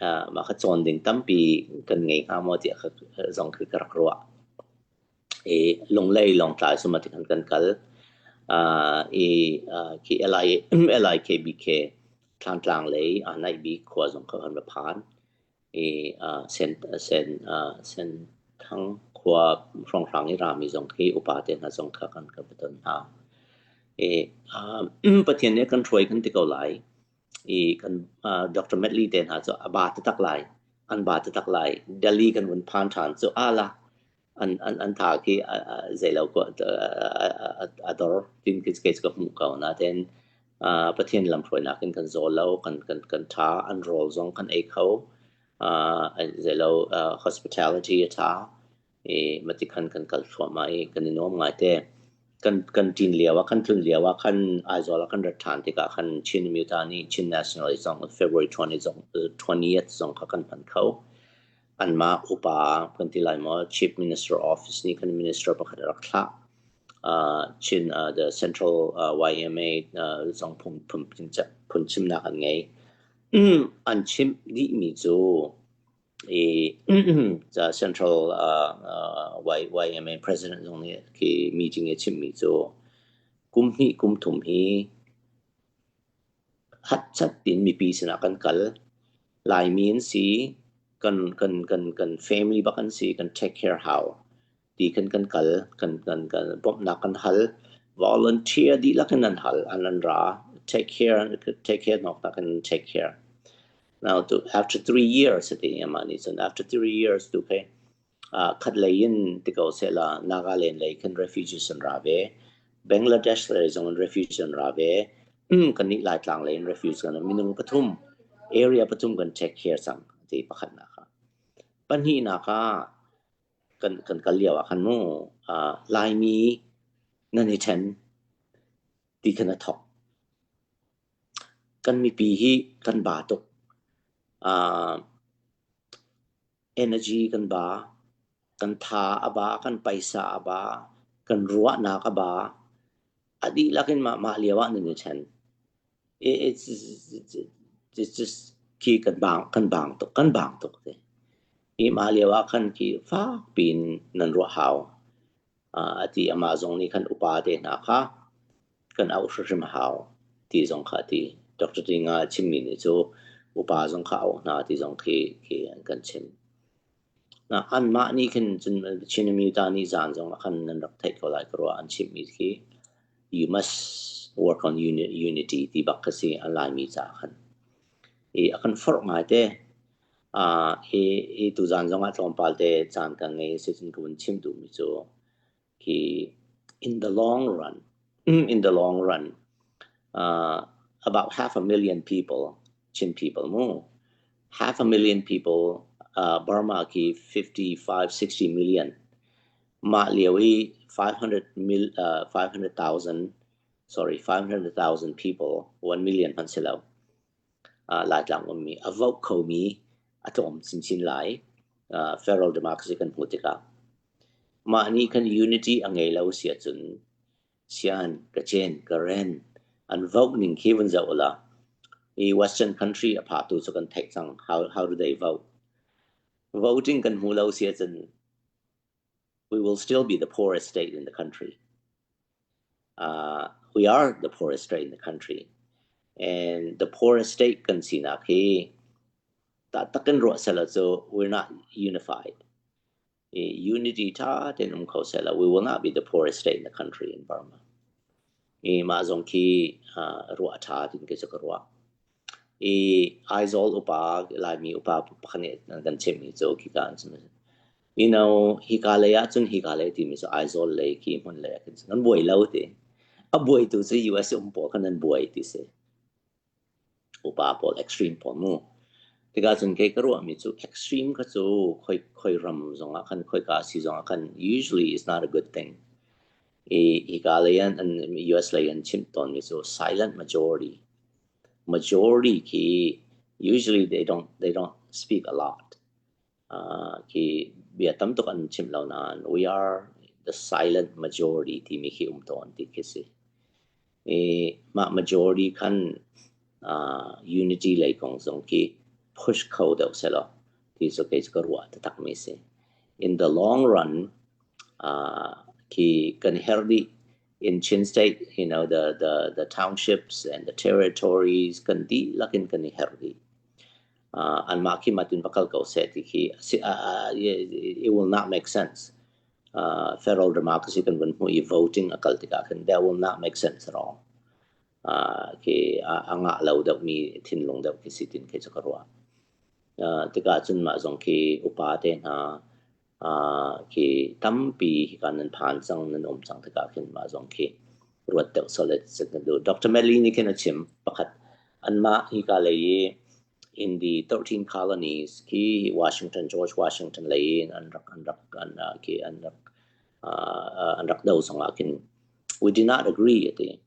uh, mah kha cawn ding tampi kan ngei hnga maw tiah kha zong khi ka rak ruah. I Lunglei Lawngtlai cu mah ti khan kan kal. Uh, i uh, khi LI, LIKBK Thlantlang lei aa naih bik khua zong kha kan va phan. I uh, Sen, Sen, uh, Senthang khua hrawnghrang i rami zong khi upa te hna zong kha kan kan va ton hna. I uh, Pathian nih kan hruai kan ti ko lai. I kan uh, Dr. Medley te hna cu a ba taktak lai. An ba taktak lai. Delhi kan vun phan ṭhan cu ala an an an tha khi zeilo ko a dor tin khi kei ka hmuh ko nain Pathian lamhruainak in kan zaw lo kan kan kan tha an rawl zong kan ei kho zeilo hospitality a tha i mati khan kan kal thluahmah i kan i nuam ngai te kan kan ṭin lio ah kan tlun lio ah khan Aizawl ah kan rat ṭhan tikah khan Chin Amyota nih Chin National zong February 20 zong 20th zong kha kan hman kho Anmah upa kan ti lai maw Chief Minister Office nih khan minister pakhat a rak thlah. Uh, Chin uh, the Central uh, YMA uh, zong phung phun phun chimnak an ngei. an chimh dihmi cu i the Central uh, uh, y, YMA President zong nih khi meeting i chimmi cu kum hnih kum thum hi hatchat tin mipi sinah kan kal Laimi an si, kan, kan, kan, kan family bak an si, kan take care hau ti khan kan kal, kan, kan, kan bawmhnak kan hal. Volunteer dihlak in an hal, an an ra. Take care, take care nok tak in take care. Now to, after 3 years ati amah nih cun after 3 years tu khe uh, khat lei in ti ko sehla Nagaland lei khan refugees an ra ve. Bangladesh lei zong in refugees an ra ve. Kan nih Laitlang lei in refugees kan minung pathum area pathum kan take care cang ti pakhatnak ah. Pahnihnak ah kan kan kal lio ah khan mu uh, Laimi nan i ṭhen ti khan a thok. Kan mipi hi kan ba tuk. Uh, energy kan ba, kan tha a ba, kan paisa a ba, kan ruahnak a ba. A dihlak in mah mah lio ah nan i ṭhen. It's, it's, it's just khi kan bang kan bang tuk kan bang tuk te. Hi mah lio ah khan khi fak piin nan ruah hau. Uh, ati amah zong nih khan upa te hna kha kan auh hrimhrim a hau ti zong kha a ti. Dr. Tinga a chimmi nih cu upa zong kha auh hna ti zong khi, khi an kan chim. Na anmah nih khin cun Chin Amyota nih zan zong ah khan nan rak theih ko lai ka ruah an chimmi khi. You must work on unity ti bak kha si an Laimi caah khan. I a kan forh ngai te. Uh, hi, hi tuzan zong ah tlawmpal te caan ka ngei si cun ka vun chim duhmi cu khi in the long run, in the long run, uh, about half a million people, Chin people mu, half a million people, uh, Burma ki 55, 60 million. Mah lio i 500 mil, uh, 500,000, sorry, 500,000 people, 1 million hmanh si lo. Laitlang ummi a vote khomi a tlawm chinchin lai. Federal democracy kan hmuh tikah. Mah nih khan unity a ngei lo si ahcun Sian, Kachin, Karen an vote ning khi vun zoh ula. I Western country a phatu cu kan theih cang. How, how do they vote? Voting kan hmu lo si ahcun we will still be the poorest state in the country. Uh, we are the poorest state in the country. And the poorest state kan sinak hi ta takin ruah sela cu we're not unified. Unity tha ten um kho sela we will not be the poorest state in the country in Burma. I mah zong khi ruah tha tin ke cu ka ruah. I Aizawl upa Laimi upa pakhat nih kan chimmi cu khika an chim. You know, hika lei ahcun hika lei timi cu Aizawl lei khi hmun lei ah khin an buai lo ti. A buaitu cu US um pawl khan an buai ti si. Upa pawl extreme pawl mu. Tikah cun kei ka ruahmi cu extreme kha cu khoi khoi ram zongah khan khoika si zongah khan usually is not a good thing. I hika lei an US lei an chimh tawnmi cu silent majority. Majority khi usually they don't speak a lot. Uh, khi bia tam tuk an chim lo nain we are the silent majority timi khi um tawn ti khi si. I mah majority khan uh, unity lei kong zong khi push kho deuh selaw ti cu kei cu ka ruah taktak mi si. In the long run, uh, khi kan herh dih in Chin State, you know, the, the, the townships and the territories kan dihlak in kan i herh dih. Uh, anmah khi matin va kal ko seh ti khi uh, it will not make sense. Uh, federal democracy kan van hmu i voting a kal tikah khin that will not make sense at all. Uh, khi a ngah lo deuh mi thinlung deuh khi si tin khi cu ka ruah. Uh, tikah cun mah zong khi upa te hna khi tampi hika nan phan cang nan um cang tikah khin mah zong khi ruat deuh solid kan duh. Dr. Medley nih khin a chim pakhat anmah hika lei i in the 13 colonies khi Washington George Washington lei in an rak an rak an khi an rak an rak do zongah khin we did not agree ati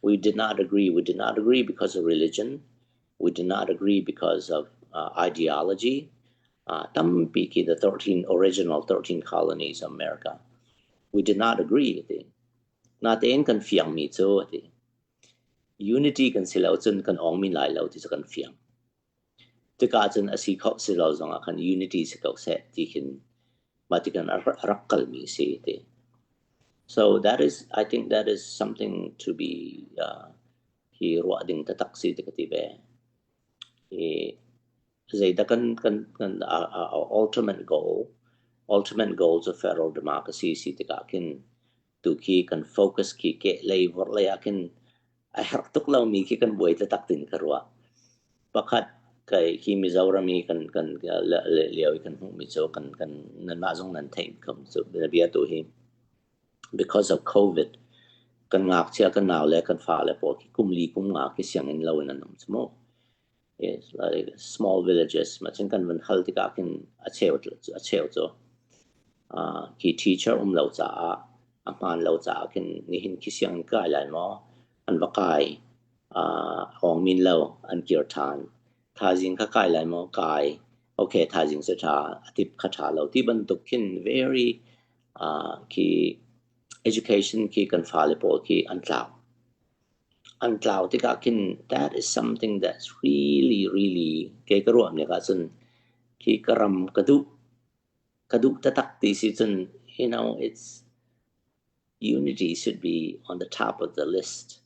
we did not agree we did not agree because of religion we did not agree because of uh, ideology Tampi khi the 13 original 13 colonies of America. We did not agree ti. Natein kan fiangmi cu ti. Unity kan si lo cun kan ong min lai lo ti cu kan fiang. Tikah cun a si kho si lo zongah khan unity si ko seh ti khin mah ti kan a rak kalmi si ti. So that is, I think that is something to be uh, hi ruah ding taktak si ti ka ti ve. Hi Zeidah kan kan kan our ultimate goal ultimate goals of federal democracy si tikah khin tu khi kan focus khi kehlei vorhlei ah khin a herh tuk lomi khi kan buai taktak tin ka ruah. Pakhat kai khi Mizoram i kan kan lio i kan hmuhmi cu kan kan nanmah zong nan theih ko cu bia tu hi because of COVID kan ngakchia kan nau le kan fale pawl khi kum li kum nga khi sianginn lo in an um cu mu. Yes, like small villages ma cun kan van hal tikah khin a cheu a cheu cu uh, khi teacher um lo caah a hmaan lo caah khin nihin khi sianginn kai lai maw an va kai uh, awng min lo an kir ṭhan thaizing kha kai lai maw kai okay thaizing cu ṭha a tip kha ṭha lo ti bantuk khin very uh, khi education khi kan fale pawl khi an tlau An tlau tikah khin that is something that's really really kei ka ruah nek ahcun khi ka ram ka duh ka duh taktak ti si cun you know it's unity should be on the top of the list.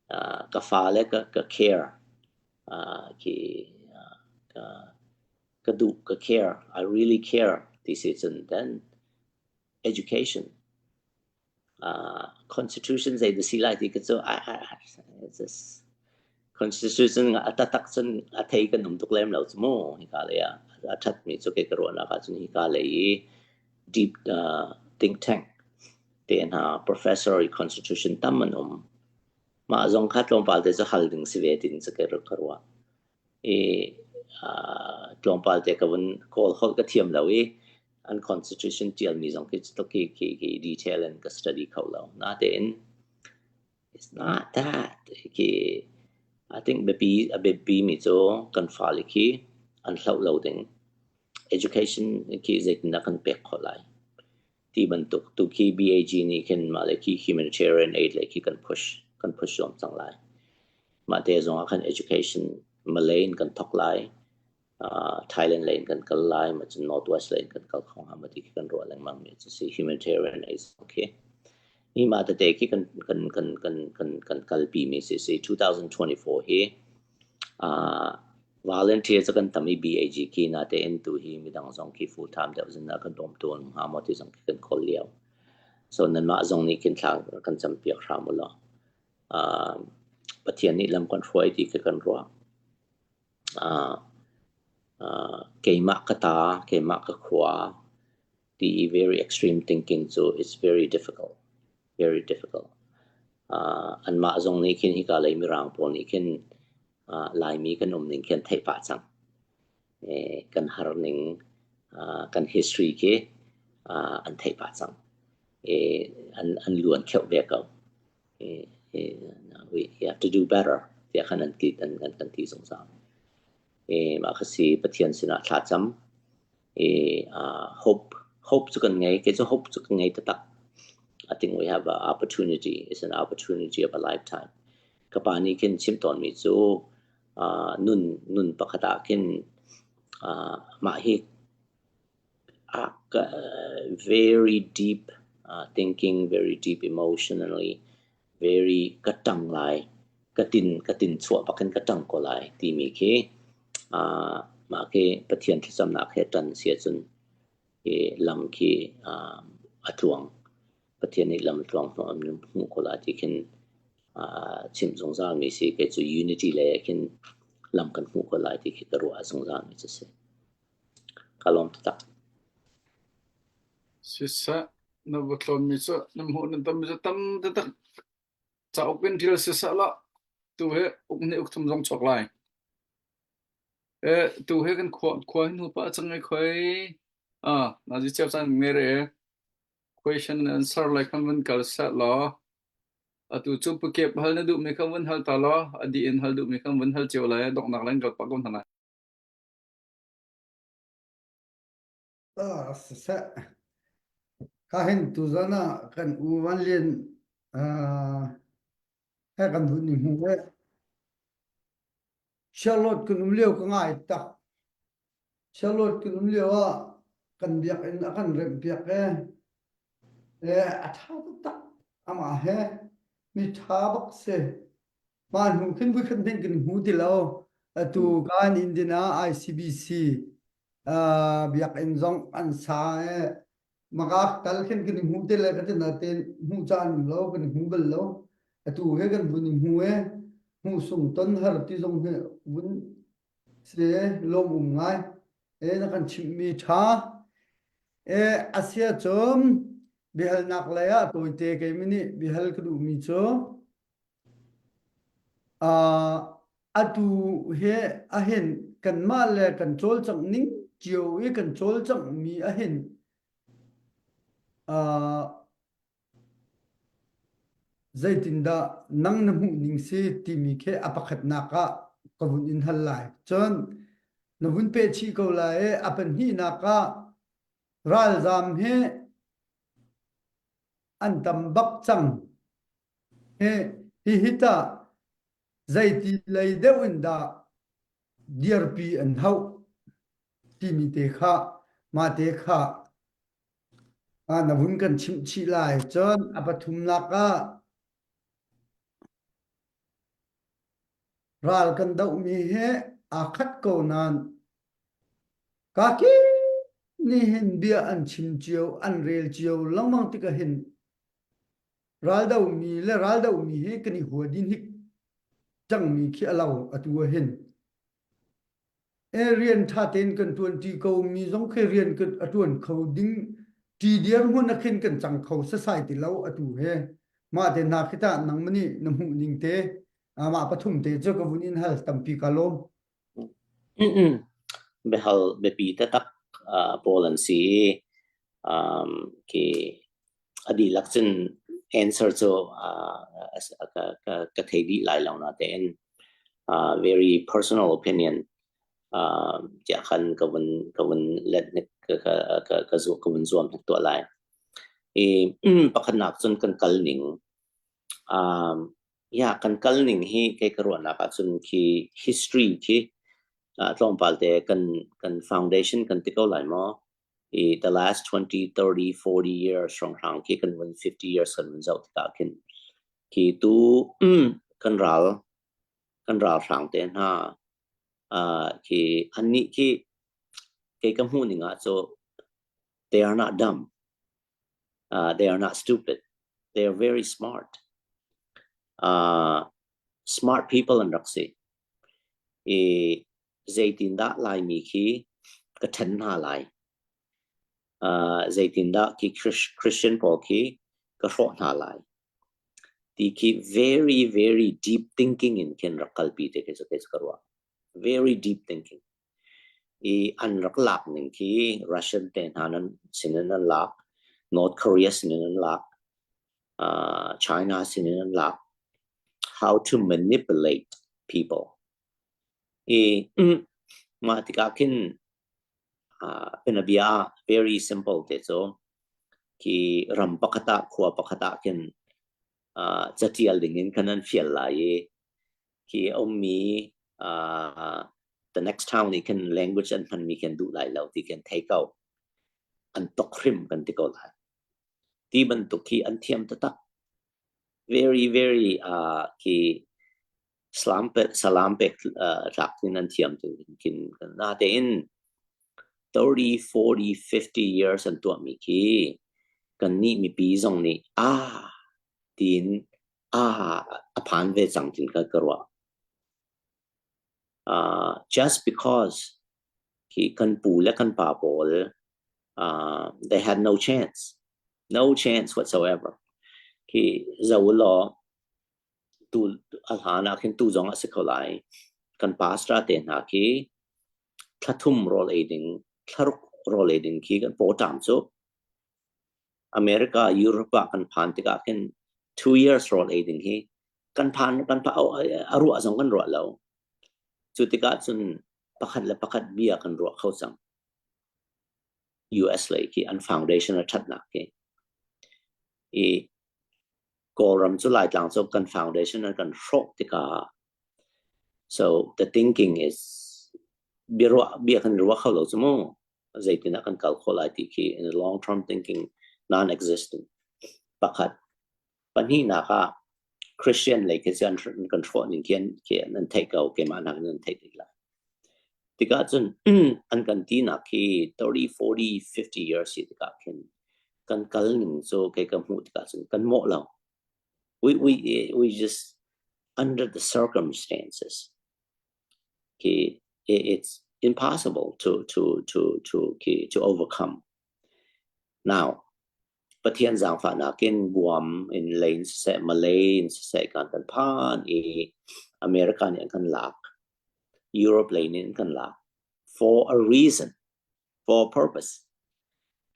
Uh, ka fale ka ka care uh, khi uh, ka ka duh ka care I really care ti si cun then education. Uh, constitution zei dah si lai ti ka cu I, I, I, it's just constitution a tatak cun a thei kan um tuk lem lo cu mu hika lei ah a that mi cu kei ka ruahnak ah cun hika lei i deep uh, think tank te hna professor i constitution tam an um mah zong kha tlawmpal te cu hal ding si ve tin cu kei ka ruah i uh, tlawmpal te ka vun kawl holh ka thiam lo i an constitution tial mi zong khi khi khi khi detail in ka study kho lo na tein It's not that. Khi I think biapi a biapi mi cu kan fale khi an hloh lo ding. Education khi zeitindah kan pek khawh lai ti bantuk tu khi BAG nih khin mah le khi humanitarian aid le khi kan push kan push zuam cang lai. Mah te zong ah khan education Malay in kan thok lai. Thailand lei in kan kal lai, ma cun Northwest lei in kan kal kho hnga ma ti khi kan ruah lengmang mi cu si humanitarian aid khi. Hi mah tete khi kan kan kan kan kan kan kalpi mi si si 2024 hi uh, volunteer cu kan tam i BAG khi na te in tu hi midang zong khi full time deuh zin na kan bawm tuan hnga maw ti zong khi kan kawl lio. So nanmah zong nih khin thla kan cam piak hram u law. Uh, Pathian nih lam kan hruai ti khi kan ruah. Uh, uh, keimah ka ta, keimah ka khua ti i very extreme thinking cu it's very difficult. Very difficult. Uh, anmah zong nih khin hika lei mirang pawl nih khin uh, Laimi kan um ning khi an theih pah cang. Eh, kan har ning, uh, kan history khi uh, an theih pah cang. Eh, an, an luan kheuh ve ko. Eh, eh, we have to do better tiah khan an ti an, an kan ti zungzal. Eh, mah kha si Pathian sinah thlacam eh, uh, hope hope cu kan ngei kei cu hope cu kan ngei taktak I think we have an opportunity it's an opportunity of a lifetime ka pa nih khin chim tawnmi cu uh, nun nun pakhat ah khin uh, mah hi uh, very deep uh, thinking very deep emotionally very ka ṭang lai ka tin ka tin chuah bak in ka ṭang ko lai timi khi uh, mah khi Pathian thlacamnak he ṭan si ahcun hi lam khi uh, a tluang Pathian nih lam tluang hnawh an hmuh ko lai ti khin uh, chim zungzal mi si kei cu unity le khin lam kan hmuh ko lai ti khi ka ruah zungzal mi cu si ka lawm taktak. Siseh, na va tlawnmi cu na hmuh nan tonmi cu tam taktak. Cauk in ṭial siseh law tu hi uk nih uk thum zong chuak lai. Eh, tu hi kan khua khua hi hnu pah cang ai khoi. Ah, nazi cheu caan nge re. Question and answer lai khan van kal seh law. Atu cu pukep hal na duhmi khan van hal ta law, a dih in hal duhmi khan van hal cio lai, donghnak lai kal pah ko hna lai. Ah, siseh. Ka hin tuzan ah kan u Van Lian ah, he kan hun i hmu e. Charlotte kan um lio ka ngai tak. Charlotte kan um lio ah kan biakinn a kan remh piak e. E a ṭha taktak amah he mi ṭha bak si. Mah hnu khin voikhat hmanh kan hmu ti lo. Atu kan Indian ah ICBC uh, biakinn zong an sa i maka tal khin kan i hmu te le ka ti natin hmuh caan um lo kan i hmu bal lo. Atu he kan vun i hmu i hmuh sung ton har ti zong hi vun si lawm um ngai. E na kan chimhmi ṭha. E asia cum biahalnak lei ah tawite keimi nih biahal ka duhmi cu Uh, atu hi ahin kanmah le kan cawlcangh ning cio i kan cawlcangh mi ahin uh, zeitindah nang na hmuh ning si timi khi a pakhatnak ah ka vun in hal lai. Cun na vun peh chih ko lai i a pahnihnak ah ralzaam hi an tam bak cang. Hihi tah zeiti lei deuh in dah dirpi an hauh timi te kha mahte kha na vun kan chimh chih lai. Cun a pathumnak ah ral kan dohmi hi aa khat ko nain kakip nih hin bia an chim cio, an rel cio lengmang tikah hin. Raldomi le raldomi hi kan i hua dih hnik cangmi khi a lo atu ah hin. E rian ṭha tein kan ṭuanṭi ko mi zong khi rian kan a ṭuan kho ding ṭi dirhmun ah khin kan cang kho sasai ti lo atu he. Mah te hna khi tah nangmah nih na hmuh ning te mah pathum te cu ka vun in hal tampi ka lawm. Biahal biapi taktak pawl an si i khi a dihlak cun answer cu ka thei dih lai lo natein very personal opinion tiah khan ka vun ka vun let ka ka ka ka vun zuam hnik tuah lai. I pakhatnak cun kan kal ning Yeah, kan kal ning hi kei ka ruahnak ahcun khi history khi tlawmpal te kan kan foundation kan ti ko lai maw? I the last 20, 30, 40 years hrawnghrang khi kan vun 50 years kan vun zoh tikah khin khi tu kan ral kan ralhrang te hna khi annih khi kei ka hmuh ning ah cu they are not dumb. They are not stupid. They are very smart. Smart people an rak si. I zeitindah Laimi khi ka ṭhen hna lai? Zeitindah khi Christian pawl khi ka hrawh hna lai? Ti khi very, very deep thinking in khin rak kalpi te khi cu kei cu ka ruah. Very deep thinking. I an rak lak ning khi Russian te hna nan sinin an lak, North Korea sinin an lak, China sinin an lak. How to manipulate people. I mah tikah khin bianabia ah very simple te cu khi ram pakhat ah khua pakhat ah khin catial ding in khan an fial lai i khi a ummi the next town nih khin language an hmanmi khi an duh lai lo ti khi an thei ko. An tok hrim kan ti ko lai. Ti bantuk khi an thiam taktak. Very, very khi salam pek salam pek tlak in an thiam tu khin natein 30, 40, 50 years an tuahmi khi kannih mipi zong nih ah tiin a phan ve cang tin ka ka ruah. Just because khi kan pu le kan pa pawl they had no chance. No chance whatsoever. Khi zo law tu a hlan ah khin tu zong a si kho lai. Kan pastor te hna khi thlathum rawl ei ding, thlaruk rawl ei ding khi kan paw ṭam cu. America, Europe ah kan phan tikah khin 2 years rawl ei ding hi kan phan kan pha a ruah zong kan ruah lo. Cu tikah cun pakhat le pakhat bia kan ruah kho cang. US lei khi an foundation a ṭhatnak khi. I Kawlram cu Laitlang cu kan foundation an kan hrawh tikah so the thinking is bia ruah bia kan ruah kho lo cu mu. Zeitin ah kan kal khawh lai ti khi in long term thinking non-existent. Pakhat pahnihnak ah Christian lei khi an kan hrawh ning khi khi an theih ko keimah nak in an theih tik lai. Tikah cun an kan tinak khi 30, 40, 50 years si tikah khin kan kal ning cu kei ka hmuh tikah cun kan mawh lo. We just under the circumstances khi it's impossible to to to to to overcome. Now, Pathian zaangfahnak in Guam in lei in siseh, Malay in siseh kan kan phan i America nih an kan lak. Europe lei nih an kan lak. For a reason, for a purpose.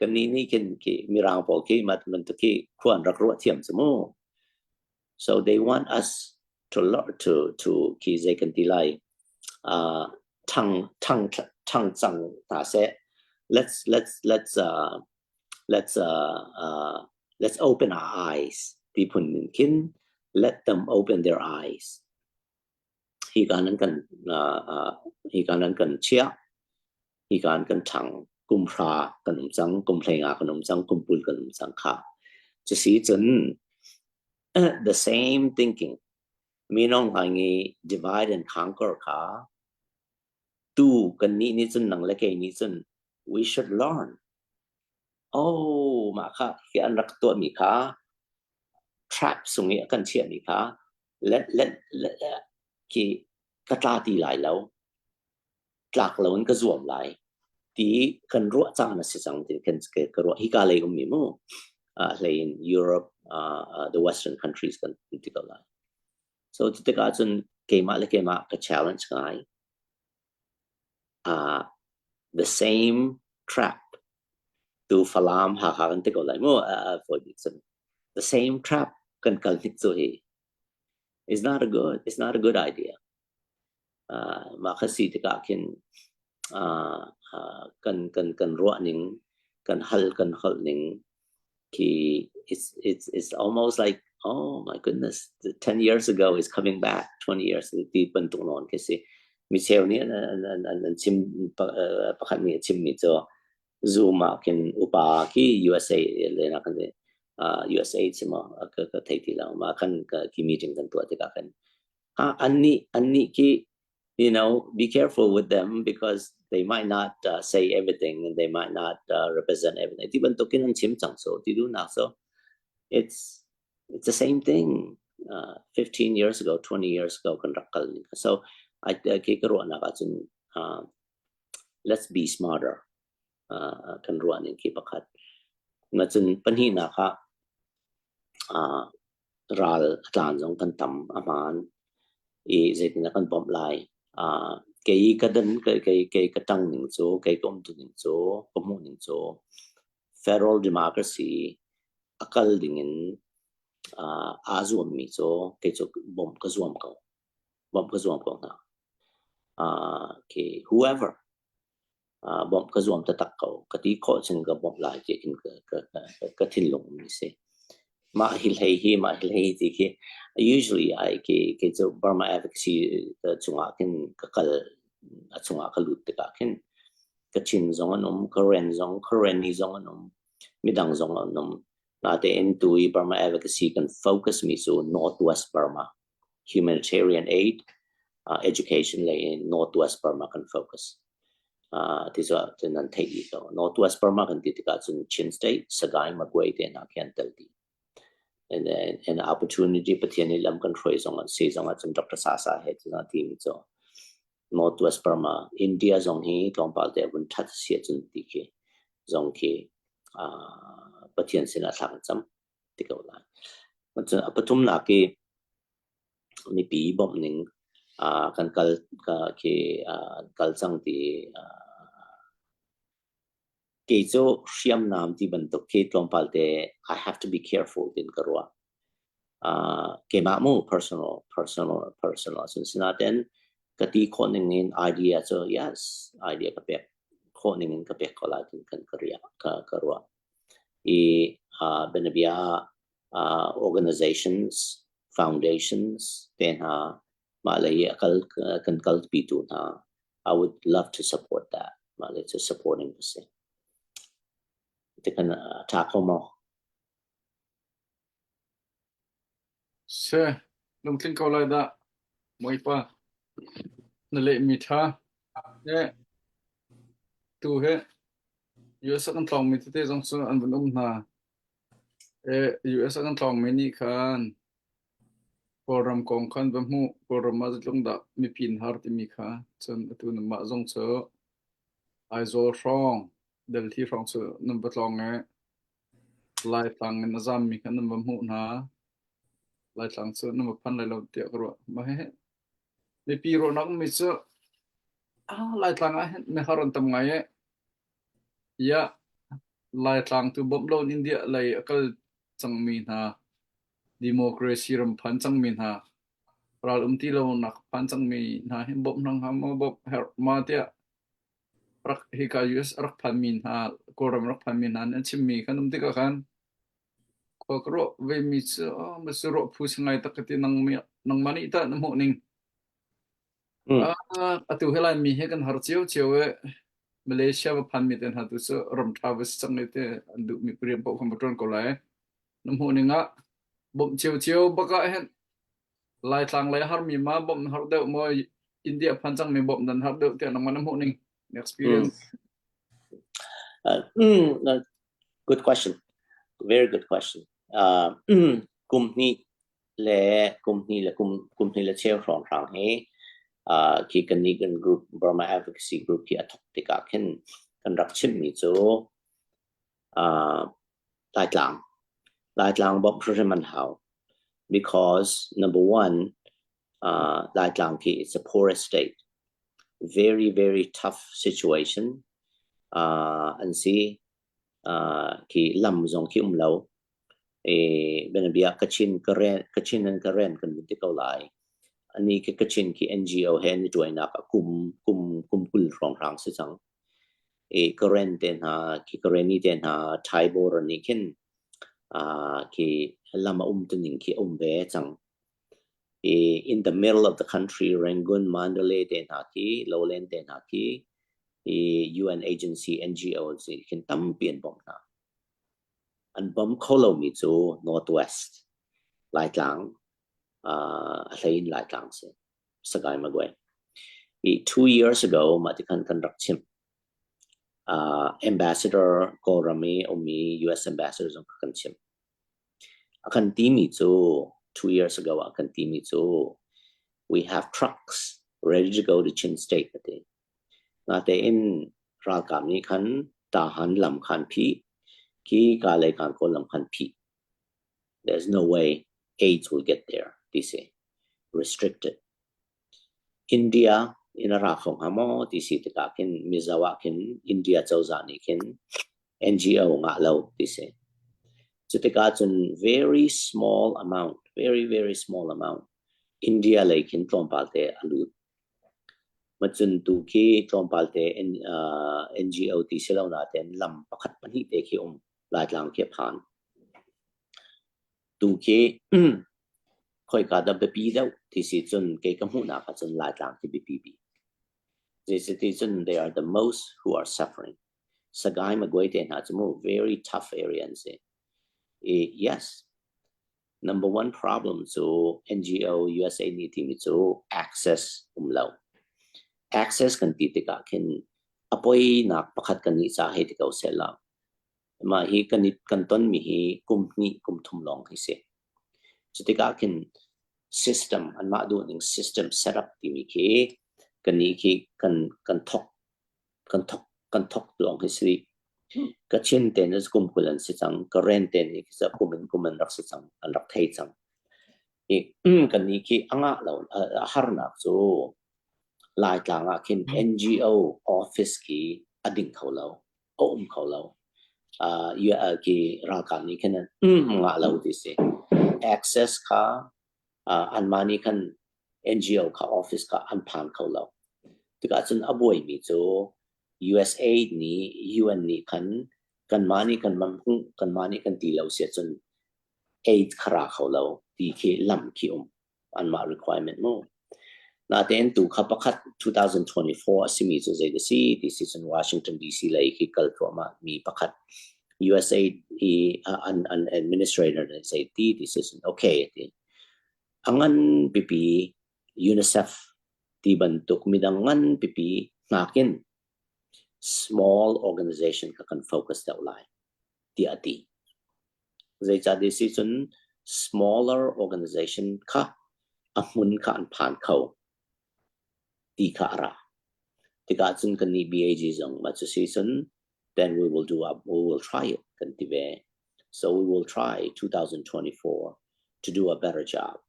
Kannih nih khin khi Mirang pawl khi mat bantuk khi khua an rak ruah thiam cu mu. So they want us to to to khi zei kan ti lai thang thang thang cang hna seh. Let's let's let's uh, let's uh, uh, let's open our eyes ti phun in khin let them open their eyes. Hi kan an kan uh, hi kan an kan chia hi kan kan thang kum hra kan um cang kum hleinga kan um cang kum pul kan um cang kha cusi cun the same thinking minong ngai ngi divide and conquer kha tu kan nih nih cun nang le kei nih cun we should learn oh mah kha hi an rak tuah mi kha. trap sung i a kan chiahmi kha let let khi ka tla ti lai lo tlak lo in ka zuam lai ti kan ruah caan a si cang ti kan ka ruah hika lei ummi mu hlei in Europe uh, the western countries kan ti ko lai so cu tikah cun keimah le keimah ka challenge ngai uh, the same trap tu Falam Hakha kan ti ko lai mu uh, for the same trap kan kal hnik cu hi is not a good it's not a good idea uh, mah kha si tikah khin uh, uh, kan kan kan ruah ning kan hal kan holh ning khi it's it's it's almost like oh my goodness 10 years ago is coming back 20 years ti bantuk nawn khi si mi cheu nih an an an an chim pakhat nih a chimmi cu Zoom ah khin upa khi USA le na kan USA chim ka ka thei ti lo ma khan ki meeting kan tuah tikah khan annih annih khi you know be careful with them because they might not uh, say everything and they might not uh, represent everything ti bantukin an chim cang so ti duhnak so it's it's the same thing uh, 15 years ago 20 years ago kan rak kal ning so I ke ka ruahnak ahcun uh, let's be smarter uh, kan ruah ning khi pakhat ma cun pahnihnak ah uh, ral a tlan zong kan tam a hmaan i zeitindah kan bawmh lai. Uh, kei ka dan kei kei kei ka ṭang ning cu kei ka umtu ning cu ka hmuh ning cu federal democracy a kal ding in uh, aa zuammi cu kei cu bawmh ka zuam ko bawmh ka zuam ko hna. Uh, okay, whoever bawmh ka zuam taktak ko. Ka ti khawh cun ka bawmh lai ti khin ka, ka, ka, ka thinlung um si. Mah hi hlei hi, mah hi hlei ti khi usually I ke ke cu Burma advocacy chungah khin ka kal a chungah ka lut tikah khin Kachin zong an um, Karen zong, Karenni zong an um, midang zong an um. Natein tu i Burma advocacy kan focus mi cu Northwest Burma humanitarian aid, uh, education lei in Northwest Burma kan focus. Uh, ti cu nan theih dih ko. Northwest Burma kan ti tikah cun Chin State, Sagaing, Magway te hna khi an tel dih. And then an opportunity Pathian nih lam kan hruai zong ah si zong ah cun Dr. Sasa he cun a ti mi cu Northwest Burma, India zong hi tlawmpal te vun that si cun ti khi zong khi uh, Pathian sinah thla kan cam. ti ko lai. Cun a pathumnak i mipi bawmh ning uh, kan kal ka khi uh, kal cang ti uh, kei cu hriamnam ti bantuk khi tlawmpal te I have to be careful tin ka ruah. Uh, keimah mu personal personal personal cun sinaten ka ti khawh ning in idea cu yes idea ka pek khawh ning in ka pek ko lai tin kan ka ria ka ka ruah. I uh, bianabia uh, organizations, foundations te hna mah lei a kal kan kalpitu hna I would love to support that. Mah lei cu supporting ka si. Tikan a ṭha kho maw? Se, lungtling ko lai dah. Bawipa, na lehmi ṭha. Eh, tu he US a kan tlawngmi tete zong cu an vun um hna. Eh, US a kan tlawngmi nih khan Kawlram kong khan va hmuh. Kawlram ah zeitluk dah mipi an har timi kha. Cun atu nanmah zong cu Aizawl hrawng, Delhi hrawng cu nan va tlawng i Laitlang in a zammi kha nan va hmuh hna. Laitlang cu nan va phan lai lo tiah ka ruah. Mah hihi mipi ruahnak ummi cu ah, Laitlang ah hin mihar an tam ngai i Iah, Laitlang tu bawmh loin India lei a kal cangmi hna, democracy ram phan cangmi hna, ral um ti lonak phan cangmi hna hi bawmh hna hnga maw, bawmh herh ma tiah rak hika US a rak phanmi hna, Kawlram a rak phanmi hna nih an chimmi kan um tikah khan khua ka ruah vemi cu oh, macu ruah phu si ngai tak ka ti nang nangmah nih tah na hmuh ning. Mm. Uh, atu hi Laimi hi kan har cio cio i Malaysia va phanmi te hna tu cu ram ṭha va si cang i te an duhmi rian paoh kan va ṭuan ko lai. Na hmuh ning ah bawmh cio cio bak ah hin Laitlang lei harmi ma bawmh na har deuh maw India phan cangmi bawmh nan har deuh tiah nangmah na hmuh ning na experience. Mm. Uh, mm, uh, good question. Very good question. Uh, mm. Kum hnih le kum hnih le kum kum hnih le cheu hrawnghrang hi uh, khi kan nih kan group Burma Advocacy Group hi a thok tikah khin kan rak chimmi cu uh, Laitlang Laitlang bawmh hrimhrim an hau because number one uh, Laitlang khi it's a poorest state very very tough situation uh, an si uh, khi lam zong khi um lo i bianabia Kachin Karen Kachin and Karen kan vun ti ko lai. Ani khi Kachin khi NGO he an i tuainak ah kum kum kum 20 hrawnghrang si cang. I Karen te hna khi Kareni te hna Thai border nih khin uh, khi lam a um tuning khi um ve cang. I in the middle of the country Rangoon Mandalay te hna khi Lowland te hna khi i UN agency NGO si khin tampi an bawmh hna. An bawm kho lomi cu Northwest Laitlang uh, a hlei in Laitlang si Sagaing Magwe. I 2 years ago mah ti khan kan rak chimh. Uh, ambassador Kawlram i ummi US ambassador zong kan chimh. A kan timi cu 2 years ago a kan timi cu we have trucks ready to go to Chin State ati. Natein ralkap nih khan Tahan lam khan phih, khi ka lei kan kawl lam khan phih. There's no way AIDS will get there, ti si. Restricted. India in a ra kho hnga maw ti si tikah khin Mizo ah khin India cozah nih khin NGO ngah lo ti si. Cu tikah cun very small amount, very very small amount India lei khin tlawmpal te a lut. Macun tu khi tlawmpal te NGO ti si lo nain lam pakhat pahnih te khi um Laitlang khi a phan. Tu khi khoika dah biapi deuh ti si cun kei ka hmuhnak ah cun Laitlang khi biapi bik. Zeicati cun they are the most who are suffering. Sagaing Magway te hna cu mu very tough area an si. I yes, number one problem cu NGO USA nih timi cu access um lo. Access kan ti tikah khin a poinak pakhat kan nih ca hei ti ko seh la. Mah hi kan i kan tonmi hi kum hnih kum thum lawng hi si. Cutikah khin system anmah duhning system setup timi khi kan nih khi kan kan thok kan thok kan thok lawng hi si. Kachin te na kum 20 an si cang, Karen te nih khi kum in kum an rak si cang, an rak thei cang. I kan nih khi a ngah lo a harnak cu Laitlang ah khin NGO office khi a ding kho lo, a um kho lo. Uh, ki ralkap nih khin ngah lo ti si. Access kha uh, anmah nih khan NGO kha office kha an phan kho lo. Tikah cun a buaimi cu USAID nih UN nih khan kanmah nih kan kanmah nih kan ti lo si ahcun aid kha ra kho lo ti khi lam khi um anmah requirement mu. Natein tu kha pakhat 2024 a simi cu zei si ti si cun Washington DC lei khi kal thluahmah mi pakhat USAID i an an administrator nih zei ti ti si cun okay ti a ngan pipi UNICEF ti bantuk midang ngan pipi nakin small organization kha kan focus deuh lai tiah a ti. Zeicahti si cun smaller organization kha a hmun kha an phan kho ti kha a ra. Tikah cun kannih BAG zong mah cu si cun then we will do up, we will try it kan ti ve. So we will try 2024 to do a better job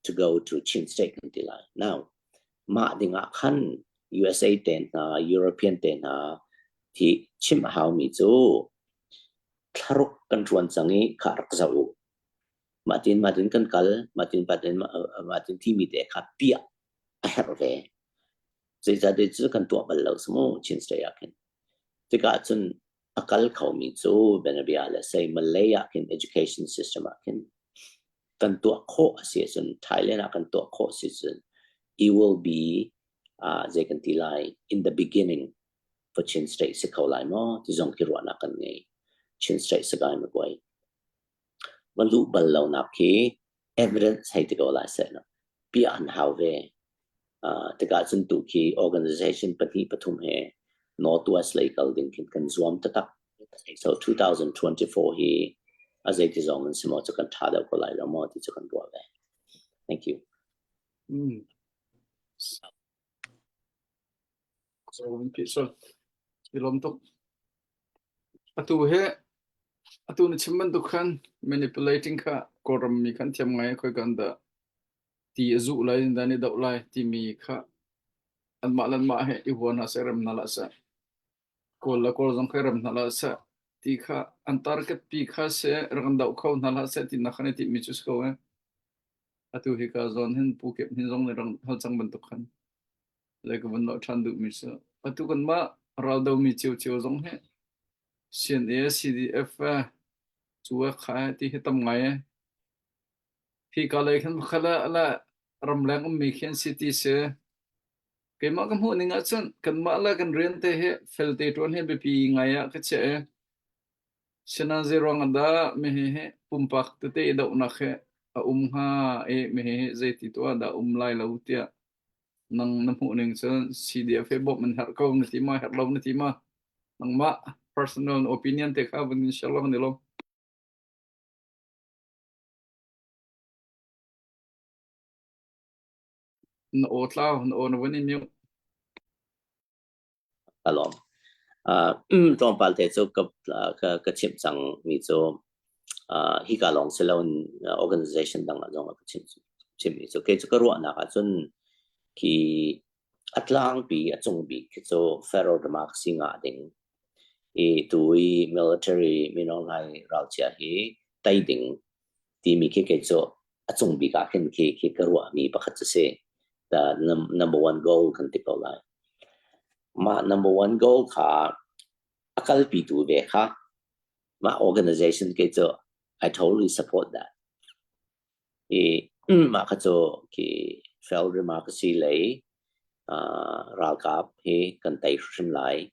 to go to Chin State kan ti lai. Now, mah dingah khan USA te hna, European te hna hi chimh a haumi cu thlaruk kan ṭuan cang i kha rak zoh u. Mahtin mahtin kan kal, mahtin mahtin mahtin timi te kha piah a herh ve. Zeicahtiah cu kan tuah bal lo mu Chin State ah khin. Tikah cun a kal khomi cu bianabia le sei Malay ah khin education system ah khin kan tuah khawh a si ahcun Thailand ah kan tuah khawh a si cun it will be uh, zei kan ti lai in the beginning for Chin State si kho lai maw ti zong khi ruahnak kan ngei. Chin State Sagaing Magway. Va luh bal lonak khi evidence hei ti ko lai seh no. Piah an hau ve. Uh, tikah cun tu khi organization pahnih pathum he Northwest lei kal ding khin kan zuam taktak. So 2024 hi. A zeiti zong in si maw cu kan ṭha deuh ko lai lo maw ti cu kan ruah ve. Thank you. Mm. So, so, i lawm tuk. Atu he atu na chim bantuk khan manipulating kha Kawlram mi khan thiam ngai khoi kan dah ti a zuh lai dan i doh lai timi kha anmah le anmah he i hua hna seh rem hna hlah seh Kawl le Kawl zong kha i rem hna hlah seh ti kha an target pi kha seh rak kan doh kho hna hlah seh tinak khan i timhmi cu si ko eh. Atu hi ka zawn hin Pu Kep Hnin zong nih rang hal cang bantuk khan le ka vun lawh ṭhan duhmi cu atu kanmah raldomi ciocio zong hi CNA, CDF cu kha ti hi tam ngai eh. Hi ka lei khan pakhat le le ramleng ummi khi an si ti si. Keimah ka hmuh ning ahcun kanmah le kan rian te hi felte ṭuan hi biapi ngai ah ka chiah i Sinain zeiruang ah dah mihi hi pumpak tete i dohnak hi a um hnga i mihi hi zeiti tuah dah um lai lo tiah nang na hmuh ning cun CDF hi bawmh an herh ko na ti ma herh lo na ti ma nangmah personal opinion te kha vun in share lo ni lo. Na aw tlau na aw na vun i mute. Ka lawm. Uh, tlawmpal te cu ka, ka, ka chimh cang mi cu uh, hika lawng si loin organization dang ah zong ka chim chimmi cu kei cu ka ruahnak ahcun khi a tlangpi a cung bik khi cu federal democracy ngah ding i tu i military mino ngai ralchia hi tei ding timi khi kei cu a cung bik ah khin khi khi ka ruahmi pakhat cu si. The number one goal kan ti ko lai. Mah number one goal kha a kalpitu ve kha mah organization ke cu I totally support that. I mah kha cu khi federal democracy lei uh, ralkap hi kan tei hrim lai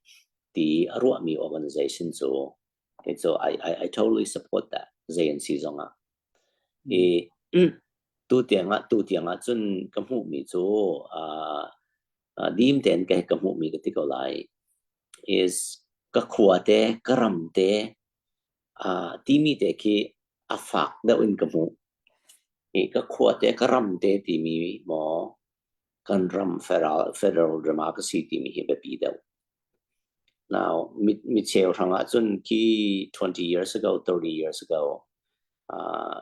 ti a ruahmi organization cu kei cu I, I, I totally support that zei an si zong ah. I tu tiang ah tu tiang ah cun ka hmuhmi cu uh, uh, dim tein ka ka hmuhmi ka ti ko lai is ka khua te ka ram te uh, timi te khi a fak deuh in ka hmuh. I ka khua te ka ram te timi maw kan ram federal, federal democracy timi hi biapi deuh. Now, mi, mi cheu hrang ah cun khi 20 years ago, 30 years ago, uh,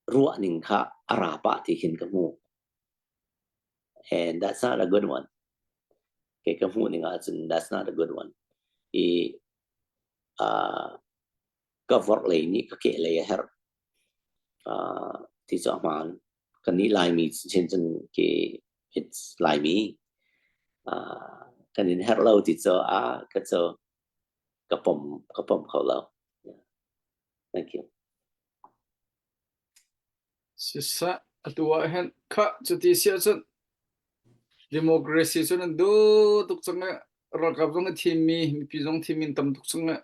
ruah ning kha a ra pah ti khin ka hmuh. And that's not a good one. Ke ka hmuh ning ahcun that's not a good one. I uh, ka vorh lei nih ka keh lei a herh. Uh, ti cu a hmaan. Kannih Laimi chin cun khi it's Laimi. Uh, kan in herh lo ti cu a ka cu ka pom ka pom kho lo. Yeah. Thank you. Siseh, atu ah hin khah cuti si ahcun democracy cu nan duh tuk cang i ralkap zong a thimmi mipi zong thimmi an tam tuk cang i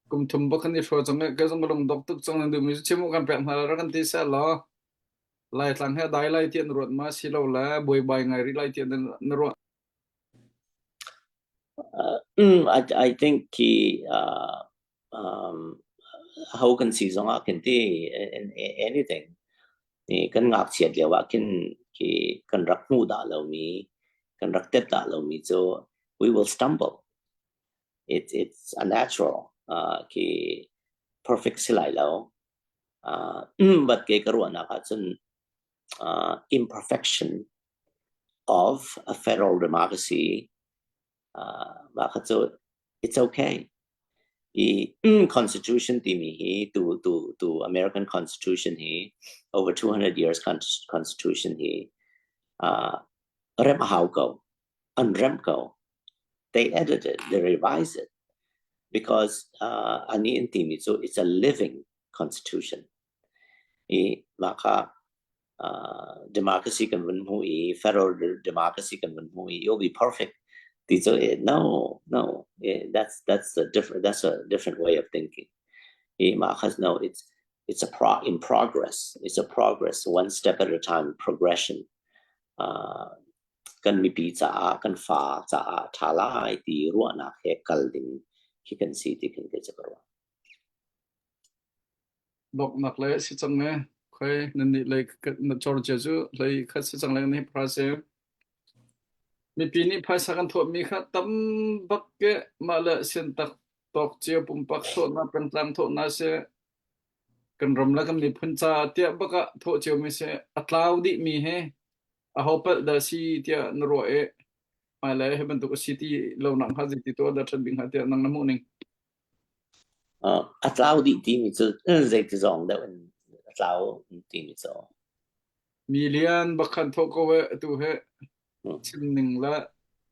kum thum bak kan i hruai cang i kei zong ka lungdok tuk cang nan duhmi cu chim u kan pek hna lai rak kan ti seh law Laitlang he a dai lai tiah na ruat ma si lo le buaibai ngai rih lai tiah na ruah? Uh, mm, I, I think he uh, um, ho kan si zong ah khin ti anything ni kan ngakchiat lio ah khin khi kan rak hmuh dah lomi kan rak tep dah lomi cu we will stumble it's it's a natural uh, khi perfect si lai lo uh, but ke ka ruahnak ahcun uh, imperfection of a federal democracy uh, mah kha cu it's okay I constitution timi hi tu tu tu American Constitution hi over 200 years constitution hi uh, remh a hau ko an remh ko they edit it they revise it because uh, ani in timi cu it's a living constitution I mah kha uh, democracy kan vun hmu i federal democracy kan vun hmu i you'll be perfect ti cu eh, no no eh, that's that's a different that's a different way of thinking i mah kha no it's it's a pro in progress it's a progress one step at a time progression uh, kan mipi caah kan fa caah ṭha lai ti ruahnak he kal ding khi kan si ti khin kei cu ka ruah. Donghnak le si cang e. Khoi nan nih lei na Georgia cu hlei khat si cang le ni phrase. Mipi nih phaisa kan thawhmi kha tam bak ke mah le sian tak tawk cio pumpak thawhnak pengtlang thawhnak si kan ram le kan miphun ca tiah bak ah thawh cio mi si a tlau dih mi he aho palh dah si tiah na ruah i hmailei hi bantuk a si ti lo nak hnga zeiti tuah dah ṭhat bik hnga tiah nang na hmuh ning? A tlau dih timi cu zeiti zawng deuh in a tlau timi cu. Mi lian bak khan thawh ko e atu he chim ning le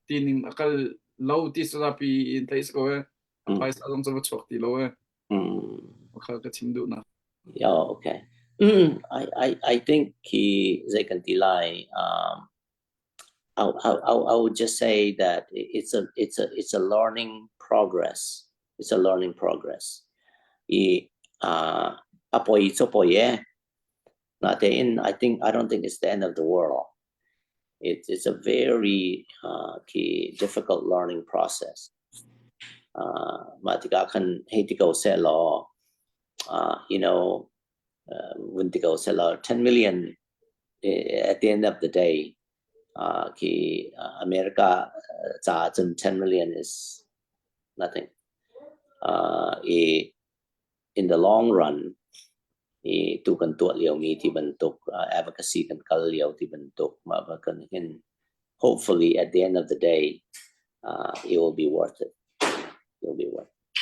ti ning a kal lo ti zapi in theih si ko e. A phaisa zong cu va chuak ti lo e. Kha ka chim duhnak. Yeah, okay. I, I, I think khi zei kan ti lai um, I, I, I would just say that it's a it's a it's a learning progress. It's a learning progress. I uh, a poi cu poi e. Natein I think I don't think it's the end of the world. It's it's a very uh, key difficult learning process. Uh, mah tikah khan hei ti ko seh law, uh, you know, uh, vun ti ko seh law, 10 million at the end of the day, uh, khi America caah cun 10 million is nothing. Uh, i in the long run, i tu kan tuah liomi ti bantuk uh, advocacy kan kal lio ti bantuk mah va kan hin hopefully at the end of the day uh, it will be worth it. It will be worth it.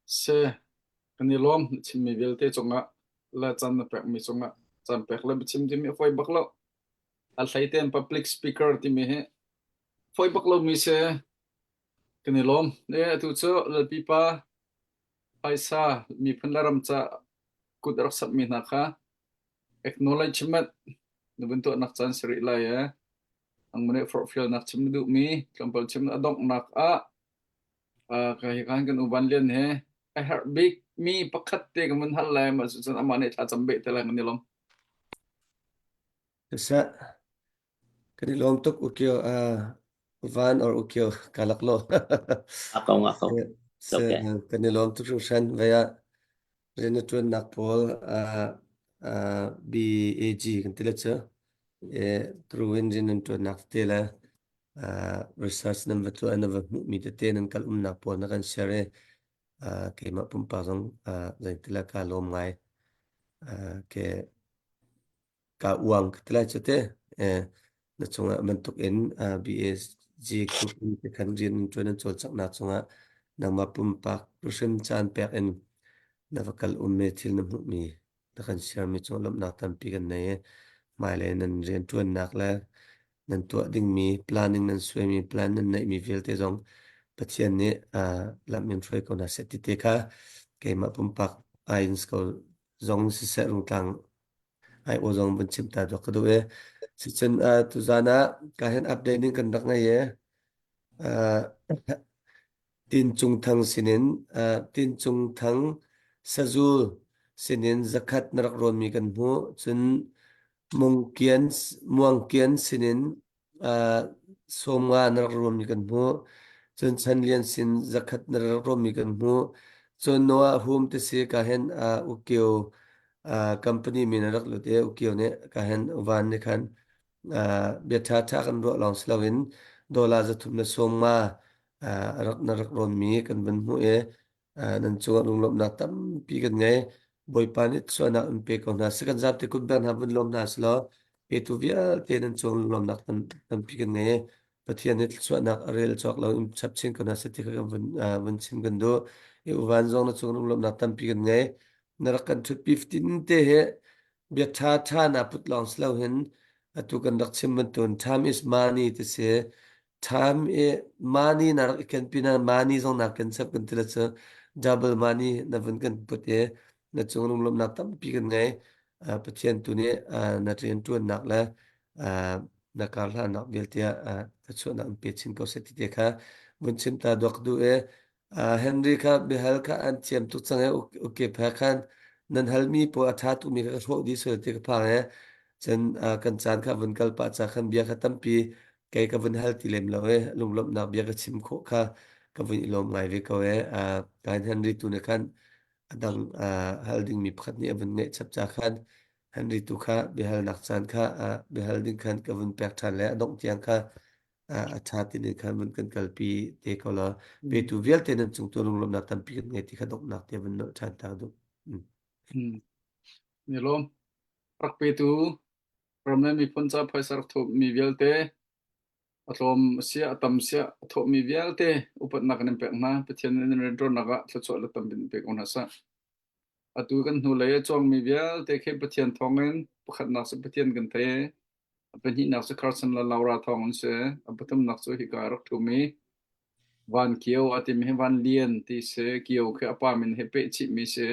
Se kan i lawm na chimmi vialte cungah le caan na pekmi cungah caan pek le biachim timi a fawi bak lo. A hlei tein public speaker timi hi fawi bak lomi si. Kan i lawm. E, atu cu Lalpi pa phaisa miphun le ram ca kut a rak samhmi hna kha acknowledgement na vun tuahnak caan si rih lai e. Nangmah nih forhfialnak chim na duhmi tlawmpal chim a donghnak ah Ka hi khan kan u Van Lian he a herh bik mi pakhat te kan vun hal lai mah cucun amah nih thlacam beh te lai kan i lawm. Siseh, kan i lawm tuk Ukio uh, Van or Ukio ka lak lo. Ako nga ko. Se, Okay. kan i lawm tuk hringhran vei ah rian na ṭuannak pawl uh, uh, BAG kan ti le cu eh truin rian nan ṭuannak te le research nan va tuah na va hmuhmi tete nan kal umnak pawl na kan share i keimah pumpak zong zeitila ka lawm ngai ke ka uang ka ti lai cu te na cungah bantuk in BSG group in te khan rian nan ṭuan nan cawlcanghnak cungah nangmah pumpak hrim caan pek in na va kal ummi thil na hmuhmi na kan sermi cung lawmhnak tampi kan nei i hmailei nan rianṭuannak le nan tuah dingmi planning nan suaimi plan nan neihmi vialte zong Pathian nih lam in hruai ko hna seh ti te kha keimah pumpak ai in ko zong siseh rungtlang ai aw zong vun chim ta dawk ka duh i sicun tuzan ah ka hin update ning kan rak ngei i Tin Cung Thang sinin Tin Cung Thang sazul sinin zakhat na rak rawnmi kan hmuh. Cun Mungkian Muangkian sinin sawmnga na rak rawnmi kan hmuh. Cun Chan Lian sin zakhat na rak rawnmi kan hmuh. Cun Noah Hum te si ka hen Ukio company min a rak lut i Ukio nih ka hen van nih khan bia ṭhaṭha kan ruah lawng si loin dollar 350 rak na rak rawnmi kan van hmuh i nan cungah lunglawmhnak tampi kan ngei. Bawipa nih sualnak in pe ko hna seh. Kan zapi kut bang hna vun lawm hna selaw petu vialte nan cung lunglawmhnak tampi kan ngei. Pathian nih thluachuahnak a rel cawk lo in chap chin ko hna seh ti kha kan vun, vun chim kan duh. I uvan zong na cung lunglawmhnak tampi kan ngei. Na rak kan ṭhutpi fatin te he bia ṭha ṭha na put lawng si lo hin atu kan rak chim bantukin time is money ti si time i money na rak i ken pinah money zong na ken chap kan ti le cu double money na vun kan put i na cung lunglawmhnak tampi kan ngei Pathian tu nih na rianṭuannak le na karhlannak vialte ah thluachuahnak in pe chin ko seh ti te kha vun chim ta duak duh i Henry kha biahal kha an thiam tuk cang i ukep he khan nan halmi pawl a ṭha tukmi kha ka hrawh dih sual ti ka phang i cun kan caan kha vun kal pah ca khan bia kha tampi kei ka vun hal ti lem lo i lunglawmhnak bia ka chim khawh kha ka vun i lawm ngai ve ko i kain Henry tu nih khan. A dang hal dingmi pakhat nih a vun ngeih chap ca khan Henry tu kha biahalnak caan kha biahal ding khan ka vun pek ṭhan le a dongh tiang kha a ṭha ti ning khan vun kan kalpi te ko law petu vialte nan cung tu lunglawmhnak tampi kan ngei ti kha donghnak te vun nolh ṭhan ta duh. Mm. Ni lawm. Rak petu ram le miphun ca phaisa rak thawhmi vialte a tlawm siah a tam siah a thawhmi vialte upatnak kan in pek hna. Pathian nih nan rianṭuannak ah thluachuah le tam in pe ko hna seh. Atu kan hnulei a cuangmi vialte khi Pathian thawngin pakhatnak cu Pathian kan thei i a pahnihnak cu Carson le Laura thawng an si. A pathumnak cu hika a rak ṭhumi Van Kio a timi hi Van Lian ti si. Kio khi a pa min he peh chihmi si.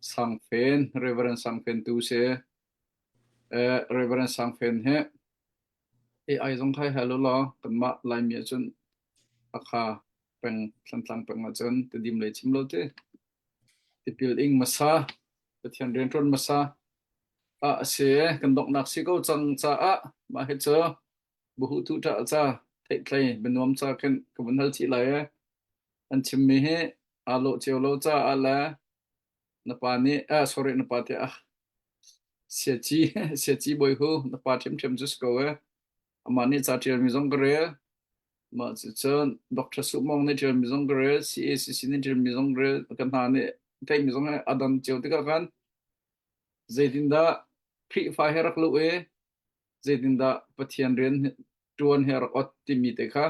Sangfen, Reverend Sangfen tu si. Eh, Reverend Sangfen hi AI zong khai hal u law kanmah Laimi ahcun Hakha peng Thantlang peng ahcun Tedim lei chim lo ti. Tipil ing hmasa, Pathian rianṭuan hmasa ah a si. Kan donghnak si ko cang caah mah hi cu buhu ṭah ca theihtlei bianuam ca khin ka vun hal chih lai ee. An chimmi hi aa lawh cio lo caah le na pa nih ah sorry na pa tiah ah siaci siaci bawi hu na pa ṭhiamṭhiam cu si ko ee. Amah nih ca ṭialmi zong ka rel. Mah cucun Dr. Suh Mawng nih ṭialmi zong ka rel, CACC nih ṭialmi zong ka rel, kan hna nih theihmi zong a dang cio tikah khan zeitindah Khrihfa he rak luh i zeitindah Pathian rian ṭuan he rak ot timi te kha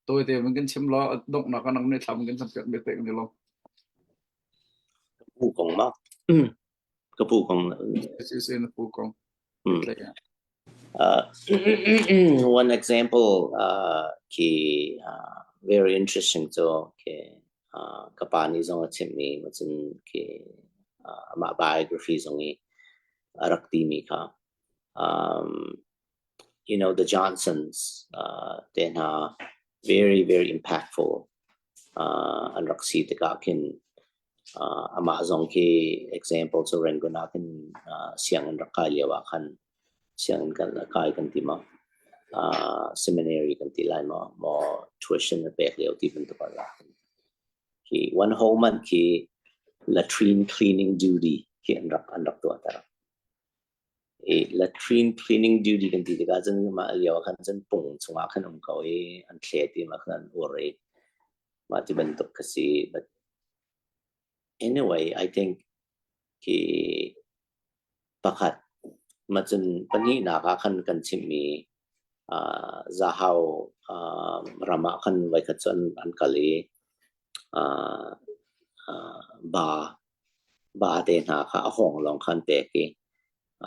tawite vun kan chim law donghnak ah nang nih thlam kan campiak bia te kan i lawm. Ka pu kong ma? Ka pu kong. Si na pu kong. Hmm. One example khi uh, very interesting cu khi uh, ka pa nih zong a chimmi cun khi uh, amah biography zong i a rak timi kha um, you know the Johnsons uh, te hna very very impactful uh, an rak si tikah khin uh, amah zong khi example cu Rangoon ah khin uh, sianginn rak kai lio ah khan sianginn kan kai kan ti ma uh, seminary kan ti lai ma maw tuition na pek lio ti bantuk ah khi one whole month khi latrine cleaning duty khi an rak an rak tuah ter i latrine cleaning duty kan ti tikah cun mah lio ah khan cun pung chungah khan um ko i an thlet i mah khan an ur i mah ti bantuk kha si but anyway I think khi pakhat mah cun pahnihnak ah khan kan chimhmi uh, Zahau uh, ram ah khan voikhat cu an, an kal i uh, uh, ba ba te hna kha a hawng lawng khan pek i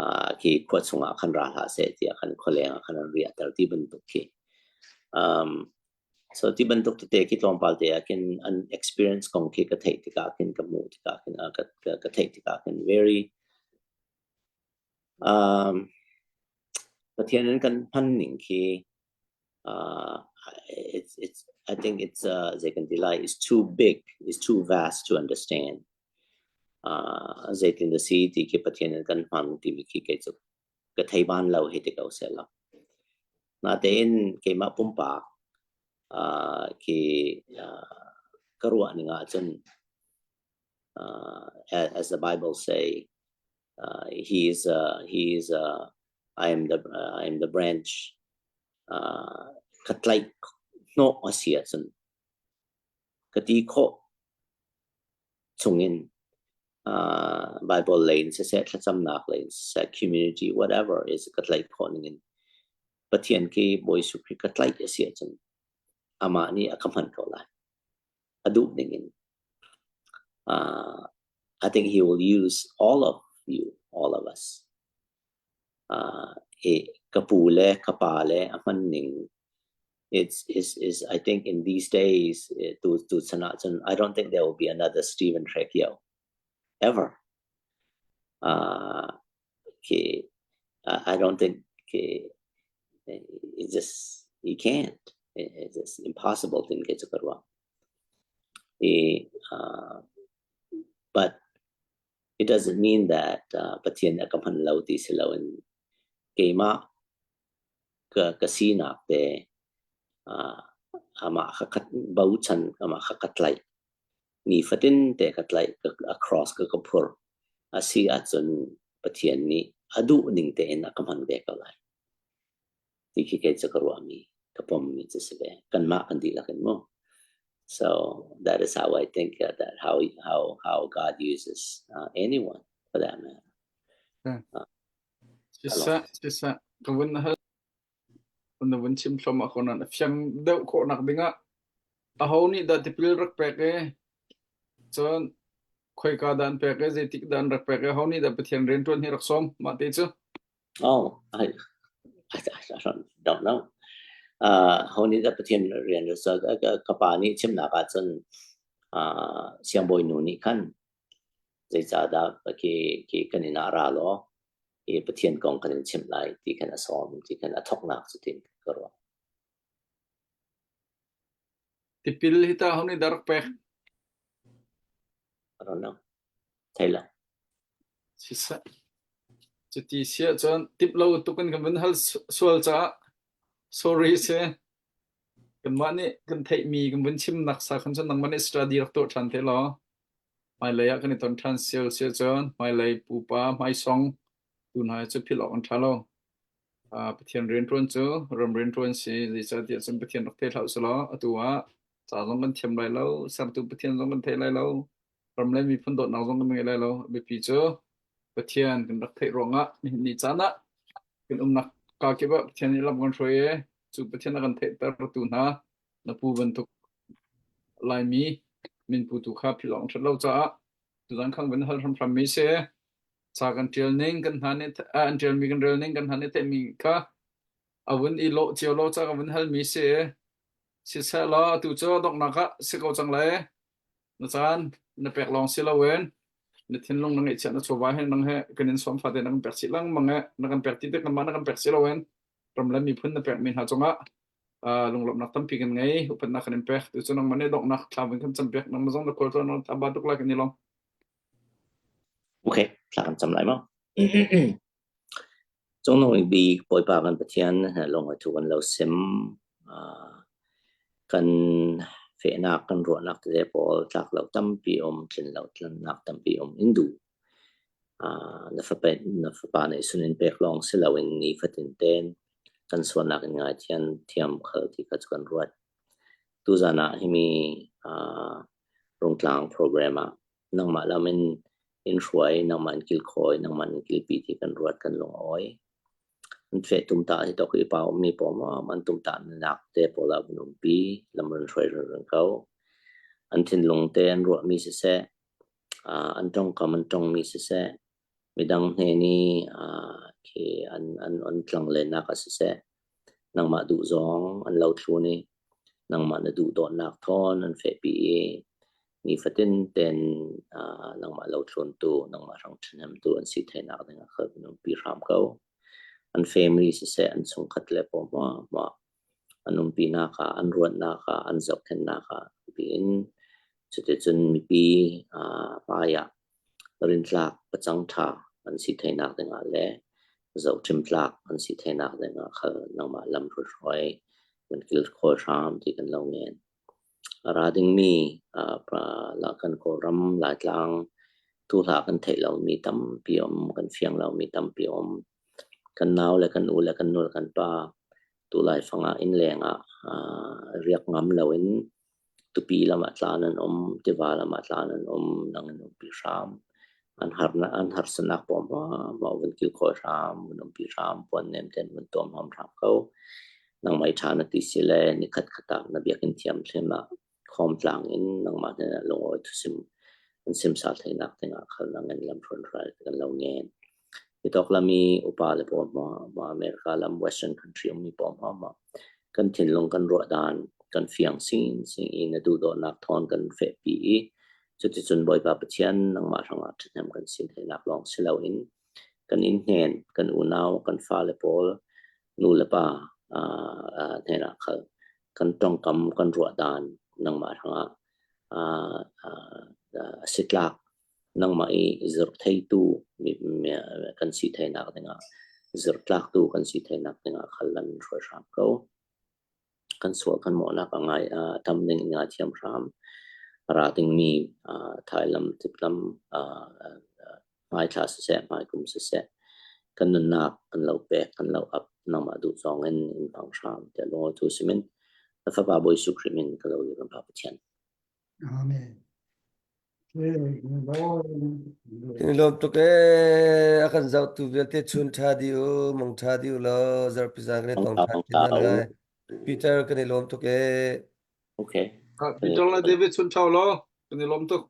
uh, khi khua chungah khan ra hlah seh tiah khan khualeng ah khan an riahter ti bantuk khi. Um, so ti bantuk tete khi tlawmpal te ah khin an experience kong khi ka theih tikah khin ka hmuh tikah khin uh, ka, ka, ka theih tikah khin very um, Pathian in kan hman ning khi uh, it's it's I think it's uh, zei kan ti lai is too big is too vast to understand uh, zeitin da si ti khi Pathian in kan hman timi khi kei cu ka thei ban lo hi ti ko seh lo natein keimah pumpak uh, khi uh, ka ruah ning ah cun uh, as the Bible say uh, he is uh, he is uh, I am the uh, I am the branch uh, ka tlaih hnawh a si ahcun ka ti khawh chungin uh, Bible lei in siseh thlacamnak lei in siseh community whatever is ka tlaih khawh ningin Pathian khi Bawi Jesuh Khrih ka tlaih a si ahcun amah nih a ka hman ko lai a duh ningin uh, I think he will use all of you all of us uh, ka pu le ka pa le a hman ning it's is is I think in these days tu tu chan ah cun I don't think there will be another Stephen Trekio ever uh, okay I don't think okay, it just you can't it's just impossible tin ke chu ka ruah i uh, but it doesn't mean that uh, Pathian a ka hman lo ti si loin keimah ka, ka sinak te uh, amah kha ka bochan amah kha ka tlaih. Nifatin te ka tlaih a cross ka ka phur a si ahcun Pathian nih a duh ning tein a ka hman ve ko lai. Ti khi kei cu ka ruahmi ka pommi cu si ve. Kanmah kan dihlak in mu. So that is how I think uh, that how how how God uses uh, anyone for that matter. Uh, Siseh, siseh, ka vun hal na vun chim thluahmah ko nain a fiang deuh khawhnak dingah aho nih dah tipil rak pek i cun khoika dah an pek i zeitik dah an rak pek i aho nih dah Pathian rianṭuan hi rak sawm mah te cu Oh, I, I, I don't, don't know. Uh, ho nih dah Pathian rian rak sawm ka pa nih chimnak ahcun uh, siangbawi nu nih khan zeicahdah khi, khi kan inn ah ra law hi Pathian kong kan in chimh lai ti khan a sawm ti khan a thawknak cu tin ka ruah. Tipil hi ta ho nih dah rak pek? I don't know. Thei lo. Siseh. Cuti si ahcun tip lo tuk in kan vun hal sual caah sorry si. Kanmah nih kan theihmi kan vun chim nak sa khan cun nangmah nih study rak tuah ṭhan te law. Hmailei ah kan i ton ṭhan sial si ahcun hmailei pupa hmaisong tu hna cu philh awk an ṭha lo. Uh, Pathian rianṭuan cu ram rianṭuan si zeicahtiah cun Pathian rak thei hlah usih atu ah ca zong kan thiam lai lo, sertu Pathian zong kan thei lai lo, ram le miphun dawtnak zong kan ngei lai lo. A biapi cu Pathian kan rak theih ruangah nihin ni caan ah kan umnak ka kip ah Pathian nih lam kan hruai i cu Pathian a kan theihtertu hna na pu bantuk Laimi min putu kha philh awk an ṭhat lo caah tuzan khang van hal hramhram mi si. Ca kan ṭial ning kan hna nih an ṭialmi kan rel ning kan hna nih theihmi kha a vun i lawh cio lo ca ka vun halmi si. Siseh law atu cu donghnak ah si ko cang lai. Na caan na pek lawng si loin na thinlung na ngeihchiah na chawva he nang he kan in sawm fate na kan pek chih lengmang e na kan pek ti tik nangmah na kan pek si loin ram le miphun na pekmi hna cungah lunglawmhnak tampi kan ngei upatnak kan in pek tu cu nangmah nih donghnak thla vun kan campiak nangmah zong na khual tlawn na thaba tuk lai kan i lawm Okay, thla kan cam lai maw? Cungnung bik Bawipa kan Pathian lung thu kan lo sim kan fehnak kan ruahnak tete pawl tlak lo tampi um tlin lo tlinnak tampi um in duh na fapa na fapa nih sunin pek lawng si loin nifatin ten kan sualnak in ngaithiam thiam khal ti kha cu kan ruat. Tuzan ah himi Rungtlang program ah nangmah lam in in hruai, nangmah in kilkhawi, nangmah in kilpi ti kan ruat kan lung a awi. An feh tumtah hi tok i pa ummi pawl ma an tumtah nak te pawl ah vun umpi lam run hruai run ko. An thinlung te an ruahmi siseh, an tongkam an tongmi siseh, midang hnen i khi an an on tlang lennak ah siseh, nangmah duh zawng an lo thlun i nangmah na duh dawtnak thawn an fehpi i nifatin ten nangmah lo thluntu, nangmah hrang ṭhahnemtu an si theinak ding ah kha kan umpi hram ko. An family siseh, an chungkhat le pawl hmuahhmuah an umpinak ah, an ruatnak ah, an zohkhenhnak ah tiin cuticun mipi hmai ah rintlak pacang ṭha an si theinak dingah le zohṭhim tlak an si theinak dingah khal nangmah lam hruai kan kilkhawi hram ti kan lo ngen. A ra dingmi kan Kawlram Laitlang tuhla kan theih lomi tampi um, kan fiang lomi tampi um. Kan nau le kan u le kan nu le kan pa tu laifang ah innleng ah riak ngam loin tupi lam ah tlan an um, tiva lam ah tlan an um, nang in umpi hram. An harnak an harsatnak pawl ma vun kilkhawi hram, vun umpi hram, puan nem ten vun tuam hram hram ko. Nangmah i ṭha na ti si le nikhat khat ah na biakinn thiamthlim ah khawm tlang in nangmah hnenah lungawi thusim an simsal theinak dingah khal nang in lamhruan hruai kan lo ngen. Hi tawk lam i upa le pawl ma ma America lam Western country ummi pawl ma ma kan thinlung kan ruah dan kan fiang sin sin i na duhdawtnak thawn kan fehpi i cuticun Bawipa Pathian nangmah hrangah ṭhahnem kan sin theinak lawng si loin kan inn hnen kan unau kan fale pawl nu le pa hnenah khal kan tongkam kan ruah dan nangmah hrangah a si tlak nangmah i zirtheitu kan si theinak dingah zirtlaktu kan si theinak dingah khal lan hruai hram ko. Kan sual kan mawhnak a ngai a tam ning in ngai thiam hram. A ra dingmi Thailam tiplam hmaithla siseh, hmaikum siseh, kan nunnak kan lo pek, kan lo ap, nangmah duh zawng in in hmang hram tiah lungawitu simin na fapa Bawi Jesuh Khrih min ka lo kan Pa Pathian. Amen. Kan i lawm tuk ee. A kan zohtu vialte chun ṭha dih u, mang ṭha dih u law zarhpi zan kan i tong ṭhan te hna lai. Peter kan i lawm tuk ee. Okay. Peter le David chun ṭhau law kan i lawm tuk.